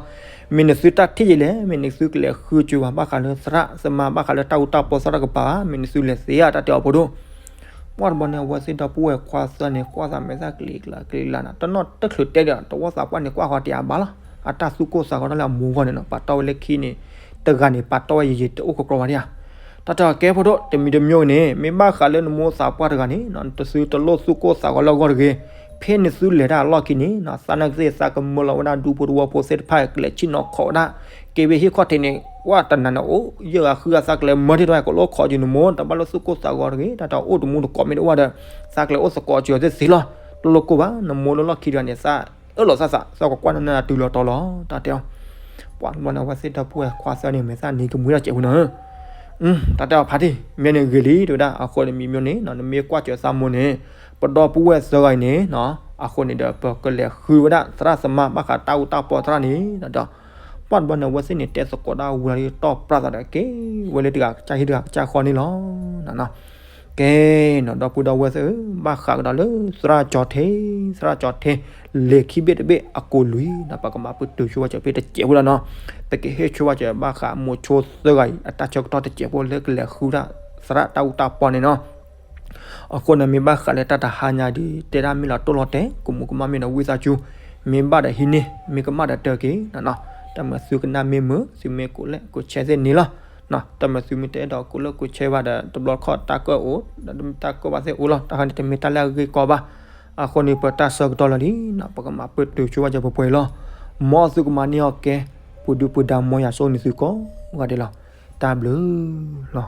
မ့ၢ်နသုတၢ်ထံၣ်ယလဲၣ်, မ့ၢ်နသုကလဲၤဃုကၠိဘၣ် ဘၣ်ဃးလၢသရၣ်သမါ ဘၣ်ဃးလၢတၢ်အူတၢ်ပီသရၣ်တကပၤဘၣ်, မ့ၢ်နသုလဲၤသ့ဧါ တၢ်တဲအီၤဖိဒိၣ်. ပှၢ်တဘျီန့ၣ် အဝဲသ့ၣ်ဒီပုၢ်ဝဲၢ်ခွါသၢန့ၣ် ကွၢ်သးမဲာ်သၣ်ကလံၤကျါကလံၤကျါနီၤ, တနီၣ်တချုးတဲဒီး တဝီသးပှၢ်န့ၣ် ကွၢ်ဃီၤတယၤဘၣ်လီၤ. အတၢ်သူၣ်ကိၢ်သးဂီၤထီၣ်လၢအမိၢ်ဂီၢ်န့ၣ်နီၤ, ပာ်တီၢ်ဝဲလၢခံန့ၣ် တဂၤန့ၣ် ပာ်တီၢ်ဝဲယံာ်ယံာ်တအိၣ်ကကြီဘၣ်ဒံးဧါ. တၢ်တဲအီၤကဲဖိဒိၣ် တမံၤတမံၤန့ၣ် မ့ၢ်ဘၣ်ဃးလၢနမိၢ်သးပှၢ်တဂၤန့ၣ်နီၤ, နသုတလိၣ်သူၣ်ကိၢ်သးဂီၤလၢအဂီၢ်တဂ့ၤ. ဖဲနသုလဲၤတၢ်အလီၢ်ခံန့ၣ်နီၤ, သးနကသ့ၣ်သးကမၢလီၤဝဲဒၣ်ဒူဖိတဝီဖိသ့ၣ်တဖၣ် ကလဲၤဆ့ၣ်နီၤခီးဝဲဒၣ် ကဲဝဲဟ့ၣ်ခီၣ်ထံးန့ၣ် ကွၢ်တနၤန့ၣ် အိၣ်ယဲၢ်ဂၤဃုဂၤ သးကလဲၤမၢထံၣ်တၢ် ကလိၣ်ခိးက့ၤနမိၢ် တဘၣ်လိၣ်သူၣ်ကိၢ်သးဂီၤတဂ့ၤ. တၢ်တဲအီၤအိၣ်တမူတကိးမ့ၢ်တအိၣ်ဘၣ်ဒီး သးကလဲၤအိၣ်သကိးက့ၤအီၤသ့ၣ်သ့လီၤ. တလိၣ်ကိၢ်ဘၣ် နမိၢ်လၢလီၢ်ခံတဂၤန့ၣ် သးအၢၣ်လီၤသးသး သးကကွၢ်နနၢ်တုၤလီၤတီၤလီၤ တၢ်တဲအီၤ. ပှၢ်တဘျီန့ၣ် အဝဲသ့ၣ်ဒီပုၢ်ဝဲၢ်ခွါသၢန့ၣ် မဲာ်သၣ်နံၤကမှံတၢ်စဲးဖိနီၤ တၢ်တဲအီၤဖးတံၢ် မ့ၢ်န့ၣ်ဂ့ၤလံ တဲဝဲဒၣ် အဃိန့ၣ်မံၤမံၤန့ၣ် နမ့ၢ်ကွၢ်စၢၤသးမိၢ်န့ၣ် ပဒီပုၢ်ဝဲၢ်သၢဂၤအံၤန့ၣ် အဃိန့ၣ်ဒီး ပကလဲၤဃုဝဲဒၣ်သရၣ်သမါ ဘၣ်ဃးတၢ်အူတၢ်ပီသရၣ်န့ၣ်ဒီး ပှၢ်တဘျီန့ၣ် အဝဲသ့ၣ်န့ၣ်တဲသကိးဒၣ်ဝံၤလီၤဒီး တီၢ်ပြးသးဒီးက့ၤဝဲလၢတဂၤကစၢ်ဟံၣ်တဂၤကစၢ်ဃီန့ၣ်လီၤ. ကဲနီၤ ဒီပုၢ်ဒီဝဲၢ်သ့ၣ်ဧၢ, ဘၣ်ဃးကဒီးလၢသရၣ်ကၠီၤထံ, သရၣ်ကၠီၤထံ လဲၤခံဘ့ၣ်တဘ့ၣ်အကိးလွံၢ်နီၤ, ပကမၤပတုာ်ဆိဝဲစၢၤဖဲတစဲးဖိလီၤနီၤ. ပကဟ့ၣ်ဆိဝဲစၢၤဘၣ်ဃးမိၤဆိသၢဂၤအံၤ အတၢ်ဆၢကတီၢ်တစဲးဖိလၢကလဲၤဃုဒၣ်သရၣ်တၢ်အူတၢ်ပီန့ၣ်နီၤ. အဃိန့ၣ် မ့ၢ်ဘၣ်ဃးလၢတၢ်တဟါညါဒီး တဲဒၣ်မ့ၢ်လီၤတိၢ်လီၤတဲာ် ကမူးကမၣ်မ့ၢ်ဒီးဝံသးစူၤ, မ့ၢ်ဘၣ်ဒီးဟံးန့ၢ်, မ့ၢ်ကမၣ်ဒီးတၢက့ၤနီၤ. တၢ်မၤသုကနၣ်မ့ၢ်မုာ် သုမ့ၢ်ကိးလဲၣ်ကိးဆဲသ့ၣ်န့ၣ်လီၤ. တၢ်မၤသုမ့ၢ်တအဲၣ်ဒိးကိးလဲၣ်ကိးဆဲဘၣ်ဒီး တဘျီခီၣ်တၢ်ကၢၣ်အိၣ် ဒီးတၢ်ကၢၣ်ဘၣ်သ့ၣ်အိၣ်လီၤ. တၢ်ခါန့ၣ် တမ့ၢ်တၢ်လၢအဂ့ၢ်ကီဘၣ်. အဃိန့ၣ် ပတၢ်ဆၢကတီၢ်လီၤလံနီၤ, ပကမၤပတုာ်ဆိဝဲစၢၤပှဲၤပှဲၤလီၤ. မ်သုကမၤန့ၢ်အီၤကဲ ပှၤဒုၣ်ပှၤဒါ မ်ယွၤဆိၣ်ဂ့ၤန့ၢ်သုကိးဂၤဒဲးလီၤ. တၢ်ဘျုးလီ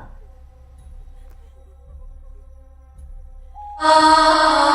ၤ.